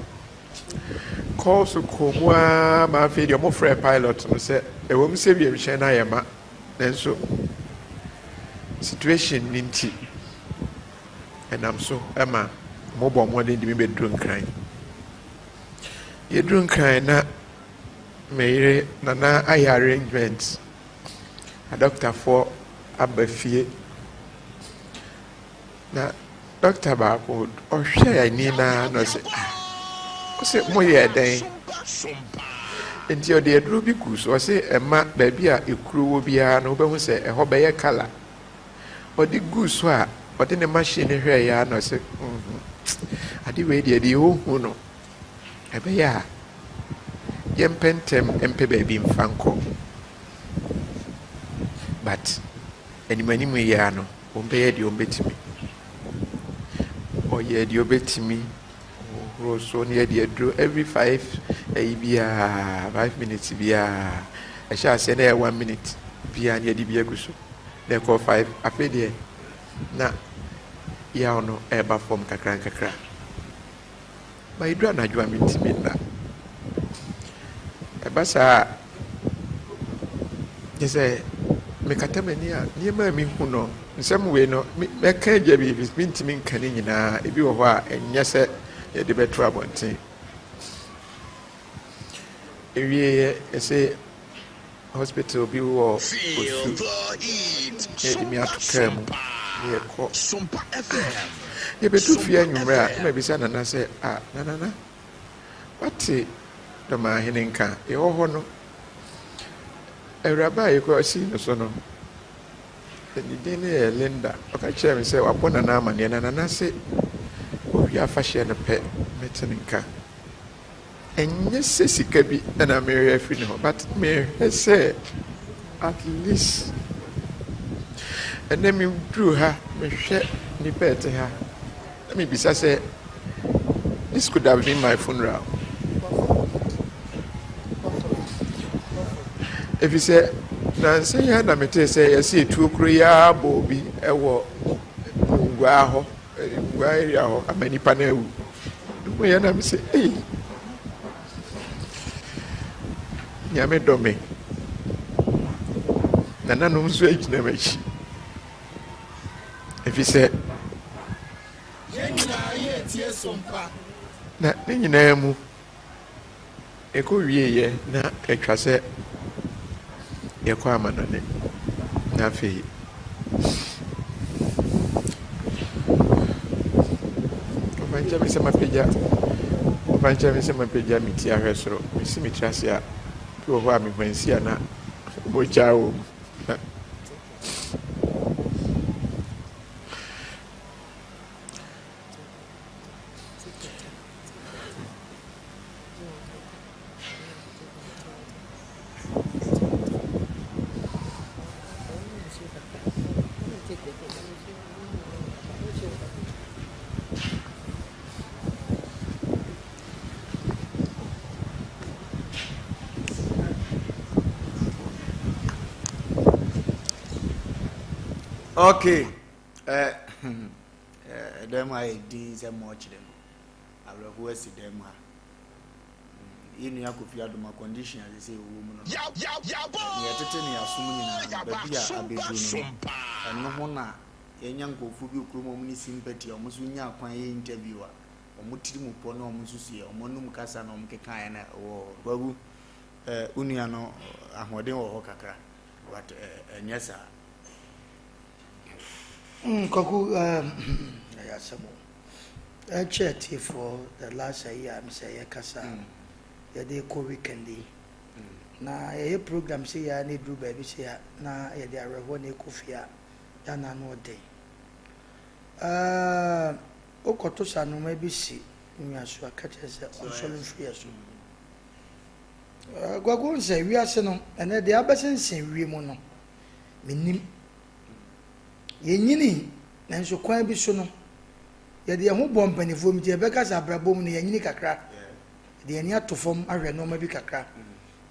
Ɛkɔɔ so kɔɔ mu ara ma afei deɛ wɔfrɛɛ pilot no sɛ ɛwom sɛ wiemhyɛn no ayɛ ma nanso situation no nti ɛnam so ma wɔbɔɔ mmɔden de me bɛduru Nkran. Yɛduru Nkran na me yere Nana ayɛ arrangement, adɔkotafoɔ aba fie. Na dɔkta baako ɔhwɛɛ ani no ara na ɔse ah, ɔse moyɛɛ dɛn? Nti ɔde aduro bi guu so, ɔse ɛma baabi a ekuro wɔ biara no wobɛhu sɛ ɛhɔ bɛyɛ colour. Ɔde guu so a ɔde ne machine no hwɛeɛ ara na ɔse mm, ade wei deɛ deɛ ɔhu no ɛbɛyɛ a yɛmpɛ ntɛm mpɛ baabi mfa nkɔ. But anim anim yi ara no Wɔbɛyɛ deɛ wɔbɛtumi. Ɔyɛɛ deɛ ɔbɛtumi. Ɔhohoroo so na yɛde aduro every five ɛyi biara five minutes biara. Ɛhyɛ aseɛ na ɛyɛ one minute biara na yɛde bi agu so. Na ɛkɔɔ five afei deɛ na yaw no ɛreba fam kakra nkakra. Ma ɛduru anadwo a mentumi nna. Ɛba saa a, kyerɛ sɛ mekata m'ani a, nneɛma a mehu no, nsɛm wei no, mɛka agya bi, mentumi nka ne nyinaa. Ebi wɔ hɔ a, ɛnyɛ sɛ yɛde bɛto abɔnten. Ɛwieeɛ, ɛsɛ Hospital bi wɔ Osu na yɛde me ato kaa mu na yɛkɔ. Yɛbɛdu fie anwummerɛ a, na mabisa Nana sɛ, ah, na Nana, wate Dɔmahene nka? Yɛwɔ hɔ no, awuraba a yɛkɔ sii no so no, ne din no yɛ Linda. Ɔka kyerɛɛ me sɛ wabɔ Nana amanneɛ na Nana se ɔwie afahyɛ no pɛ mɛte ne nka. Ɛnyɛ sɛ sika bi na merehwɛ afiri ne hɔ but merehwɛ sɛ at least ɛnɛ meduru ha mehwɛ nnipa a ɛte ha na mebisa sɛ this could have been my funeral. Ɛfiri sɛ nansa yi ara na metee sɛ yɛse etuo koro yi ara bɔ obi wɔ Nguaa hɔ. Nguaa area hɔ ama nipa no awu. Mehu yɛ na mesɛ ei Nyame dɔ me. Nananom nso agyina m'akyi. Ɛfiri sɛ na ne nyinaa mu Ɛkɔwieeɛ na atwa sɛ yɛkɔ amanɔne, na afei ɔfa nkyɛ me sɛ mapagya ɔfa nkyɛ me sɛ mapagya me ti ahwɛ soro. Mesi me tiri ase a, bi wɔ hɔ a mehwansi a na mogya wɔ mu. Okay. Eh, eh, dɛm ayɛ din sɛ mɔkyerɛ no. Awerɛhow asi dan mu ha. Yɛn nua Kofi Adoma condition a sesei ɔwɔ mu no no, nea ɛtete ne asom nyinaa no, baabi a abɛduru no no, ɛno ho na yɛanya nkurɔfoɔ bi wɔ kurom a wɔn ne sympathy a wɔn nso nyaa kwan yɛ interview a wɔn tiri mu pɔ ne wɔn nsusuiɛ, wɔn anum kasa na wɔn kekaeɛ na ɛwɔ hɔ. Kwaku, eh, wo nua no ahoɔden wɔ hɔ kakra, but eh, ɛnyɛ saa. Mm, Kwaku, eh, ɛyɛ asɛm o. Ɛkyɛ atiefoɔ the last ayi a mesɛ yɛkasa a yɛde kɔ weekend yi na yɛyɛ program sei a na ɛduru baabi sei a na yɛde awerɛhoɔ na ɛkɔ fie a yɛ na ano ɔden. Ɛɛ wokɔto sɛ anoma bi si nnua so a ka kyerɛ sɛ ɔnsɔre mfiri yɛ so. Kwaku wohu sɛ wiase no ɛnɛ deɛ abɛsensɛn wiem no mennim. Yɛnyinii nanso kwan bi so no Yɛde yɛn ho bɔ mpanimfoɔ mu nti yɛbɛka sɛ abrabɔ mu no yɛanyini kakra. Yɛde yɛn ani ato fam ahwɛ nneɛma bi kakra.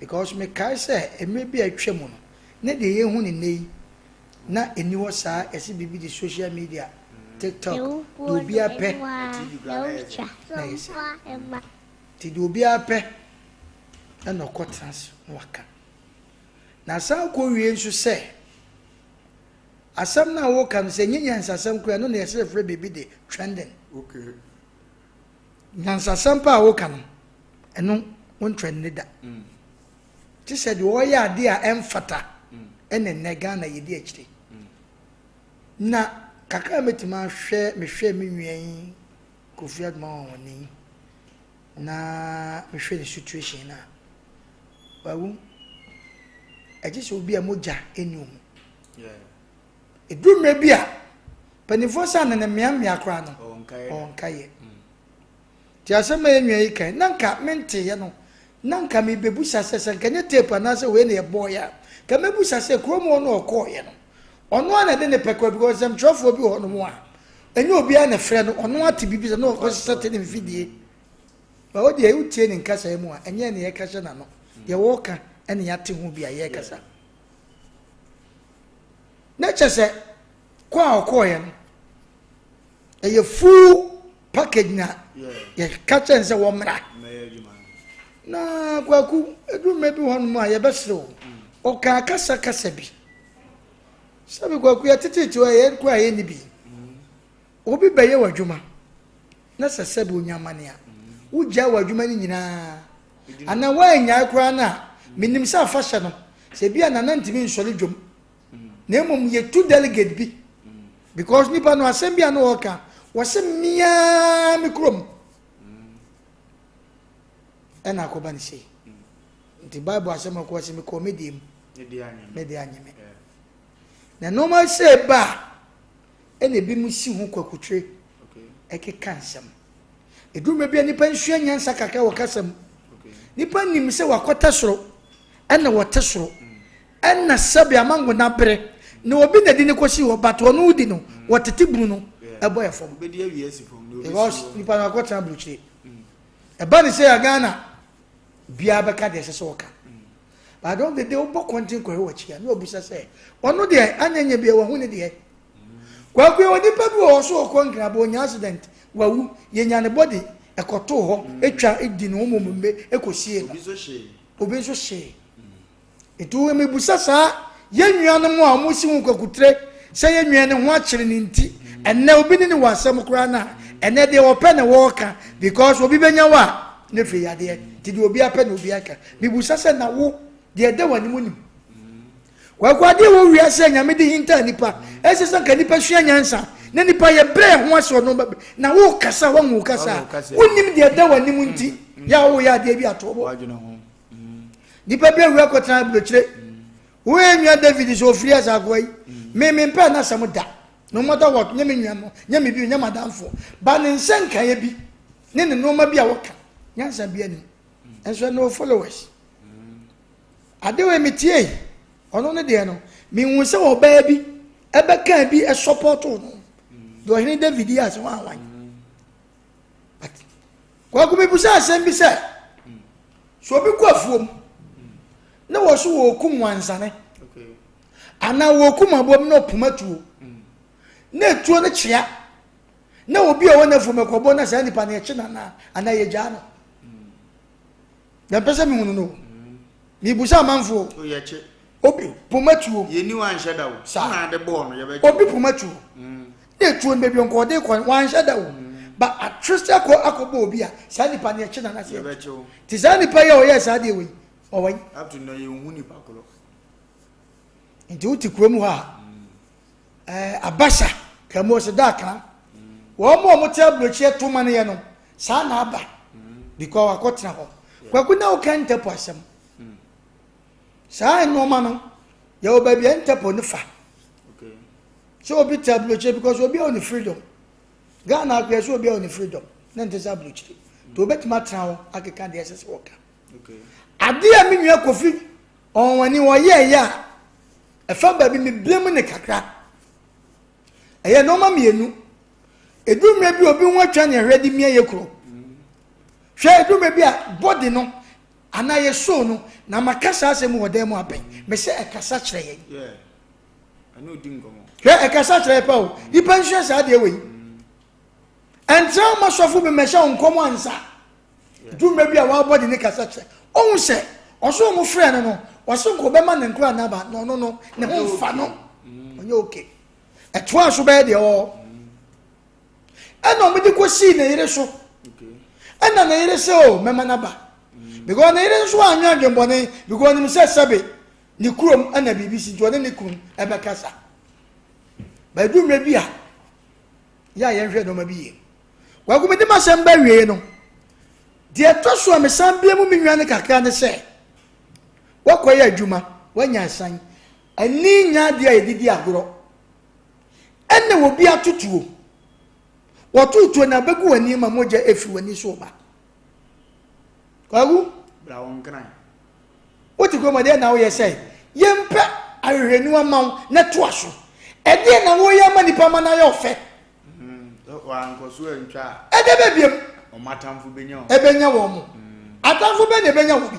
Because mekae sɛ mmerɛ bi a atwa mu no, na deɛ yɛhu no nnɛ yi, na ɛnni hɔ saa. Yɛse biribi de social media, TikTok, deɛ obiara pɛ na ɛyɛ sɛ. Nti deɛ obiara pɛ. Ɛna ɔkɔtena ase na waka. Na asan kɔwie nso sɛ, asɛm no a woka no sɛ ɛnyɛ nyansasɛm koraa ɛno na yɛsɛ frɛ biribi de trending. Okay. Nyansasɛm pa a woka no, ɛno wontrɛnde da. Mm. Te sɛ deɛ ɔyɛ adeɛ a ɛmfata mm. ɛna nnɛ Ghana yɛdi akyire. Mm. Na kakra a mɛtumi ahwɛ mehwɛ me nua yi Kofi Adoma Wɔnwani na mehwɛ ne situation no a, wawu. Ɛgye sɛ obi a mogya ɛni mu. Ɛduru mmerɛ bi a, mpanimfoɔ sɛ anene mmeammea koraa no, ɔnka yɛ. Nti asɛm a yɛn nua yi kan, na nka menteeɛ no, na nka merebɛbusa sɛ, sɛ nka nyɛ tape anaasɛ wei na yɛbɔeɛ a, nka mɛbusa sɛ kurom hɔ no ɔkɔɔeɛ no, ɔno ara na ɛde ne pɛ kɔɛ because nsɛmtwerɛfoɔ bi wɔ hɔnom a, ɛnyɛ obiara na ɛfrɛ no, ɔno ate biribi sɛ na ɔkɔsesa te ne mfidie. Ba wo deɛ wotie ne nkasa mu a, ɛnyɛ ne yɛka hyɛ n'ano, deɛ wɔreka ɛne yɛate ho bi a yɛrekasa. Na kyɛ sɛ kɔ a ɔkɔɔeɛ no, ɛyɛ full package na yɛka kyerɛ no sɛ wɔmmra na kwaku ɛduru mmerɛ bi hɔnom a yɛbɛsere wo ɔkaa kasa kasa bi sɛbi kwaku yɛtetete hɔ yɛn kɔ a yɛnni bi obi bɛyɛ w'adwuma na sɛ sɛbi onya amane a wogyaa w'adwuma no nyinaa anaa woannyae koraa no a menim sɛ afahyɛ no sɛ bi a nana ntumi nsɔre dwom na mmom yɛtu delegate bi because nipa no asɛm bi a na ɔka wɔsɛ mmea me kurom ɛna akɔba ne sei nti bible asɛm ɔkɔ sɛ mekɔɔ me deɛ mu me deɛ anye me na nneɛma sɛ ba a ɛna ebi mu si ho kwakutire ɛkeka nsɛm eduruma bi a nipa nsua nyansa kakra wɔ kasa mu nipa nim sɛ wakɔtɛ soro ɛna wɔte soro Ɛna sɛbe amango no abere na obi na di ne kɔsi hɔ but ɔno wodi no wɔtete bunu no ɛbɔ yɛ fam because nipa no akɔtena aburukyire ɛba ne sɛ yɛ Ghana biara bɛka deɛ ɛsɛ sɛ ɔka but at the end of the day wobɔ kɔnten kɔhwɛ w'akyi a na wabusa sɛ ɔno deɛ anyɛ nyɛ bia wahu ne deɛ kwaku yɛ onipa bi wɔ hɔ so ɔkɔ nkrabɔ onya accident wawu yɛnya ne body ɛkɔtoo hɔ atwa di ne ho mmombe ɛkɔsie no obi nso hyee Nti wo mebisa saa yɛn nuanom a wɔn si ho kwakutire sɛ yɛn nua ne ho akyere ne nti ɛnɛ obi ne ne wɔ asɛm koraa na ɛnɛ deɛ wɔpɛ na wɔreka because obi bɛnya wo a ne firi yadeɛ nti deɛ obi apɛ na obi aka mebusa sɛ na wo deɛ ɛda w'anim nim kwaku adeɛ wɔ wiase a nyame de hinta nipa ɛsɛ sɛ nka nipa sua nyansa na nipa yɛ brɛ ho ase ɔno bɛbɛ na wo kasa wɔn wo kasa wonim deɛ ɛda w'anim nti yɛ a woyɛ adeɛ bi ato bo Nipa bi awura kɔtena aburokyire. Woyɛ nua David sɛ ofiri asakoa yi. Me me mpɛ n'asɛm da. No matter what, nyɛ me nua no, nyɛ me bi, nyɛ m'adamfo. Ba ne nsa nkaeɛ bi ne ne nneɛma bi a wɔka nyansa bi anim. Nso ɛno followers. Ade wei metie yi, ɔno ne deɛ no, mehu sɛ ɔbaa bi ɛbɛka bi ɛsɔpɔto no. Deɛ ɔhene David yɛ asɛm awan. But Kwaku mebisa asɛm bi sɛ sɛ obi kɔ afuom na wɔ so wɔrekum wansane anaa wɔrekum aboa bi na ɔpoma tuo na etuo no kyea na obi a ɔwɔ n'afuom ɛkɔbɔ na saa nipa no yɛkye no anaa anaa yɛgyaa no deɛ mpɛ sɛ mehunu no mebusa amanfoɔ obi poma tuo saa obi poma tuo na etuo no baabi nka ɔde kɔ wanhyɛ da o ba atwe sɛ kɔ akɔbɔ obi a saa nipa no yɛkye nana sɛ te saa nipa yi a ɔyɛ saa deɛ wei ɔwɔ yi nti wote kurom hɔ a ɛɛ abasa kɛmu ɔsɛ da akra wɔn mu a wɔte aburokyi to ma no yɛ no saa na aba because wakɔtena hɔ kwaku na woka ntɛpo asɛm saa nneɛma no yɛwɔ baabi a ntɛpo no fa. Sɛ obi te aburokyire because obi a ɔne freedom. Ghana akɔyɛ sɛ obi a ɔne freedom na nte sɛ aburokyire. Nti obetumi atena hɔ akeka deɛ ɛsɛ sɛ wɔka. Adeɛ a me nua Kofi ɔnwani wɔyɛɛyɛ a ɛfa baabi me blame ne kakra. Ɛyɛ nneɛma mmienu. Edu mmerɛ bi obi ho atwa ne ɛhwɛ de mia yɛ kuro. Hwɛ edu mmerɛ bi a body no anaa yɛ soul no na maka saa asɛm wɔ dan mu abɛn. Mesɛ ɛkasa kyerɛ yɛn. Yeah. Hwɛ ɛkasa kyerɛ pa o nipa nsua saa adeɛ wei ɛntena ma sɔfo bi mɛhyɛ wo nkɔm ansa dwuma bi a wabɔ de ne kasa kyerɛ. Ohu sɛ ɔso ɔmo frɛ no no, ɔse nka ɔbɛma ne nkora no aba na ɔno no ne ho nfa no. Ɔnyɛ okay. Ɛtoa so bɛyɛ deɛ ɔwɔ. Ɛna ɔmo de kɔsii ne yere so. Ɛna ne yere sɛ o mɛma no aba. Because ne yere nso anyɛ adwembɔne because ɔnim sɛ sɛbe ne kurom ɛna biribi si nti ɔne ne kunu ɛbɛkasa. Bɛdu mmerɛ bi a yɛ a yɛnhwɛ nneɛma bi yie. Kwaku mede m'asɛm ba awiei no, deɛ ɛtɔ so a mesan bie mu me nwa no kakra ne sɛ, woakɔyɛ adwuma, woanya asan, ani nya adeɛ a yɛde di agorɔ, ɛna obi atotuo, wɔto tuo na abɛgu w'ani ma mogya efiri w'ani so ba. Kwaku, wote kurom ɛdeɛ na woyɛ sɛ yɛmpɛ ahwehwɛniwa ma wo na toa so. Ɛdeɛ na woyɛ ama nipa ma no ayɛ ɔfɛ. Ɛdeɛ bɛ biem. Ɛbɛnya wɔn mo. Atamfo bɛ na ɛbɛnya wɔ bi.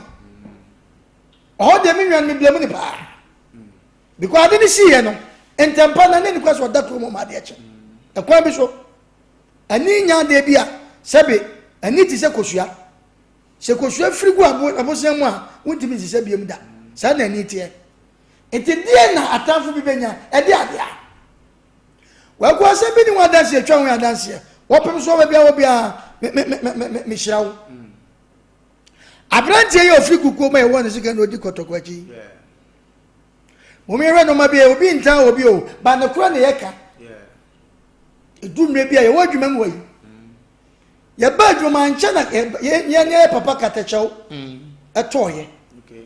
Ɔhɔ deɛ me nwa no meblame no paa. Because ade no siiɛ no, ntɛmpa na ne nikwa sɛ ɔda kurom ɔma adeɛ kyɛ. Ɛkwan bi so, ani nya adeɛ bi a sɛbe ani te sɛ kosua. Sɛ kosua firi gu abosea mu a, wontumi nsesa biom da. Saa na ani teɛ. Nti deɛ na atamfo bi bɛnya ɛde adeɛ a. Kwaku asɛm bi ne ho adanseɛ twa ho adanseɛ. Wɔpem so baabi a wɔ biara me me me me me mehyira wo. Aberanteɛ yi a ɔfiri kukuo ma yɛwɔ ne sika na ɔdi kɔtɔkɔ akyi. Mom yɛhwɛ nneɛma bi a obi ntan obi o ba ne korɔ na yɛka. Ɛdu mmerɛ bi a yɛwɔ adwuma mu hɔ yi. Yɛba adwuma ankyɛ na yɛn yɛ papa katakyɛw ɛtɔɔyɛ.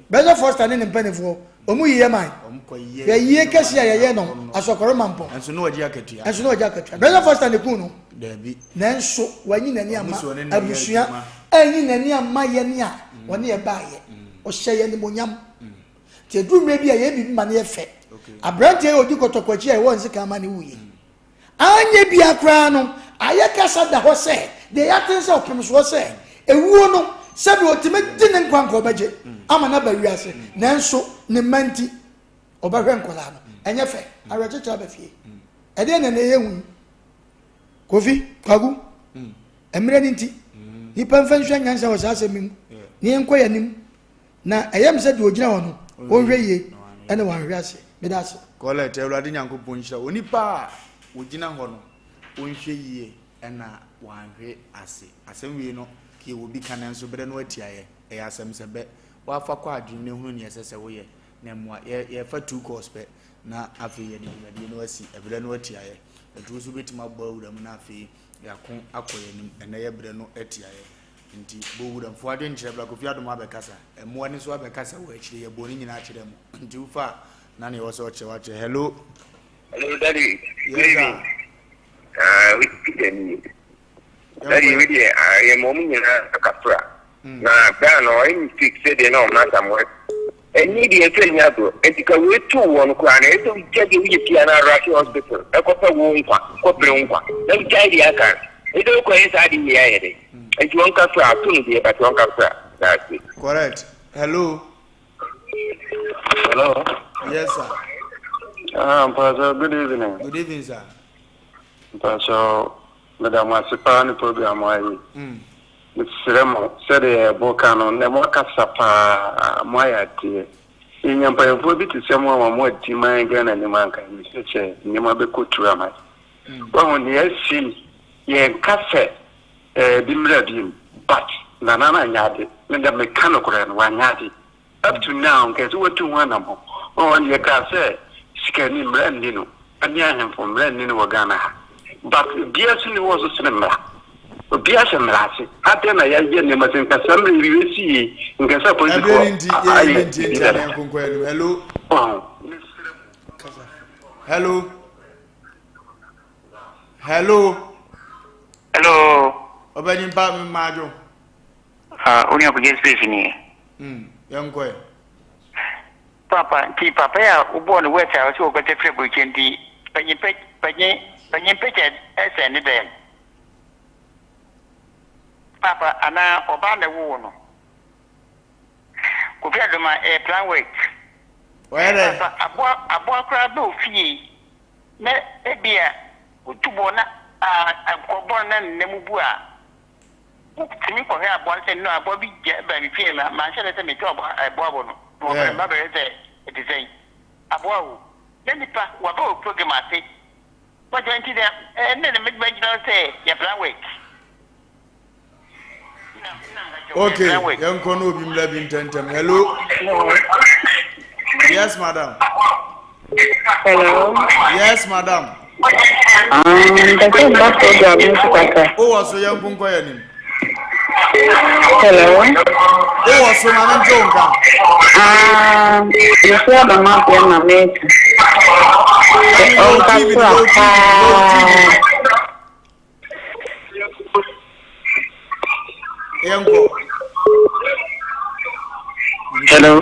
Bɛsɛ Foster ne ne mpanimfoɔ wɔn yi yɛ man. Yɛ yie kɛse a yɛyɛ no asɔkɔrɔ mampɔn. Ɛnso na wɔgye akatua. Ɛnso na wɔgye akatua. Bɛsɛ Foster ne kun no. Daabi. Nanso wɔanyi n'ani ama abusua anyi n'ani ama yɛn a wɔne yɛ baayɛ. Ɔhyɛ yɛn animonyam. Nti eduru mmerɛ bi a yɛn biribi ma no yɛ fɛ. Aberanteɛ yi a ɔdi kɔtɔkɔ akyi a yɛwɔ nsekan ma ne wuiɛ. Anyɛ biara koraa no, ayɛ kasa da hɔ sɛ, deɛ yɛate ne sɛ ɔpem soɔ sɛ, ewuo no, sɛdeɛ ɔtumi gye ne nkwa nka ɔbɛgye ama no aba wiase, nanso ne mma nti, ɔbɛhwɛ nkwadaa no. Ɛnyɛ fɛ. Awerɛkyekyerɛ aba fie. Ɛdeɛn na ɛnɛ yɛhu yi? Kofi, Kwaku, mmerɛ no nti, nnipa mfa nsua nyansa wɔ saa asɛm yi mu, na yɛnkɔ yɛn anim. Na ɛyɛ me sɛ deɛ ɔgyina hɔ no, ɔnhwɛ yie ɛna wanhwɛ ase. Meda ase. Colette, Awurade Nyankopɔn nhyira wo. Onipa a ɔgyina hɔ no, ɔnhwɛ yie ɛna wanhwe ase. Asɛm wei no, yɛwɔ bi ka nanso berɛ no atiaeɛ. Ɛyɛ asɛm sɛ bɛ. Woafa kɔ adwene no hunu neɛ ɛsɛ sɛ woyɛ na mmoa. Yɛ, yɛfa two calls pɛ na afei yɛde dwumadie no asi. Ɛberɛ no atiaeɛ. Ɛnti wo nso wobɛtumi abɔ awura mu na afei yɛako akɔ yɛn anim. Ɛnɛ yɛ berɛ no atiaeɛ. Nti bɔ wura mfo adwenkyerɛ bra Kofi Adom abɛkasa mmoa no nso abɛkasa wɔ akyire yɛbɔɔ ne nyinaa kyerɛ mo nti wofa a na neɛ ɛwɔ sɛ ɔkyerɛ wakyerɛ hello. Hello daddy Yes good evening sir. Ah wo ti ni daddy we deɛ ah yɛ ma ɔmo nyinaa kafra na bra no ɔyɛ mistake sɛ deɛ na ɔmo asamoah Ɛnni deɛ ɛsɛ nni agorɔ. Nti ka wei too wɔn koraa no, ɛsɛ sɛ wogya deɛ woyɛ biara na rush hospital ɛkɔpɛ wo nkwa, kɔpere wo nkwa, na wogyae deɛ aka no. Ɛsɛ wokɔyɛ saa adeɛ wei ayɛ dɛn? Nti wɔnka fra, ato no deɛ but wɔnka fra. That's it. Correct. Hello. Hello. Yes, sir. Ah, Pastor, good evening. Good evening, sir. Pastor, meda mo ase paa ne program ayi. Mesrɛ mo, sɛdeɛ yɛbɔ ka no, nnɛ moakasa paa, moayɛ adeɛ. Yɛnya mpaninfoɔ bi te sɛ mo a moadi man Ghana anim a, anka mesrɛ sɛ nneɛma bɛkɔ turu ama yɛn. Wahu, deɛ asi yi, yɛnka sɛ ɛbi mmra biom, but Nana no anyɛ ade. Me deɛ meka nokorɛ no, wanyɛ ade. Up to now nka ɛsɛ watu ho anamɔ. Ɔn yɛ kaa sɛ sikani mmra nni no ɛne ahemfo mmra nni no wɔ Ghana ha but obia so ni hɔ ɔso sene mmra. Obia hyɛ mmra ase. Adɛn na yɛayɛ nneɛma sɛ nka saa mmerɛ yi bɛsi yie nka sɛ Ɛberɛ no apolisifoɔ nti yɛyɛ ayɛ bi nti biribi nti dada. anɛ nkonkɔ anim. Hello. Ɔn. Hello. Hello. Hello. Ɔbɛnimpa mmaadwo. Ah, onua kɔgye space ni. Mm, yɛnkɔ ɛ. Papa, nti papa yi a wobɔɔ no wet a ɔsɛ wɔkɔtɛ firi aburokyɛ nti panyin pɛ panyin panyin pɛkyɛ ɛsɛn ne dɛm. Papa anaa ɔbaa na ɛwoo no. Kofi Adoma ɛyɛ plan work. Ɔyɛ dɛ. Papa aboa aboa koraa bɛ ofie na ebia wotu bɔ na a nkɔbɔ na nna mu bu a. Wotumi kɔhwɛ aboa no sɛ no aboa bi gya ba me fie ma manhyɛ da sɛ meto aboa ɛboa bɔ no. Na wɔfrɛ me ba bɛhwɛ sɛ ɛte sɛn. Aboa o. Na nipa waba wɔ program ase. Wɔgyina nti dɛ ɛnna na mɛtumi agyina sɛ yɛ plan work. Okay, yɛnkɔ na obi mmra bi ntɛntɛm. Hello. Yes, madam. Hello. Yes, madam. Mpɛ sɛ mba program no so kakra. Wowɔ so yɛnko nkɔ yɛn anim. Hello. Wowɔ so ma mente wo nka. Ah, mesi aba ma bia ma meka. Sɛ ɔnkasa paa. Yɛnkɔ. Hello.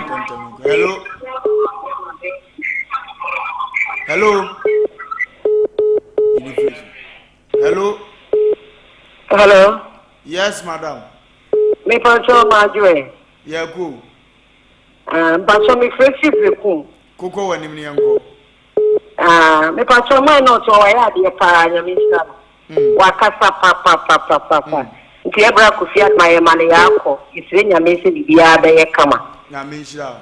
Hello. Hello. Hello. Hello. Yes, madam. Me pacho madwe. Yeah, cool. Ah, mpacho me fresi breku. Koko w'anim ne yɛnkɔ. Ah, me pacho man na ɔtɔ wayɛ adeɛ paa nyame nhyira no. Wakasa papapapapapa. Nti ɛbra Kofi Adoma yɛ ma no yɛakɔ. Yɛsrɛ Nyame sɛ biribiara bɛyɛ kama. Nyame nhyira wo.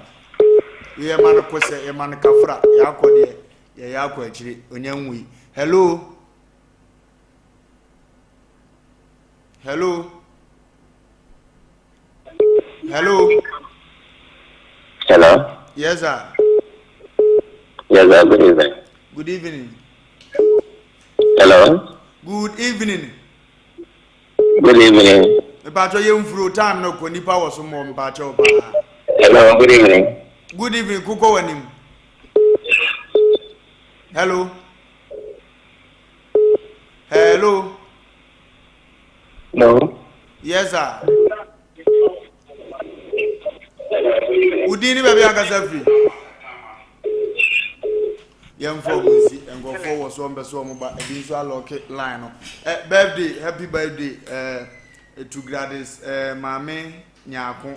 Yɛ ma no kosɛ, yɛ ma no kafra. Yɛakɔ deɛ, yɛyɛ akɔ akyire. Onya nwui. Hello. Hello. Hello. Hello. Yes, sir. Yes, sir. Good evening. Good evening. Hello. Good evening. Good evening. Mpatsɔ yɛ nfuro time no kɔ nipa wɔ so mɔ mpatsɔ paa. Hello. Good evening. Good evening. Kukɔ wɔ nim. Hello. Hello. Hello. Yes, sir. Wodin ne baabi ankasa firi. Yɛmfa ɔmo nsi nkurɔfoɔ wɔ so ɔmo so ɔmo ba ebi nso alɔke line no. Eh, birthday happy birthday eh, to Gladys eh, maame Nyaako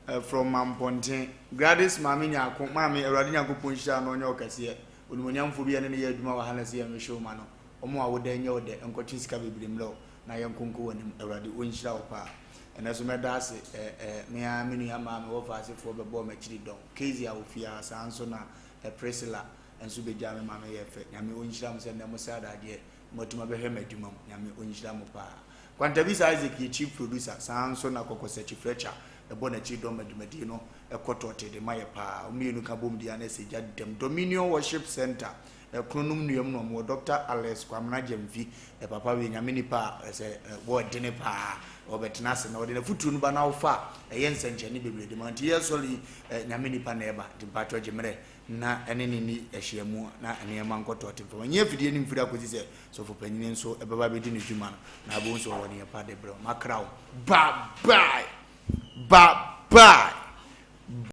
eh, from Mampɔnten. Gladys maame Nyaako maame Awurade Nyankopɔn nhyira no ɔnyɛ ɔkɛseɛ. Onimonyamfoɔ bi a ɛne ne yɛ adwuma wɔ ha na sɛ yɛn hwehwɛ ma no. Ɔmo a woda nyɛ wo dɛ nkɔtwe sika bebree mmerɛ wo na yɛnko nkɔ w'anim Awurade ɔnhyira wo paa ɛnɛ so mɛda ase eh eh me ara me nua maa me wɔfa asefoɔ bɛbɔɔ m'akyiri dɔn Kezia wɔ fie ha saa nso na eh Priscilla nso bɛgyaa me ma me yɛ fɛ Nyame ɔnhyira mo sɛ nnɛ mo sɛ adadeɛ na moatumi abɛhwɛ m'adwuma mu Nyame ɔnhyira mo paa Kwantabisa Isaac yɛ chief producer saa nso na Kɔkɔsakyi Fletcher ɛbɔ n'akyiri dɔn ma dwumadie no ɛkɔ tɔɔte de ma yɛ paa wɔn mmienu ka bom deɛ a na ɛsɛ gya dɛm Dominion Worship Center Ɛkono nom nua mu na ɔmo wɔ Doctor Alex Kwamena Gyamfi ɛ papa wei nyame nipa a ɛsɛ ɛ wɔ dene paa ɔbɛ tena ase na ɔde na futuro no ba na wofa a ɛyɛ nsɛnkyerɛnne bebree de ma nti yɛ sɔre yi ɛ nyame nipa na ɛba nti mpakyɛw gye mmerɛ na ɛne ne ni ahyiamu na nneɛma nkɔtɔ te mfama nyɛ afidie ne mfiri akɔsi sɛ sɔfo panyini nso ɛbɛba bɛdi ne dwuma no na abɛhu sɛ ɔwɔ neɛ pa de brɛ makra wo bye bye bye bye.